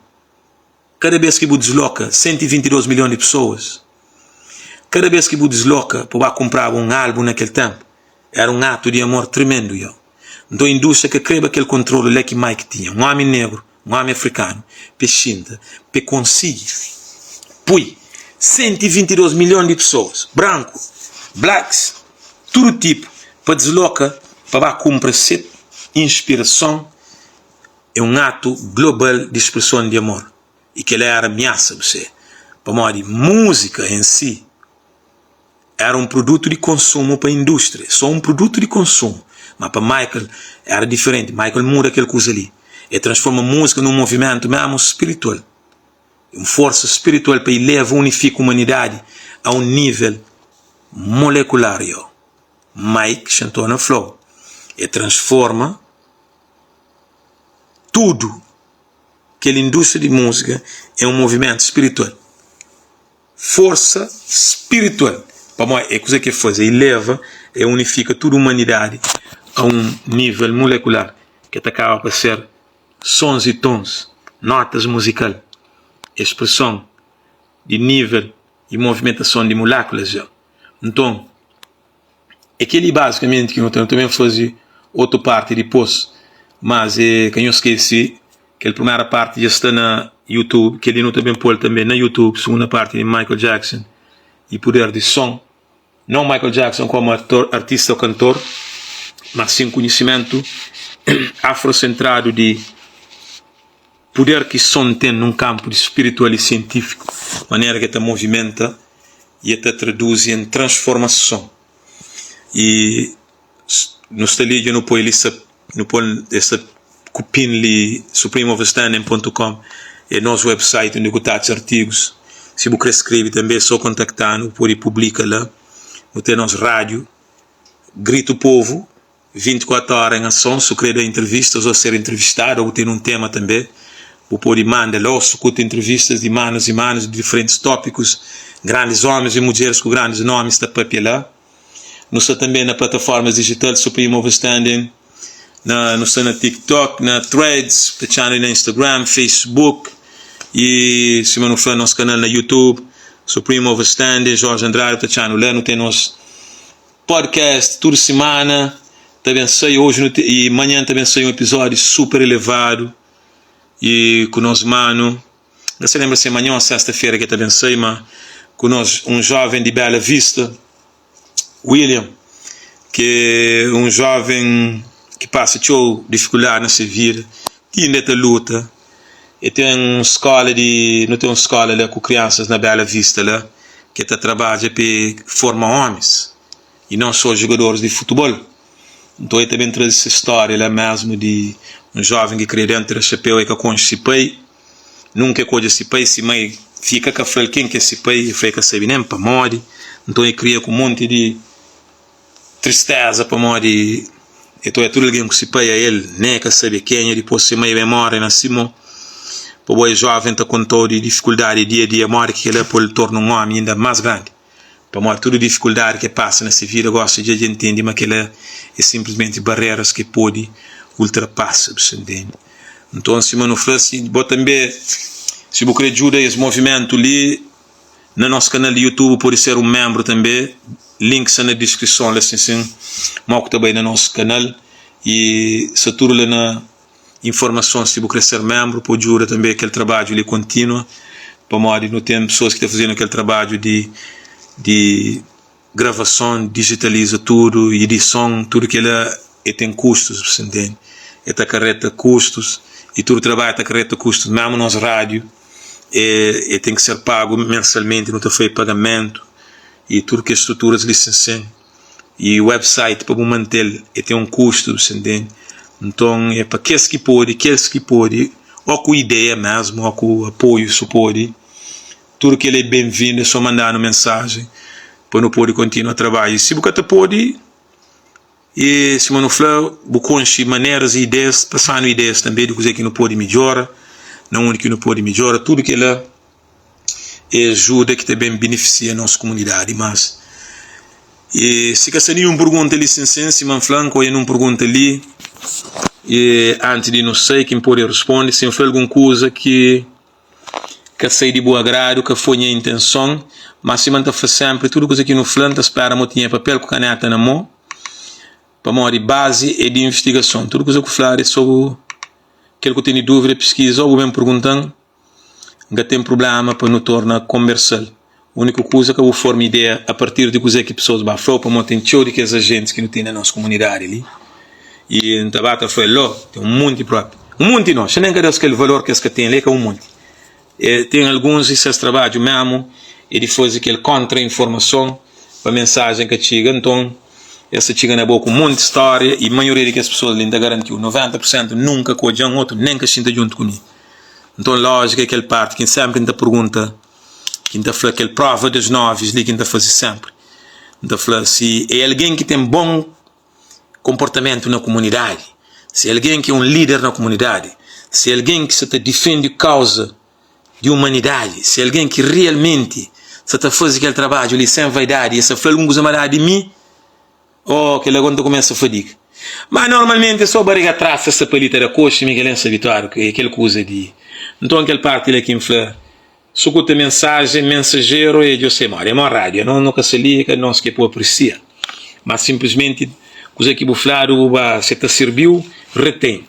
Kada bês ki bu disloka 122 milhon di pesoas, kada bês ki bu disloka pa bu ba kunpraba un álbun na kel ténpu, éra un atu di amor tremendu. Yo. Nton indústria ka kreba kel kontrolu la ki Mike tinha, un ómi negru, un ómi afrikanu, pa e xinta, pa e konsigi pui 122 milhon di pesoas, branku, blacks, tudu tipu, pa disloka pa ba kunpra se inspirason. É un atu global di spreson di amor. I kel-la éra amiasa bu se, pamodi múzika en si éra un produtu di konsumu pa indústria, sô un produtu di konsumu. Má pa Michael éra diferenti. Michael muda kel kuza li. El transforma múzika nun movimentu mésmu spiritual, un forsa spiritual pa ileva, unifika umanidadi a un nível molekular. Yo, Mike Shantona fla-u, el transforma tudu kel indústria di múzika é un movimentu spiritual. Forsa spiritual. Pamodi é kuza ki el faze, el leva, el unifika tudu umanidadi a un nível molekular ki ta kaba pa ser sons i tons, notas muzikal, espreson di nível i movimentason di molékulas. Nton, É kel-li bazikamenti ki nu ta. Nu ta ben faze otu parti dipôs. Mas é ka nhos skese kel primera parti dja sta na YouTube. Kel-li nu ta ben pô-l tanbê na YouTube, sugunda parti di Michael Jackson i puder di son. Nau Michael Jackson komu ator, artista ô kantor, mas sin konhisimentu afrosentradu di. Puder ki son ten nun kanpu di spiritual i sientífiku, manera ki el ta movimenta i el ta traduzi en transformason. I nu sta li dja nu poi li sa nu poi es sa ku pin li supremeoverstanding pontu com é nos website undi ku ta atxa artigus. Si bu kre skrebe tanbe é so kontaktanu bu pode publika la. Nu ten nos rádiu Gritu Povu. 24 óra en ason, su kre da entrevistas ô ser entrevistadu ô bu tene un tema tanbe, bu pode manda la ô sukuta entrevistas di manus i manus di diferentis tópikus, grandis ómis i mudjeris ku grandis nómis ta papia la. Nu sta tanbe na plataformas dijital Supreme Overstanding, na nu sta na TikTok, na Threads, ta txanu na Instagram, Facebook i sima nu fla nos kanal na YouTube, Supreme Overstanding, Jorge Andrade ta txanu la, nu ten nos. Podcast tudu simana ta ben sai hoje nu i manhan ta ben sai um episódio super elevado e ku nos mano N ka lembra se manhan ou sexta feira ke ta ben sai ma ku nos um jovem di Bela Vista William ke um jovem ki pasa txeu difikuldadi na se vida ti inda ta luta e ten um skola di nu ten um skola la ku kriansas na Bela Vista la ke ta trabadja pe forma omis i non so jugadoris di futebol nton e ta ben traze se storia la mesmu di un joven ki kria dentu di xapeu e ka konxe si pai nunka e ka odja si pai si mai fika ka fla-l ken ki é si pai e fla e ka sabe nen pamodi nton e kria ku monti di Tristeza pamodi e ta oja tudu algen ku si pai a el nen e ka sabe kenha dipos si mai ben more na si mo pa bo e joven ta kontau di difikuldadi dia dia modi ki kila pol torna un omi inda mas grandi pamodi tudu difikuldadi ki e pasa na si vida gosi dja dja ntende ma kila e sinplismenti bareras ki e podi ultrapasa bu sta ntende nton sima nu fla si bo tanbe si bu kre djuda es movimentu li. Na nos kanal di YouTube bu pode ser un menbru tanbe, link sta na diskrison la sin sin mo ku ta bai na nos kanal i sta tudu la na informason si bu kre ser menbru pa djuda tanbe kel trabadju li kontinua pamodi nu ten pesoas ki ta fazenu kel trabadju di di gravason, dijitaliza tudu, idison, tudu kila e ten kustus, bu sta ntende? E ta kareta kustus i tudu trabadju ta kareta kustus, mesmu nos radiu e e ten ki ser pagu mensalmenti, nu ta fai pagamentu i tudu kes struturas li sin sin i website pa bu mantel e ten un kustu, bu sta ntende? Nton e pa kes ki pode, kes ki pode o ku ideia mesmu o ku apoiu su pode. Tudu kel é ben-vindu, é sô manda-nu mensajen pa nu pode kontinua trabadja. I si bu ka ta pode, i sima nu fla, bu konxe maneras i ideias, pasa-nu ideias tanbê di kuzê ki nu pode midjora, na undi ki nu pode midjora. Tudu kel-la é ajuda ki ta ben benefisia nos kumunidadi. Mas, i si ka sta ninhun pergunta li sin-sin, sima N fla, N ka odja ninhun pergunta li i antis di nu sai ki N pode responde. Si N fla algun kuza ki. Ka sai di bu agradu, ka foi nha intenson Má sima N ta fla sénpri, tudu kuza ki nu fla N ta spera ma bu tinha papel ku kaneta na mô. Pamodi bazi é di invistigason. Tudu kuza ku fladu é so bu kel ku tene dúvida piskiza ô bu ben pergunta-m. N ka ten prubléma pa nu torna konbersa-l. Úniku kuza ka bu forma ideia a partir di kuzê ki pesoas ba fla-u pamodi ten txeu di kes ajentis ki nu ten na nos komunidadi li i N ta ba ta fla-l, Lo, ten un monti propi. Un monti no, xa nen ka da-s kel valor ki es ka ten li, é ka un monti. E ten alguns i ses trabadju mésmu é di faze kel kontra-informason pa mensajen ka txiga. Nton, es ta txiga na bo ku un monti stória i maioria di kes pesoas li, N ta garanti-u, 90 pur sentu nunka ka odja-m otu nen ka xinta djuntu ku mi. Nton, lójiku é kel párti ki N sénpri N ta pergunta, ki N ta fla kel prova des novis li ki N ta faze sénpri. N ta fla si é algen ki ten bon konportamentu na kumunidadi, si é algen ki é un líder na kumunidadi, si é algen ki sta ta difende kauza di umanidadi, si é algen ki realmenti sta ta faze kel trabadju li sen vaidadi i el sta fla algun kuza mariadu di mi, Oh, kel la ta kumesa fadiga. Ma normalmenti é so bariga tras ta sta pa li ta da koxi, mi kel-la N sta abituadu ku kel kuza di. Nton kel parti la ki N fla, sukuta mensajen, mensajeru é djosé modi, é mo rádiu, anos no ka sta li, é ka nos ki é pa aprisia, ma sinplismenti kuza ki bu fladu bu ba se ta sirbiu, retén.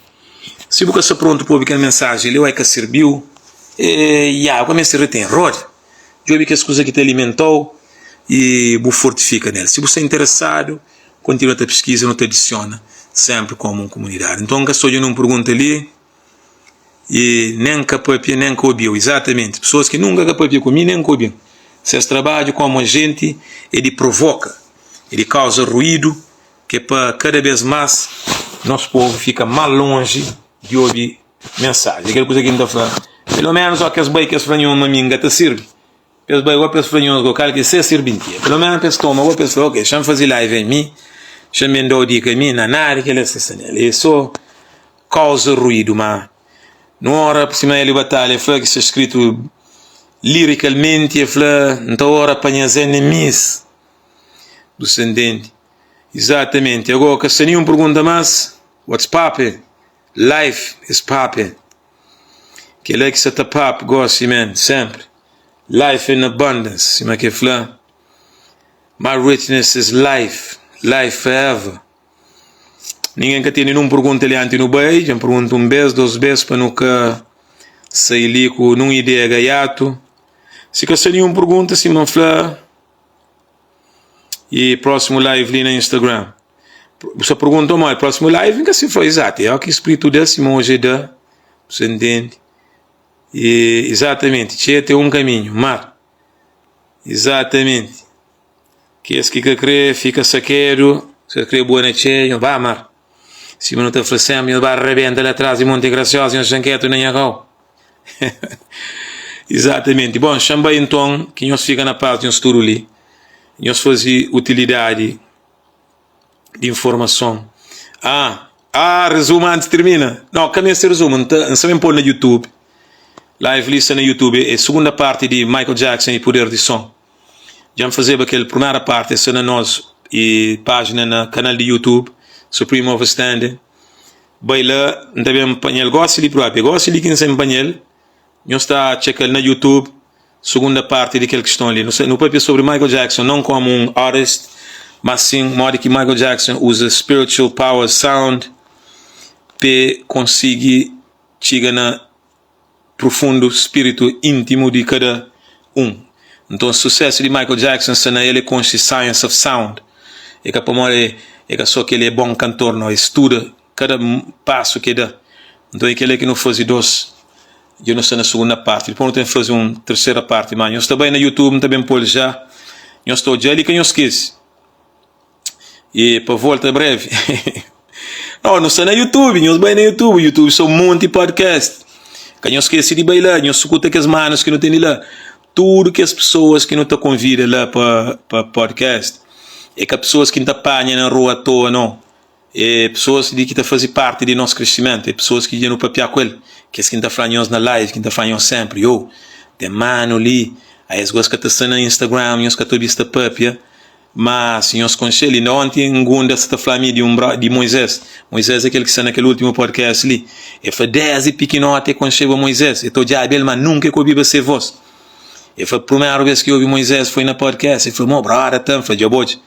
Si bu ka sta prontu pa obi kel mensajen li, o é ka sirbiu, e ya, bu ka meste retén, roda. Djobe kes kuza ki ta alimenta-u i bu fortifika nel. Si bu sta interesadu, kontinua ta piskiza, nu ta adisiona sénpri kómu un kumunidadi. Nton, N ka sta odja nun pergunta li i nen N ka pâpia nen N ka obi-u. Izatamenti, pesoas ki nunka ka pâpia ku mi nen ka obi-m. Ses trabadju kómu ajenti é di provoka, é di kauza ruídu, ki é pa kada bês más nos povu fika más lonji di obi Mensaji, kel kuza ki N ta fla, pelo menus ó kes bai kes fla nho ma mi N ka ta sirbi, pa es bai go pa es fla nhos go kal ki ses sirbintia, pelo menus pa es toma go pa es fla ok xa-m faze live ami, xa-m ben da-u dika ami, na nada kel es sta nel, é so kauza ruidu, ma nu ora sima Hélio Batalha fla ki sta skritu lirikalmenti, el fla N ta ora pa nhas enemis, bu sta ntende? Izatamenti, ago ka sta ninhun pergunta mas, what's poppin'? Life is poppin Kela ki sa ta pop gosi man Sempri Life in abundance Sima ke fla My richness is life Life forever Ningen ka tene nun pergunta li anti nu bai Dja N pergunta un bes, dos bes pa nu ka sai li ku nun ideia gaiatu Si ka sta ninhun pergunta sima N fla E prósimu live li na Instagram. Bu sta pergunta modi prósimu live? N ka si fla izatu. É o ki spritu da, sima oji é da. Bu sta ntende? E izatamenti, txeia ten un kaminhu, mar. Izatamenti. Kes ki ka kre fika sakedu, si ka kre bua na txeia, nho ba mar. Sima nu ta fla senpri, nhos ba rabenta la tras di Monte Graciosa, nhos xan ketu na nha kau. Izatamenti. Bon, xan bai nton, ki nhos fika na pas nhos tudu li. Nhos faze utilidadi di informason. Ah, ah, rezumu antis tirmina. No, ka meste rezumu, N ta, N sta ben pô-l na YouTube. Live li sta na YouTube, é sugunda parti di Michael Jackson e Puder di Son. Dja N fazeba kel primera parti, sta na nos e pájina na kanal di YouTube, Supreme Overstanding. Bai la, N ta ben panha-l gósi li própi. Gósi li ki N sen panha-l, nhos ta txeka-l na YouTube, sugunda parti di kel kiston li. Nu sta, nu papia sobri Michael Jackson, non komu un artist, mas sin modi ki Michael Jackson uza spiritual power sound p'e konsigi txiga na profundu spiritu intimu di kada un. Nton susesu di Michael Jackson sta na el e konxe science of sound. E ka pamodi e ka so kel e bon kantor no, e studa kada pasu ki e da. Nton e kela ki nu faze dos dja nu sta na sugunda parti. Dipos nu ten faze un tersera parti ma nhos ta bai na youtube n ta ben pol ja nhos ta odja li ka nhos skese. E pa volta brevi. No, nu sta na YouTube, nhos bai na YouTube, YouTube sta un monti podcast. Ka nhos skese di bai la, nhos sukuta kes manus ki nu ten di la. Tudu kes pesoas ki nu ta konvida la pa pa podcast é ka pesoas ki N ta panha na rua atoa, no. É pesoas di ki ta faze parti di nos kresimentu, é pesoas ki dja nu papiá ku el, kes ki N ta fla nhos na live, ki N ta fla nhos sénpri, yo, ten manu li, a es gos ka ta sta na Instagram, nhos ka ta obi-s ta papia, Má, si nhos konxe-l, inda onti Ngunda sta ta fla mi di un bra, di Moisés. Moisés é kel ki sta na kel últimu podcast li. El fla, Désdi pikinoti el konxeba Moisés. El ta odjaba el, má nunka el ka obiba se vós. El fla, Primeru bês ki el obi Moisés foi na podcast. El fla, Mo, brother, ta. N fla, Dja bo odja.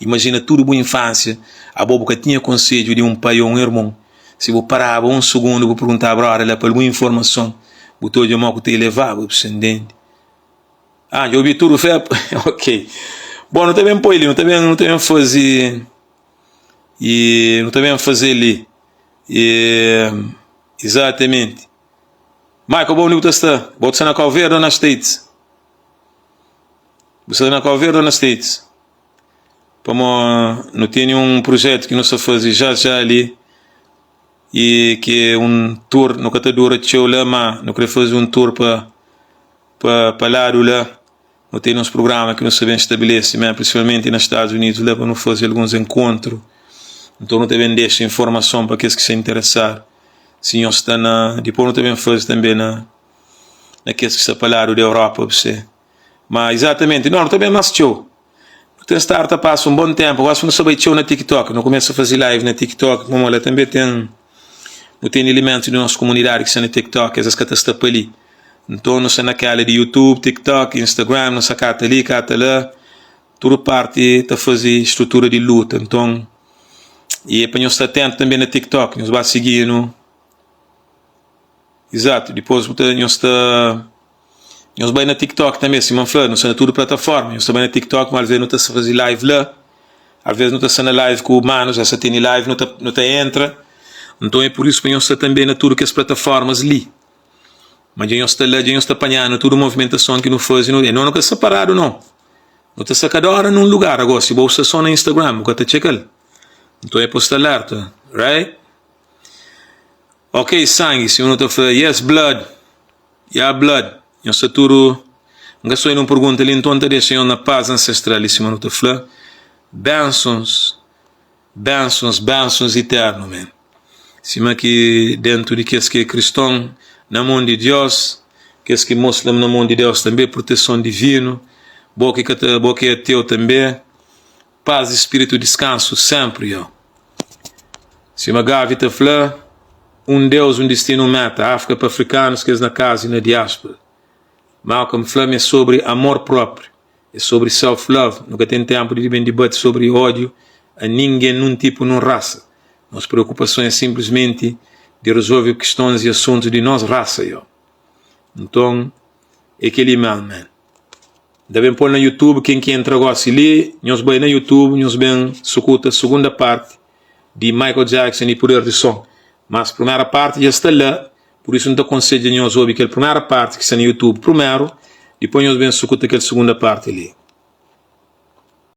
Imajina tudu bu infánsia, abo bu ka tinha konsedju di un pai ô un irmon. Si bu paraba un sugundu bu perguntaba brother la pa algun informason, bu ta odja mo ku ta elevaba bu sa ntende. Ah, dja obi tudu fé? Ok. Bon, nu ta ben poi li, nu ta ben, nu ta ben faze, e nu ta ben faze li. E, exatamente. Michael, bo undi bu ta sta? Bo ta sta na Cabo Verde ou na States? Bu sta na Cabo Verde ou na States? Pamo nu tene un projetu ki nu sta faze já já li e ki é un tour, nu ka ta dura txeu la, ma nu kre faze un tour pa pa pa ladu la. Nu tene uns prugrama ki nu sta ben stabelese mé, prinsipalmenti na Stadus Unidus la pa nu faze alguns enkontru. Nton nu ta ben dexa informason pa kes ki sta interesadu. Si nhos sta na, dipôs nu ta ben faze tanbe na na kes ki sta pa ladu di Europa, bu se. Ma izatamenti, no, nu ta ben más txeu. Nu ten stadu ta pasa un bon ténpu, gósi nu sta bai txeu na TikTok. Nu kumesa faze live na TikTok, pamodi la tanbe ten, nu ten ilimentus di nos komunidadi ki sta na TikTok, es ka ta sta pa li. Nton nu sta na kela di YouTube, TikTok, Instagram, nu sta kata li, kata la, tudu parti ta faze strutura di luta. Nton, i é pa nhos sta atentu tanbe na TikTok, nhos ba sigi-nu. Izatu, dipôs bu ta, nhos ta. Nhos bai na TikTok tanbe, sima N fla, nu sta na tudu plataforma. Nhos ta bai na TikTok, ma alvês nu ta faze live la, alvês nu ta sta na live ku manus, es ta tene live, nu ta nu ta entra. Nton é pur isu pa nhos sta tanbe na tudu kes plataformas li. Ma dja nhos sta la, dja nhos ta panha-nu tudu movimentason ki nu faze. Nu, no nu ka sta paradu nau. Nu ta sta kada óra nun lugar. Ago, si bo sta so na Instagram, bu ka ta txeka-l. Nton é pa bu sta alerta, right? Ok, sangi, sima nu ta fla, yes blood. Ya blood, nhos sta tudu N ka soi nun pergunta li, nton N ta dexa nhos na paz ancestral i sima nu ta fla, bensons, bensons, bensons iternu men. Sima ki dentu di kes ki é kriston na mon di Dios, kes ki muslim na mon di Deus tanbe, proteson divinu, bo ki ka ta, bo ki é ateu tanbe, paz di spiritu, diskansu senpri yo. Sima Gavi ta fla, Un Deus, un distinu, un meta, Afrika pa afrikanus, kes na kaza i na diaspora. Malcolm fla ma é sobri amor propriu, é sobri self love, nu ka ten tenpu di ben dibati sobri odiu a ningen, nun tipu, nun rasa. Nos preokupason é sinplismenti di rezolve kistons i asuntus di nos rasa yo. Nton, é kel-li mesmu, man. N ta ben pô-l na YouTube, ken ki entra gósi li, nhos bai na YouTube, nhos ben sukuta sugunda parti di Michael Jackson i Puder di Son. Mas primera parti dja sta la, pur isu N ta konsedja nhos obi kel primera parti ki sta na YouTube primeru, dipôs nhos ben sukuta kel sugunda parti li.